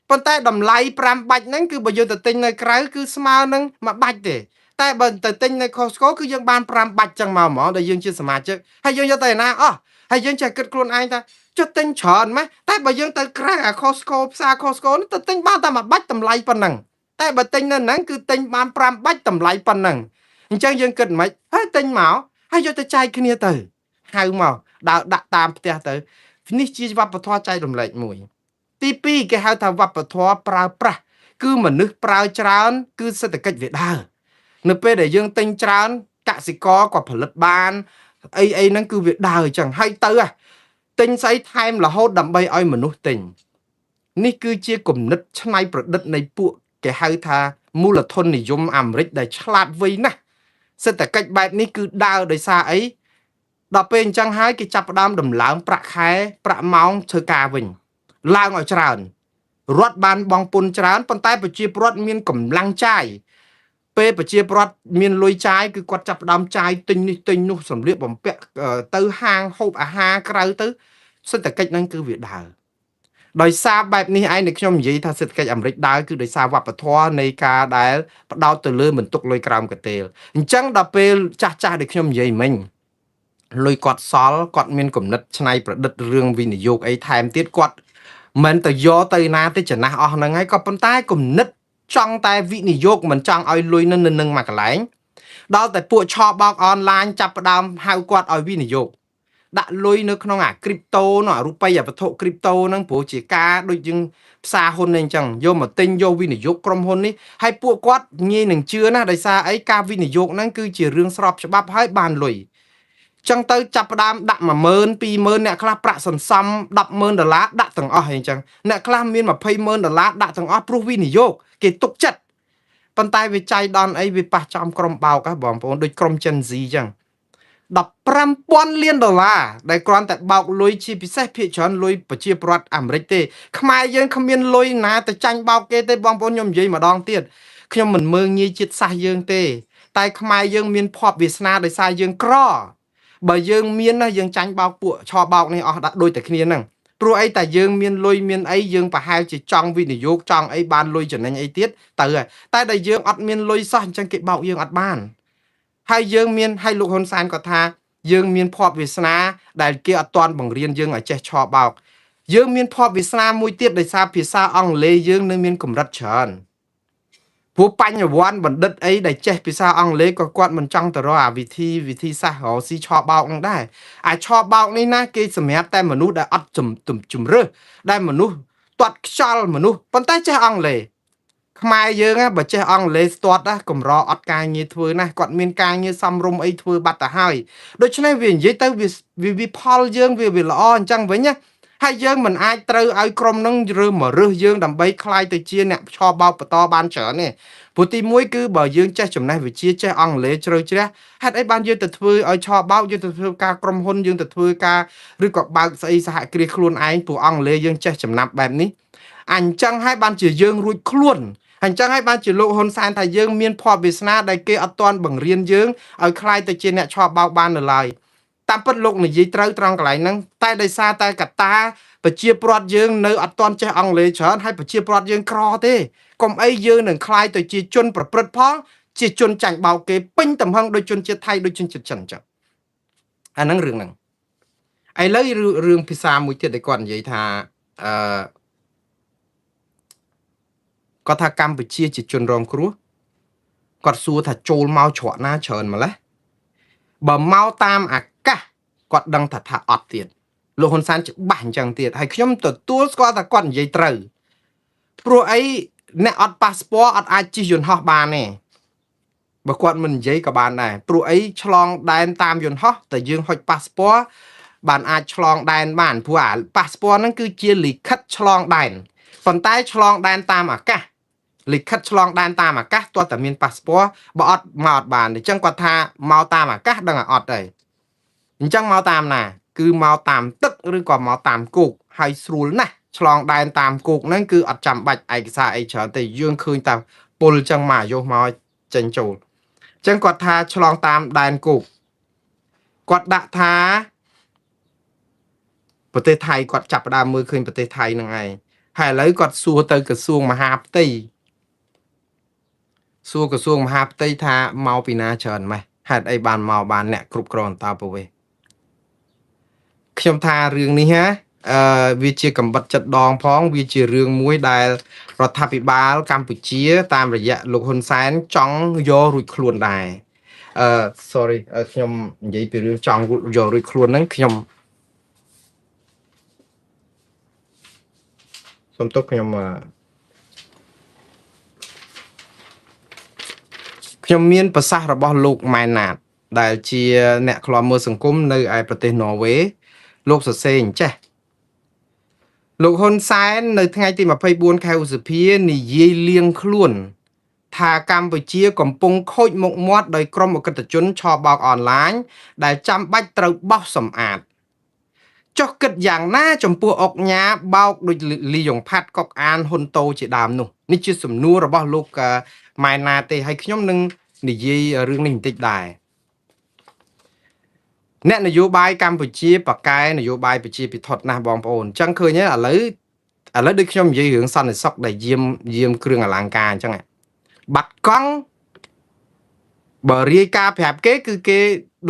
[SPEAKER 1] ប៉ុន្តែតម្លៃ5បាច់ហ្នឹងគឺបើយើងទៅទិញនៅក្រៅគឺស្មើនឹងមួយបាច់ទេតែបើទៅទិញនៅ Costco គឺយើងបាន5បាច់ចឹងមកហ្មងដែលយើងជាសមាជិកហើយយើងយកទៅឯណាអស់ហើយយើងចេះគិតខ្លួនឯងថាចុះទិញច្រើនម៉េះតែបើយើងទៅក្រៅអា Costco ផ្សារ Costco នេះទៅទិញបានតែមួយបាច់តម្លៃប៉ុណ្ណឹងតែបើទិញនៅហ្នឹងគឺទិញបាន5បាច់តម្លៃប៉ុណ្ណឹងអញ្ចឹងយើងគិតមិនហើយទិញមកហើយយកទៅចែកគ្នាទៅហៅមកដើរដាក់តាមផ្ទះទៅនេះជាវប្បធម៌ចែករំលែកមួយទី2គេហៅថាវប្បធម៌ប្រើប្រាស់គឺមនុស្សប្រើច្រើនគឺសេដ្ឋកិច្ចវាដើរនៅពេលដែលយើងទិញច្រើនកសិករក៏ផលិតបានអីអីហ្នឹងគឺវាដើរអញ្ចឹងហើយទៅទិញស្អីថែមរហូតដើម្បីឲ្យមនុស្សទិញនេះគឺជាគំនិតច្នៃប្រឌិតនៃពួកគេហៅថាមូលធននិយមអាមេរិកដែលឆ្លាតវៃណាស់សេដ្ឋកិច្ចបែបនេះគឺដើរដោយសារអីដល់ពេលអញ្ចឹងហើយគេចាប់ផ្ដើមដំឡើងប្រាក់ខែប្រាក់ម៉ោងធ្វើការវិញឡើងឲ្យច្រើនរដ្ឋបានបង់ពន្ធច្រើនប៉ុន្តែប្រជាពលរដ្ឋមានកម្លាំងចាយពេលប្រជាពលរដ្ឋមានលុយចាយគឺគាត់ចាប់ផ្ដើមចាយទិញនេះទិញនោះសម្លៀកបំពាក់ទៅហាងហូបអាហារក្រៅទៅសេដ្ឋកិច្ចហ្នឹងគឺវាដើរដោយសារបែបនេះឯងដែលខ្ញុំនិយាយថាសេដ្ឋកិច្ចអាមេរិកដើរគឺដោយសារវប្បធម៌នៃការដែលផ្ដោតទៅលើបន្ទុកលុយក្រោមកន្ទេលអញ្ចឹងដល់ពេលចាស់ចាស់ដែលខ្ញុំនិយាយមិញលុយគាត់សល់គាត់មានគំនិតច្នៃប្រឌិតរឿងវិនិយោគអីថែមទៀតគាត់មិនទៅយកទៅណាទេចំណាស់អស់ហ្នឹងហើយក៏ប៉ុន្តែគំនិតចង់តែវិនិយោគមិនចង់ឲ្យលុយនឹងនឹងមកកន្លែងដល់តែពួកឆបោកអនឡាញចាប់ផ្ដើមហៅគាត់ឲ្យវិនិយោគដាក់លុយនៅក្នុងអា crypto នោះអារូបិយវត្ថុ crypto ហ្នឹងព្រោះជាការដូចយើងផ្សារហ៊ុននេះអញ្ចឹងយកមកទិញយកវិនិយោគក្រុមហ៊ុននេះហើយពួកគាត់ងាយនឹងជឿណាស់ដោយសារអីការវិនិយោគហ្នឹងគឺជារឿងស្របច្បាប់ហើយបានលុយចឹងទៅចាប់ផ្ដើមដាក់10000 20000អ្នកខ្លះប្រាក់សន្សំ100,000ដុល្លារដាក់ទាំងអស់អីចឹងអ្នកខ្លះមាន200,000ដុល្លារដាក់ទាំងអស់ព្រោះវិនិយោគគេទុកចិត្តប៉ុន្តែវាចៃដន្យអីវាប៉ះចំក្រុមបោកហ៎បងប្អូនដូចក្រុម Gen Z ចឹង15,000លានដុល្លារដែលគ្រាន់តែបោកលុយជាពិសេសភាគច្រើនលុយប្រជាពលរដ្ឋអាមេរិកទេខ្មែរយើងគ្មានលុយណាទៅចាញ់បោកគេទេបងប្អូនខ្ញុំនិយាយម្ដងទៀតខ្ញុំមិនមើងងាយជាតិសាសន៍យើងទេតែខ្មែរយើងមានភ័ព្វវាសនាដោយសារយើងក្របើយើងមានណាយើងចាញ់បោកពួកឆបោកនេះអស់ដាក់ដូចតែគ្នាហ្នឹងព្រោះអីតែយើងមានលុយមានអីយើងប្រហែលជាចង់វិនិយោគចង់អីបានលុយចំណេញអីទៀតទៅហើយតែដែលយើងអត់មានលុយសោះអញ្ចឹងគេបោកយើងអត់បានហើយយើងមានហើយលោកហ៊ុនសែនក៏ថាយើងមានភ័ព្វវាសនាដែលគេអត់ទាន់បង្រៀនយើងឲ្យចេះឆបោកយើងមានភ័ព្វវាសនាមួយទៀតដោយសារភាសាអង់គ្លេសយើងនៅមានកម្រិតច្រើនព្រោះបញ្ញវន្តបណ្ឌិតអីដែលចេះភាសាអង់គ្លេសក៏គាត់មិនចង់ទៅរកអាវិធីវិធីសាស្ត្ររកស៊ីឆបោកនឹងដែរអាឆបោកនេះណាគេសម្រាប់តែមនុស្សដែលអត់ជំរើសដែលមនុស្សទាត់ខ្យល់មនុស្សប៉ុន្តែចេះអង់គ្លេសខ្មែរយើងណាបើចេះអង់គ្លេសស្ទាត់ណាកម្រអត់ការងារធ្វើណាគាត់មានការងារសំរុំអីធ្វើបាត់ទៅហើយដូច្នេះវានិយាយទៅវាវាផលយើងវាវាល្អអញ្ចឹងវិញណាហើយយើងមិនអាចត្រូវឲ្យក្រុមនឹងរើសមករើសយើងដើម្បីក្លាយទៅជាអ្នកឆបោកបន្តបានច្រើនទេព្រោះទីមួយគឺបើយើងចេះចំណេះវិជ្ជាចេះអង់គ្លេសជ្រៅជ្រះហេតុអីបានយើងទៅធ្វើឲ្យឆបោកយើងទៅធ្វើការក្រុមហ៊ុនយើងទៅធ្វើការឬក៏បើកស្អីសហគ្រាសខ្លួនឯងព្រោះអង់គ្លេសយើងចេះចំណាប់បែបនេះអញ្ចឹងហើយបានជាយើងរួចខ្លួនអញ្ចឹងហើយបានជាលោកហ៊ុនសែនថាយើងមានភ័ព្វវាសនាដែលគេអត់ទាន់បង្រៀនយើងឲ្យក្លាយទៅជាអ្នកឆបោកបាននៅឡើយតាមពិតលោកនិយាយត្រូវត្រង់កន្លែងហ្នឹងតែដោយសារតែកត្តាប្រជាពលរដ្ឋយើងនៅអត់ទាន់ចេះអង់គ្លេសច្រើនហើយប្រជាពលរដ្ឋយើងក្រទេកុំអីយើងនឹងក្លាយទៅជាជនប្រព្រឹត្តផងជាជនចាញ់បោកគេពេញទំហឹងដោយជនជាតិថៃដោយជនជាតិចិនអញ្ចឹងអាហ្នឹងរឿងហ្នឹងឥឡូវរឿងភាសាមួយទៀតដែលគាត់និយាយថាអឺគាត់ថាកម្ពុជាជាជនរងគ្រោះ គាត់សួរថាចូលមកច្រកណាច្រើនម្លេះបើមកតាមអាកាសគាត់ដឹងថាអត់ទៀតលោកហ៊ុនសែនច្បាស់អញ្ចឹងទៀតហើយខ្ញុំទទួលស្គាល់ថាគាត់និយាយត្រូវព្រោះអីអ្នកអត់ប៉ាសពតអត់អាចជិះយន្តហោះបានទេបើគាត់មិននិយាយក៏បានដែរព្រោះអីឆ្លងដែនតាមយន្តហោះតែយើងហុចប៉ាសពតបានអាចឆ្លងដែនបានព្រោះអាប៉ាសពតហ្នឹងគឺជាលិខិតឆ្លងដែនប៉ុន្តែឆ្លងដែនតាមអាកាសលិខិតឆ្លងដែនតាមអាកាសទាល់តែមានប៉ាសពតបើអត់មកអត់បានអញ្ចឹងគាត់ថាមកតាមអាកាសដឹងតែអត់ទេអញ្ចឹងមកតាមណា គឺមកតាមទឹកឬក៏មកតាមគោកហើយស្រួលណាស់ឆ្លងដែនតាមគោកហ្នឹងគឺអត់ចាំបាច់ឯកសារអីច្រើនទេយើងឃើញតែពុលចឹងមកអាយុមកចេញចូលអញ្ចឹងគាត់ថាឆ្លងតាមដែនគោកគាត់ដាក់ថាប្រទេសថៃគាត់ចាប់ផ្ដើមមើលឃើញប្រទេសថៃហ្នឹងឯងហើយឥឡូវគាត់សួរទៅក្រសួងមហាផ្ទៃសួរក្រសួងមហាផ្ទៃថាមកពីណាច្រើនម៉េះហេតុអីបានមកបានអ្នកគ្រប់គ្រងអន្តោប្រវេសន៍ខ្ញុំថារឿងនេះហ่าអឺវាជាកំបិតចិត្តដងផងវាជារឿងមួយដែលរដ្ឋាភិបាលកម្ពុជា តាមរយៈលោកហ៊ុនសែនចង់យករួចខ្លួនដែរអឺ sorry ខ្ញុំនិយាយពីរឿងចង់យករួចខ្លួនហ្នឹងខ្ញុំសុំទោសខ្ញុំអឺខ្ញុំមានប្រសាសន៍របស់លោកម៉ែនណាត ដែលជាអ្នកឃ្លាំមើលសង្គមនៅឯប្រទេសន័រវេលោកសរសេរអញ្ចេះលោកហ៊ុនសែននៅថ្ងៃទី24ខែឧសភានិយាយលៀងខ្លួន ថាកម្ពុជាកំពុងខូចមុខមាត់ដោយក្រុមឧក្រិដ្ឋជនឆបោកអនឡាញដែលចាំបាច់ត្រូវបោសសម្អាតចុះគិតយ៉ាងណាចំពោះអុកញ៉ាបោកដូចលីយ៉ុងផាត់កុកអានហ៊ុនតូជាដើមនោះនេះជាសំណួររបស់លោកម៉ែនណាទេហើយខ្ញុំនឹងនិយាយរឿងនេះបន្តិចដែរអ្នកនយោបាយកម្ពុជាបកកែនយោបាយប្រជាពិធដ្ឋណាស់បងប្អូនអញ្ចឹងឃើញទេឥឡូវដូចខ្ញុំនិយាយរឿងសន្តិសុខដែលយាមយាមគ្រឿងអលង្ការអញ្ចឹងបាត់កង់បើរាយការណ៍ប្រាប់គេគឺគេ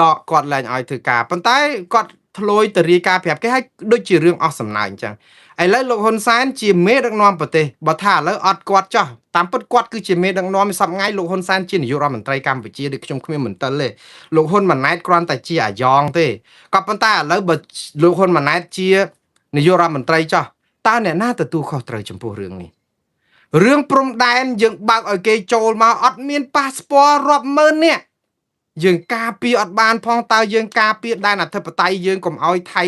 [SPEAKER 1] ដកគាត់ឡើងឲ្យធ្វើការប៉ុន្តែគាត់ធ្លុយទៅរាយការណ៍ប្រាប់គេឲ្យដូចជារឿងអស់សំណើចអញ្ចឹងឥឡូវលោកហ៊ុនសែនជាមេដឹកនាំប្រទេសបើថាឥឡូវអត់គាត់ចោះតាមពិតគាត់គឺជាមេដឹកនាំសប្ងៃលោកហ៊ុនសែនជានាយករដ្ឋមន្ត្រីកម្ពុជាដូចខ្ញុំគ្មានមន្ទិលទេលោកហ៊ុនម៉ាណែតគ្រាន់តែជាអាយ៉ងទេក៏ប៉ុន្តែឥឡូវបើលោកហ៊ុនម៉ាណែតជានាយករដ្ឋមន្ត្រីចោះតើអ្នកណាទទួលខុសត្រូវចំពោះរឿងនេះរឿងព្រំដែនយើងបើកឲ្យគេចូលមកអត់មានប៉ាសពតរាប់ម៉ឺននាក់យើងការពារអត់បានផងតើយើងការពារដែនអធិបតេយ្យយើងកុំឲ្យថៃ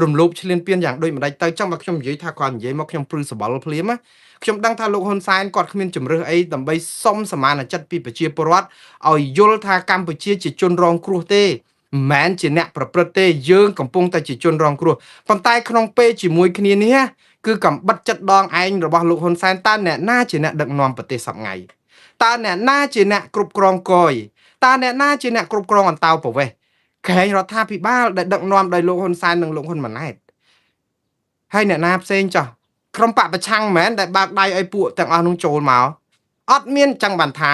[SPEAKER 1] រំលោភឈ្លានពានយ៉ាងដូចម្ដេចទៅចឹងបើខ្ញុំនិយាយថាគាត់និយាយមកខ្ញុំព្រឺសបល់ភ្លាមណាខ្ញុំដឹងថាលោកហ៊ុនសែនគាត់គ្មានជំរើសអីដើម្បីសុំសមានចិត្តពីប្រជាពលរដ្ឋឲ្យយល់ថាកម្ពុជាជាជនរងគ្រោះទេមិនមែនជាអ្នកប្រព្រឹត្តទេយើងកំពុងតែជាជនរងគ្រោះប៉ុន្តែក្នុងពេលជាមួយគ្នានេះគឺកំបិតចិត្តដងឯងរបស់លោកហ៊ុនសែនតើអ្នកណាជាអ្នកដឹកនាំប្រទេសសប្ងៃតើអ្នកណាជាអ្នកគ្រប់គ្រងកយតើអ្នកណាជាអ្នកគ្រប់គ្រងអន្តោប្រវេសន៍ក្រែងរដ្ឋាភិបាលដែលដឹកនាំដោយលោកហ៊ុនសែននិងលោកហ៊ុនម៉ាណែតហើយអ្នកណាផ្សេងចោះក្រុមបកប្រឆាំងមែនដែលបើកដៃឲ្យពួកទាំងអស់នោះចូលមកអត់មានចឹងបានថា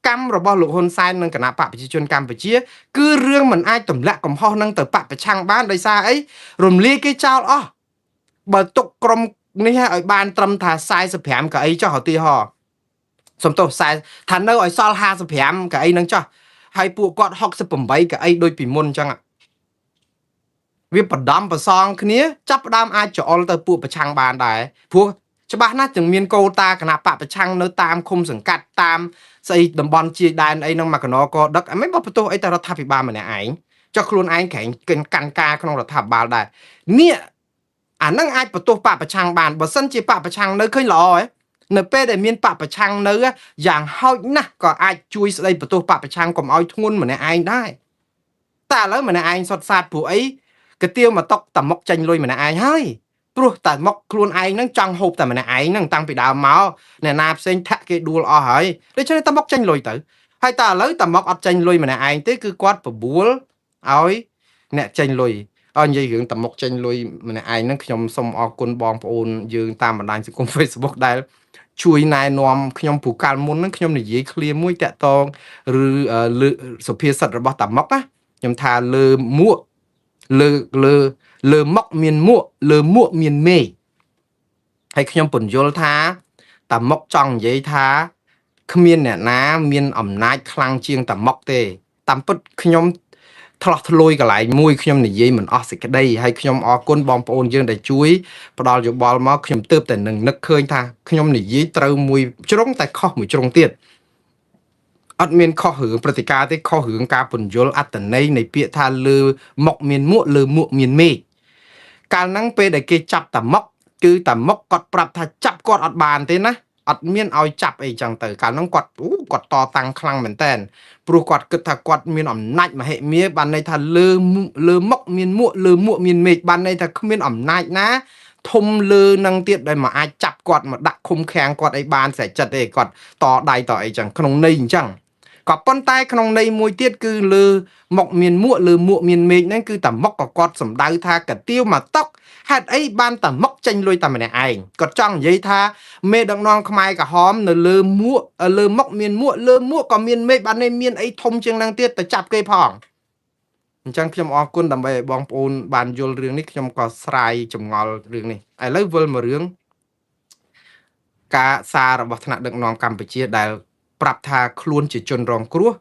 [SPEAKER 1] កម្មរបស់លោកហ៊ុនសែននិងគណៈបកប្រជាជនកម្ពុជាគឺរឿងមិនអាចទម្លាក់កំហុសនឹងទៅបកប្រឆាំងបានដោយសារអីរំលាយគេចោលអស់បើទុកក្រុមនេះឲ្យបានត្រឹមថា45កៅអីចោះឧទាហរណ៍សំទោស40ថានៅឲ្យសល់55កៅអីនឹងចោះហើយពួកគាត់68កៅអីដូចពីមុនអញ្ចឹងវាបដំប្រសងគ្នាចាប់ផ្ដើមអាចច្អល់ទៅពួកប្រឆាំងបានដែរព្រោះច្បាស់ណាស់ទាំងមានកោតាគណៈបកប្រឆាំងនៅតាមឃុំសង្កាត់តាមស្អីតំបន់ជាដែនអីហ្នឹងមកកណកដឹកអីមិនបើបន្ទោសអីតែរដ្ឋាភិបាលម្នាក់ឯងចុះខ្លួនឯងក្រែងកាន់ការក្នុងរដ្ឋាភិបាលដែរនេះអាហ្នឹងអាចបន្ទោសបកប្រឆាំងបានបើសិនជាបកប្រឆាំងនៅឃើញល្អហ៎នៅពេលដែលមានបកប្រឆាំងនៅយ៉ាងហោចណាស់ក៏អាចជួយស្ដីបន្ទោសបកប្រឆាំងកុំឲ្យធ្ងន់ម្នាក់ឯងដែរតែឥឡូវម្នាក់ឯងសុតសាតព្រោះអីកាទៀវមកតុកតាមុកចេញលុយម្នាក់ឯងហើយព្រោះតែមកខ្លួនឯងហ្នឹងចង់ហូបតែម្នាក់ឯងហ្នឹងតាំងពីដើមមកអ្នកណាផ្សេងធាក់គេដួលអស់ហើយដូច្នេះតាមុកចេញលុយទៅហើយតែឥឡូវតាមុកអត់ចេញលុយម្នាក់ឯងទេគឺគាត់បបួលឲ្យអ្នកចេញលុយអនិយាយរឿងតាមុកចេញលុយម្នាក់ឯងហ្នឹងខ្ញុំសូមអរគុណបងប្អូនយើងតាមបណ្ដាញសង្គម Facebook ដែលជួយណែនាំខ្ញុំព្រោះកាលមុនហ្នឹងខ្ញុំនិយាយឃ្លាមួយតាក់តងឬលើសុភាសិតរបស់តាមុកណាខ្ញុំថាលើមួកលើលើលើមុកមានមួកលើមួកមានមេឃហើយខ្ញុំពន្យល់ថាតាមុកចង់និយាយថា គ្មានអ្នកណាមានអំណាចខ្លាំងជាងតាម៉ុកទេតាមពិតខ្ញុំថ្លោះធ្លោយកន្លែងមួយខ្ញុំនិយាយមិនអស់សេចក្តីហើយខ្ញុំអរគុណបងប្អូនយើងដែលជួយផ្ដល់យោបល់មកខ្ញុំទើបតែនឹងនឹកឃើញថាខ្ញុំនិយាយត្រូវមួយជ្រុងតែខុសមួយជ្រុងទៀតអត់មានខុសរឿងព្រឹត្តិការណ៍ទេខុសរឿងការពន្យល់អត្តន័យនៃពាក្យថាលើមុខមានមួកលើមួកមានមេឃកាលហ្នឹងពេលដែលគេចាប់តាម៉ុកគឺតាម៉ុកគាត់ប្រាប់ថាចាប់គាត់អត់បានទេណាអត់មានឲ្យចាប់អីចឹងទៅកាលហ្នឹងគាត់អូគាត់តតាំងខ្លាំងមែនតែនព្រោះគាត់គិតថាគាត់មានអំណាចមហិមាបានន័យថាលើលើមុខមានមួកលើមួកមានមេឃបានន័យថាគ្មានអំណាចណាធំលើនឹងទៀតដែលមកអាចចាប់គាត់មកដាក់ឃុំឃាំងគាត់អីបានស្រេចចិត្តទេគាត់តដៃតអីចឹងក្នុងន័យអញ្ចឹងក៏ប៉ុន្តែក្នុងន័យមួយទៀតគឺលើមុខមានមួកលើមួកមានមេឃហ្នឹងគឺតាមុកក៏គាត់សម្ដៅថាកាទៀវមកតុកហេតុអីបានតាមុកចេញលុយតែម្នាក់ឯងគាត់ចង់និយាយថាមេដឹកនាំខ្មែរក្រហមនៅលើមួកលើមុខមានមួកលើមួកក៏មានមេឃបាននេះមានអីធំជាងហ្នឹងទៀតទៅចាប់គេផងអញ្ចឹងខ្ញុំអរគុណដើម្បីឲ្យបងប្អូនបានយល់រឿងនេះខ្ញុំក៏ស្រាយចម្ងល់រឿងនេះឥឡូវវិលមករឿងការសាររបស់ថ្នាក់ដឹកនាំកម្ពុជាដែលប្រាប់ថាខ្លួនជាជនរងគ្រោះ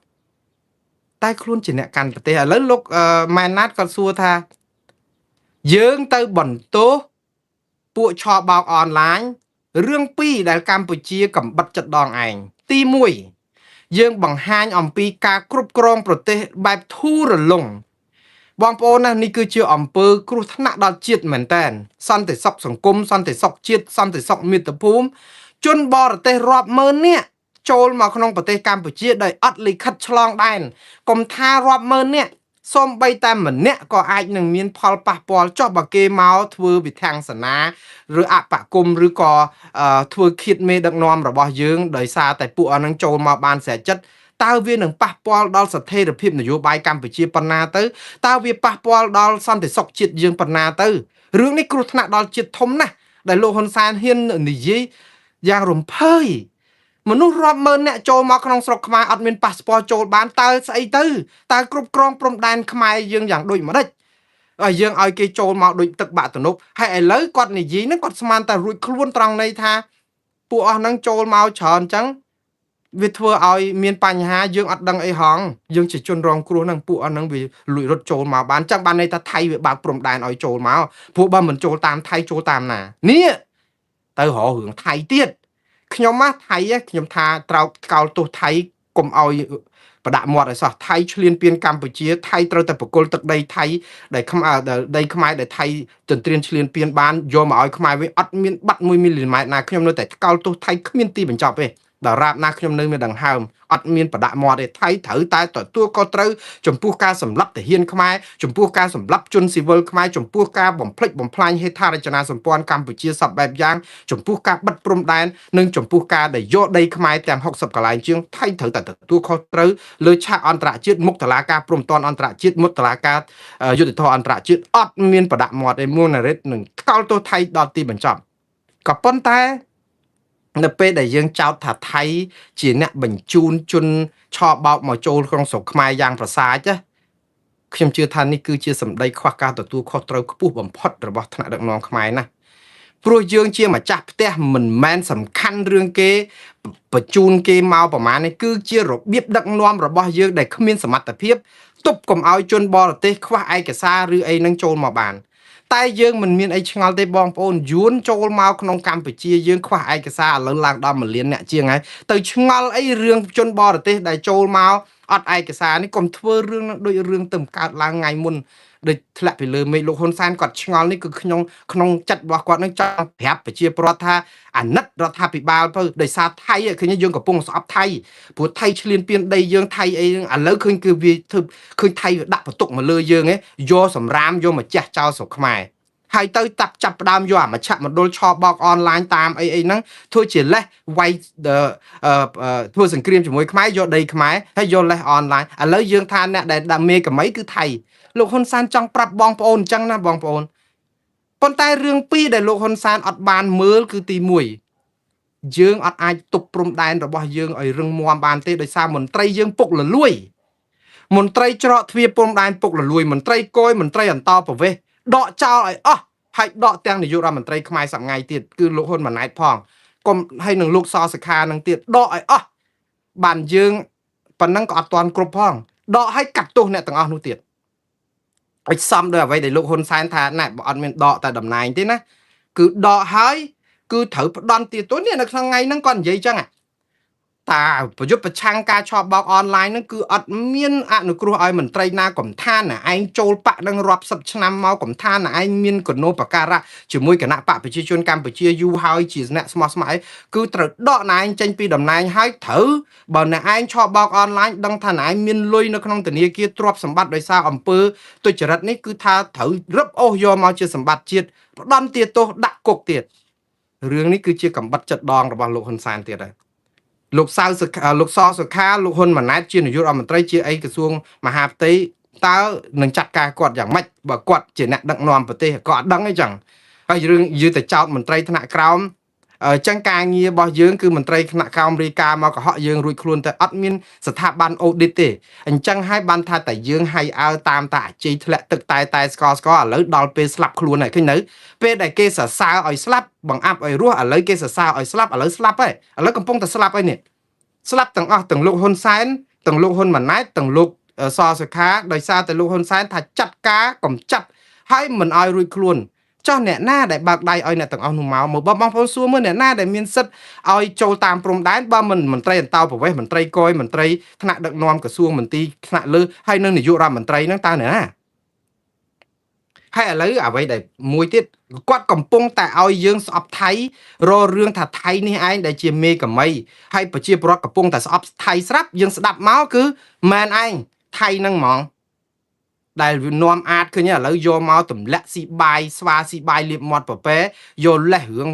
[SPEAKER 1] តែខ្លួនជាអ្នកកាន់ប្រទេសឥឡូវលោកម៉ែនណាតគាត់សួរថាយើងទៅបន្ទោសពួកឆបោកអនឡាញរឿងពីរដែលកម្ពុជាកំបិតចិត្តដងឯងទី1យើងបង្ហាញអំពីការគ្រប់គ្រងប្រទេសបែបធូររលុងបងប្អូនណានេះគឺជាអំពើគ្រោះថ្នាក់ដល់ជាតិមែនតែនសន្តិសុខសង្គមសន្តិសុខជាតិសន្តិសុខមាតុភូមិជនបរទេសរាប់ម៉ឺននាក់ចូលមកក្នុងប្រទេសកម្ពុជាដោយអត់លិខិតឆ្លងដែនកុំថារាប់ម៉ឺននាក់សូម្បីតែម្នាក់ក៏អាចនឹងមានផលប៉ះពាល់ចុះបើគេមកធ្វើវិធាំងសនាឬអបគមឬក៏ធ្វើឃាតមេដឹកនាំរបស់យើងដោយសារតែពួកអស់នឹងចូលមកបានស្រេចចិត្តតើវានឹងប៉ះពាល់ដល់ស្ថិរភាពនយោបាយកម្ពុជាប៉ុណ្ណាទៅតើវាប៉ះពាល់ដល់សន្តិសុខជាតិយើងប៉ុណ្ណាទៅរឿងនេះគ្រោះថ្នាក់ដល់ជាតិធំណាស់ដែលលោកហ៊ុនសែនហ៊ាននិយាយយ៉ាងរំភើយមនុស្សរាប់ម៉ឺនអ្នកចូលមកក្នុងស្រុកខ្មែរអត់មានប៉ាសពតចូលបានតើស្អីទៅតើគ្រប់គ្រងព្រំដែនខ្មែរយើងយ៉ាងដូចម្ដេចហើយយើងឲ្យគេចូលមកដូចទឹកបាក់ទំនប់ហើយឥឡូវគាត់និយាយហ្នឹងគាត់ស្មានតែរួចខ្លួនត្រង់ន័យថាពួកអស់ហ្នឹងចូលមកច្រើនអញ្ចឹងវាធ្វើឲ្យមានបញ្ហាយើងអត់ដឹងអីហងយើងជាជនរងគ្រោះហ្នឹងពួកអស់ហ្នឹងវាលួចរត់ចូលមកបានអញ្ចឹងបានន័យថាថៃវាបើកព្រំដែនឲ្យចូលមកព្រោះបើមិនចូលតាមថៃចូលតាមណានេះទៅរករឿងថៃទៀតខ្ញុំណាថៃខ្ញុំថាត្រូវកោលទោសថៃកុំឲ្យប្រដាក់មាត់ឲ្យសោះថៃឈ្លានពានកម្ពុជាថៃត្រូវតែប្រគល់ទឹកដីថៃដែលខ្មែរដីខ្មែរដែលថៃទន្ទ្រានឈ្លានពានបានយកមកឲ្យខ្មែរវិញអត់មានបាត់1មីលីម៉ែត្រណាខ្ញុំនៅតែថ្កោលទោសថៃគ្មានទីបញ្ចប់ទេដល់រាបណាខ្ញុំនៅមានដង្ហើមអត់មានប្រដាក់មាត់ទេថៃត្រូវតែទទួលខុសត្រូវចំពោះការសម្លាប់ទាហានខ្មែរចំពោះការសម្លាប់ជនស៊ីវិលខ្មែរចំពោះការបំផ្លិចបំផ្លាញហេដ្ឋារចនាសម្ព័ន្ធកម្ពុជាសពបែបយ៉ាងចំពោះការបិទព្រំដែននិងចំពោះការដែលយកដីខ្មែរទាំង60កន្លែងជាងថៃត្រូវតែទទួលខុសត្រូវលើឆាកអន្តរជាតិមុខតឡាការព្រំប្រទានអន្តរជាតិមុខតឡាការយុត្តិធម៌អន្តរជាតិអត់មានប្រដាក់មាត់ទេមួណារិតនឹងថ្កោលទោសថៃដល់ទីបញ្ចប់ក៏ប៉ុន្តែនៅពេលដែលយើងចោទថាថៃជាអ្នកបញ្ជូនជនឆបោកមកចូលក្នុងស្រុកខ្មែរយ៉ាងប្រសាចខ្ញុំជឿថានេះគឺជាសម្ដីខ្វះការទទួលខុសត្រូវខ្ពស់បំផុតរបស់ថ្នាក់ដឹកនាំខ្មែរណាព្រោះយើងជាម្ចាស់ផ្ទះមិនមែនសំខាន់រឿងគេបញ្ជូនគេមកប្រមាណនេះគឺជារបៀបដឹកនាំរបស់យើងដែលគ្មានសមត្ថភាពទប់កុំឲ្យជនបរទេសខ្វះឯកសារឬអីនឹងចូលមកបានតែយើងមិនមានអីឆ្ងល់ទេបងប្អូនយួនចូលមកក្នុងកម្ពុជាយើងខ្វះឯកសារឥឡូវឡើងដល់1លានអ្នកជាងហើយទៅឆ្ងល់អីរឿងជនបរទេសដែលចូលមកអត់ឯកសារនេះកុំធ្វើរឿងនឹងដូចរឿងទៅកើតឡើងថ្ងៃមុនដូចធ្លាក់ពីលើមេឃលោកហ៊ុនសែនគាត់ឆ្ងល់នេះគឺក្នុងក្នុងចិត្តរបស់គាត់នឹងចង់ប្រាប់ប្រជាពលរដ្ឋថាអាណិតរដ្ឋាភិបាលទៅដោយសារថៃឃើញយើងកំពុងស្អប់ថៃព្រោះថៃឈ្លានពានដីយើងថៃអីហ្នឹងឥឡូវឃើញគឺវាធ្វើឃើញថៃវាដាក់បន្ទុកមកលើយើងឯងយកសម្រាមយកមកជះចោលស្រុកខ្មែរហើយទៅតាប់ចាប់ផ្ដើមយកអាមជ្ឈមណ្ឌលឆបោកអនឡាញតាមអីអីហ្នឹងធ្វើជាលេសវាយធ្វើសង្គ្រាមជាមួយខ្មែរយកដីខ្មែរហើយយកលេសអនឡាញឥឡូវយើងថាអ្នកដែលដាក់មេកមីគឺថៃលោកហ៊ុនសែនចង់ប្រាប់បងប្អូនអញ្ចឹងណាបងប្អូនប៉ុន្តែរឿងពីរដែលលោកហ៊ុនសែនអត់បានមើលគឺទី1យើងអត់អាចទប់ព្រំដែនរបស់យើងឲ្យរឹងមាំបានទេដោយសារមន្ត្រីយើងពុកលលួយមន្ត្រីច្រកទ្វារព្រំដែនពុកលលួយមន្ត្រីគយមន្ត្រីអន្តោប្រវេសន៍ដកចោលឲ្យអស់ហើយដកទាំងនាយករដ្ឋមន្ត្រីខ្មែរសប្ងៃទៀតគឺលោកហ៊ុនម៉ាណែតផងកុំហើយនឹងលោកសសុខានឹងទៀតដកឲ្យអស់ បានយើងប៉ុណ្ណឹងក៏អត់ទាន់គ្រប់ផងដកឲ្យកាត់ទោសអ្នកទាំងអស់នោះទៀតឲ្យសមដោយអ្វីដែលលោកហ៊ុនសែនថាណែបើអត់មានដកតែតំណែងទេណាគឺដកហើយគឺត្រូវផ្ដន់ទាទោសនេះនៅក្នុងថ្ងៃហ្នឹងគាត់និយាយចឹងតាប្រយុទ្ធប្រឆាំងការឆបោកអនឡាញហ្នឹងគឺអត់មានអនុគ្រោះឲ្យមន្ត្រីណាកំឋានណាឯងចូលបកនឹងរាប់សិបឆ្នាំមកកំឋានណាឯងមានគណូបការៈជាមួយគណៈបកប្រជាជនកម្ពុជាយូរហើយជាអ្នកស្មោះស្ម័គ្រគឺត្រូវដកណែឯងចេញពីតំណែងហើយត្រូវបើអ្នកឯងឆបោកអនឡាញដឹងថាណែឯងមានលុយនៅក្នុងធនាគារទ្រព្យសម្បត្តិដោយសារអំពើទុច្ចរិតនេះគឺថាត្រូវរឹបអូសយកមកជាសម្បត្តិជាតិផ្ដន់ទាទោសដាក់គុកទៀតរឿងនេះគឺជាកំបិតចិត្តដងរបស់លោកហ៊ុនសែនទៀតហើយលោកសៅសុខាលោកសសុខាលោកហ៊ុនម៉ាណែតជានាយករដ្ឋមន្ត្រីជាអីក្រសួងមហាផ្ទៃតើនឹងចាត់ការគាត់យ៉ាងម៉េចបើគាត់ជាអ្នកដឹកនាំប្រទេសក៏អត់ដឹងអីចឹងហើយរឿងយឺតែចោតមន្ត្រីថ្នាក់ក្រោមអញ្ចឹងការងាររបស់យើងគឺមន្ត្រីថ្នាក់ក្រោមរាយការណ៍មកកុហកយើងរួចខ្លួនទៅអត់មានស្ថាប័ន audit ទេអញ្ចឹងហើយបានថាតែយើងហៃអើតាមតាអាជ័យធ្លាក់ទឹកតែតែស្កស្កឥឡូវដល់ពេលស្លាប់ខ្លួនហើយឃើញនៅពេលដែលគេសរសើរឲ្យស្លាប់បង្អាប់ឲ្យរស់ឥឡូវគេសរសើរឲ្យស្លាប់ឥឡូវស្លាប់ហើយឥឡូវកំពុងតែស្លាប់ហើយនេះស្លាប់ទាំងអស់ទាំងលោកហ៊ុនសែនទាំងលោកហ៊ុនម៉ាណែតទាំងលោកសសុខាដោយសារតែលោកហ៊ុនសែនថាចាត់ការកំចាត់ហើយមិនឲ្យរួចខ្លួនចោះអ្នកណាដែលបើកដៃឲ្យអ្នកទាំងអស់នោះមកមើលបងប្អូនសួរមើលអ្នកណាដែលមានសិទ្ធឲ្យចូលតាមព្រំដែនបើមិនមន្ត្រីអន្តោប្រវេសន៍មន្ត្រីកយមន្ត្រីថ្នាក់ដឹកនាំក្រសួងមន្ទីរថ្នាក់លើហើយនឹងនាយករដ្ឋមន្ត្រីហ្នឹងតើអ្នកណាហើយឥឡូវអ្វីដែលមួយទៀតគាត់កំពុងតែឲ្យយើងស្អប់ថៃរករឿងថាថៃនេះឯងដែលជាមេកមីហើយប្រជាពលរដ្ឋកំពុងតែស្អប់ថៃស្រាប់យើងស្ដាប់មកគឺមែនឯងថៃហ្នឹងហ្មងដែលវានាំអាចឃើញឥឡូវយកមកទម្លាក់ស៊ីបាយស្វាស៊ីបាយលៀបមាត់ប្រពែយកលេសរឿង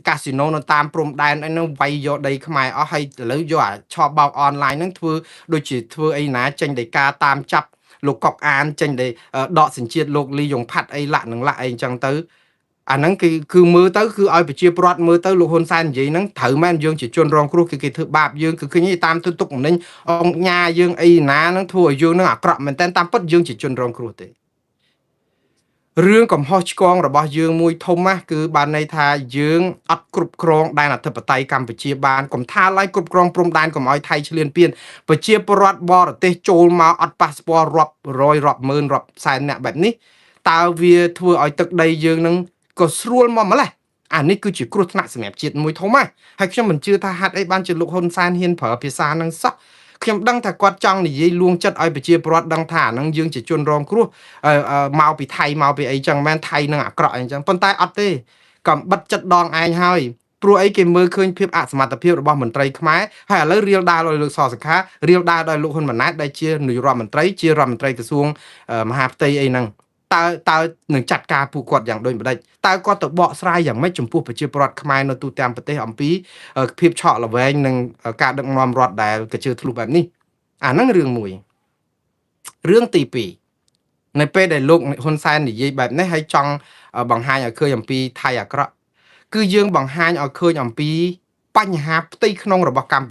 [SPEAKER 1] កាស៊ីណូនៅតាមព្រំដែនអីហ្នឹងវាយយកដីខ្មែរអស់ហើយឥឡូវយកអាឆបោកអនឡាញហ្នឹងធ្វើដូចជាធ្វើអីណាចេញដីកាតាមចាប់លោកកុកអានចេញដីដកសញ្ជាតិលោកលីយ៉ុងផាត់អីលាក់នឹងលាក់អីអញ្ចឹងទៅអាហ្នឹងគឺគឺមើលទៅគឺឲ្យប្រជាពលរដ្ឋមើលទៅលោកហ៊ុនសែននិយាយហ្នឹងត្រូវមែនយើងជាជនរងគ្រោះគឺគេធ្វើបាបយើងគឺឃើញតាមទុកមនិញអង្គញាយើងអីណាហ្នឹងធ្វើឲ្យយើងហ្នឹងអាក្រក់មែនតើតាមពិតយើងជាជនរងគ្រោះទេរឿងកំហុសឆ្គងរបស់យើងមួយធំណាស់គឺបានន័យថាយើងអត់គ្រប់គ្រងដែនអធិបតេយ្យកម្ពុជាបានកុំថាឡើយគ្រប់គ្រងព្រំដែនកុំឲ្យថៃឈ្លានពានប្រជាពលរដ្ឋបរទេសចូលមកអត់ប៉ាសពតរាប់រយរាប់ម៉ឺនរាប់សែនអ្នកបែបនេះតើវាធ្វើឲ្យទឹកដីយើងនឹងក៏ស្រួលមកម្លេះអានេះគឺជាគ្រោះថ្នាក់សម្រាប់ជាតិមួយធំណាស់ហើយខ្ញុំមិនជឿថាហេតុអីបានជាលោកហ៊ុនសែនហ៊ានប្រើភាសានឹងសោះខ្ញុំដឹងថាគាត់ចង់និយាយលួងចិត្តឲ្យប្រជាពលរដ្ឋដឹងថាអានឹងយើងជាជនរងគ្រោះមកពីថៃមកពីអីចឹងមែនថៃនឹងអាក្រក់អីចឹងប៉ុន្តែអត់ទេកំបិតចិត្តដងឯងហើយព្រោះអីគេមើលឃើញភាពអសមត្ថភាពរបស់មន្ត្រីខ្មែរហើយឥឡូវរៀលដាលឲ្យលោកសសុខារៀលដាលដោយលោកហ៊ុនម៉ាណែតដែលជានាយករដ្ឋមន្ត្រីជារដ្ឋមន្ត្រីក្រសួងមហាផ្ទៃអីហ្នឹងតើតើនឹងចាត់ការពួកគាត់យ៉ាងដូចម្ដេចតើគាត់ទៅបកស្រាយយ៉ាងម៉េចចំពោះប្រជាពលរដ្ឋខ្មែរនៅទូទាំងប្រទេសអំពីភាពឆក់ល្វែងនិងការដឹកនាំរដ្ឋដែលកជើធ្លុះបែបនេះអាហ្នឹងរឿងមួយរឿងទី2នៅពេលដែលលោកហ៊ុនសែននិយាយបែបនេះហើយចង់បង្ហាញឲ្យឃើញអំពីថៃអាក្រក់គឺយើងបង្ហាញឲ្យឃើញអំពីបញ្ហាផ្ទៃក្នុងរបស់កម្ពុជា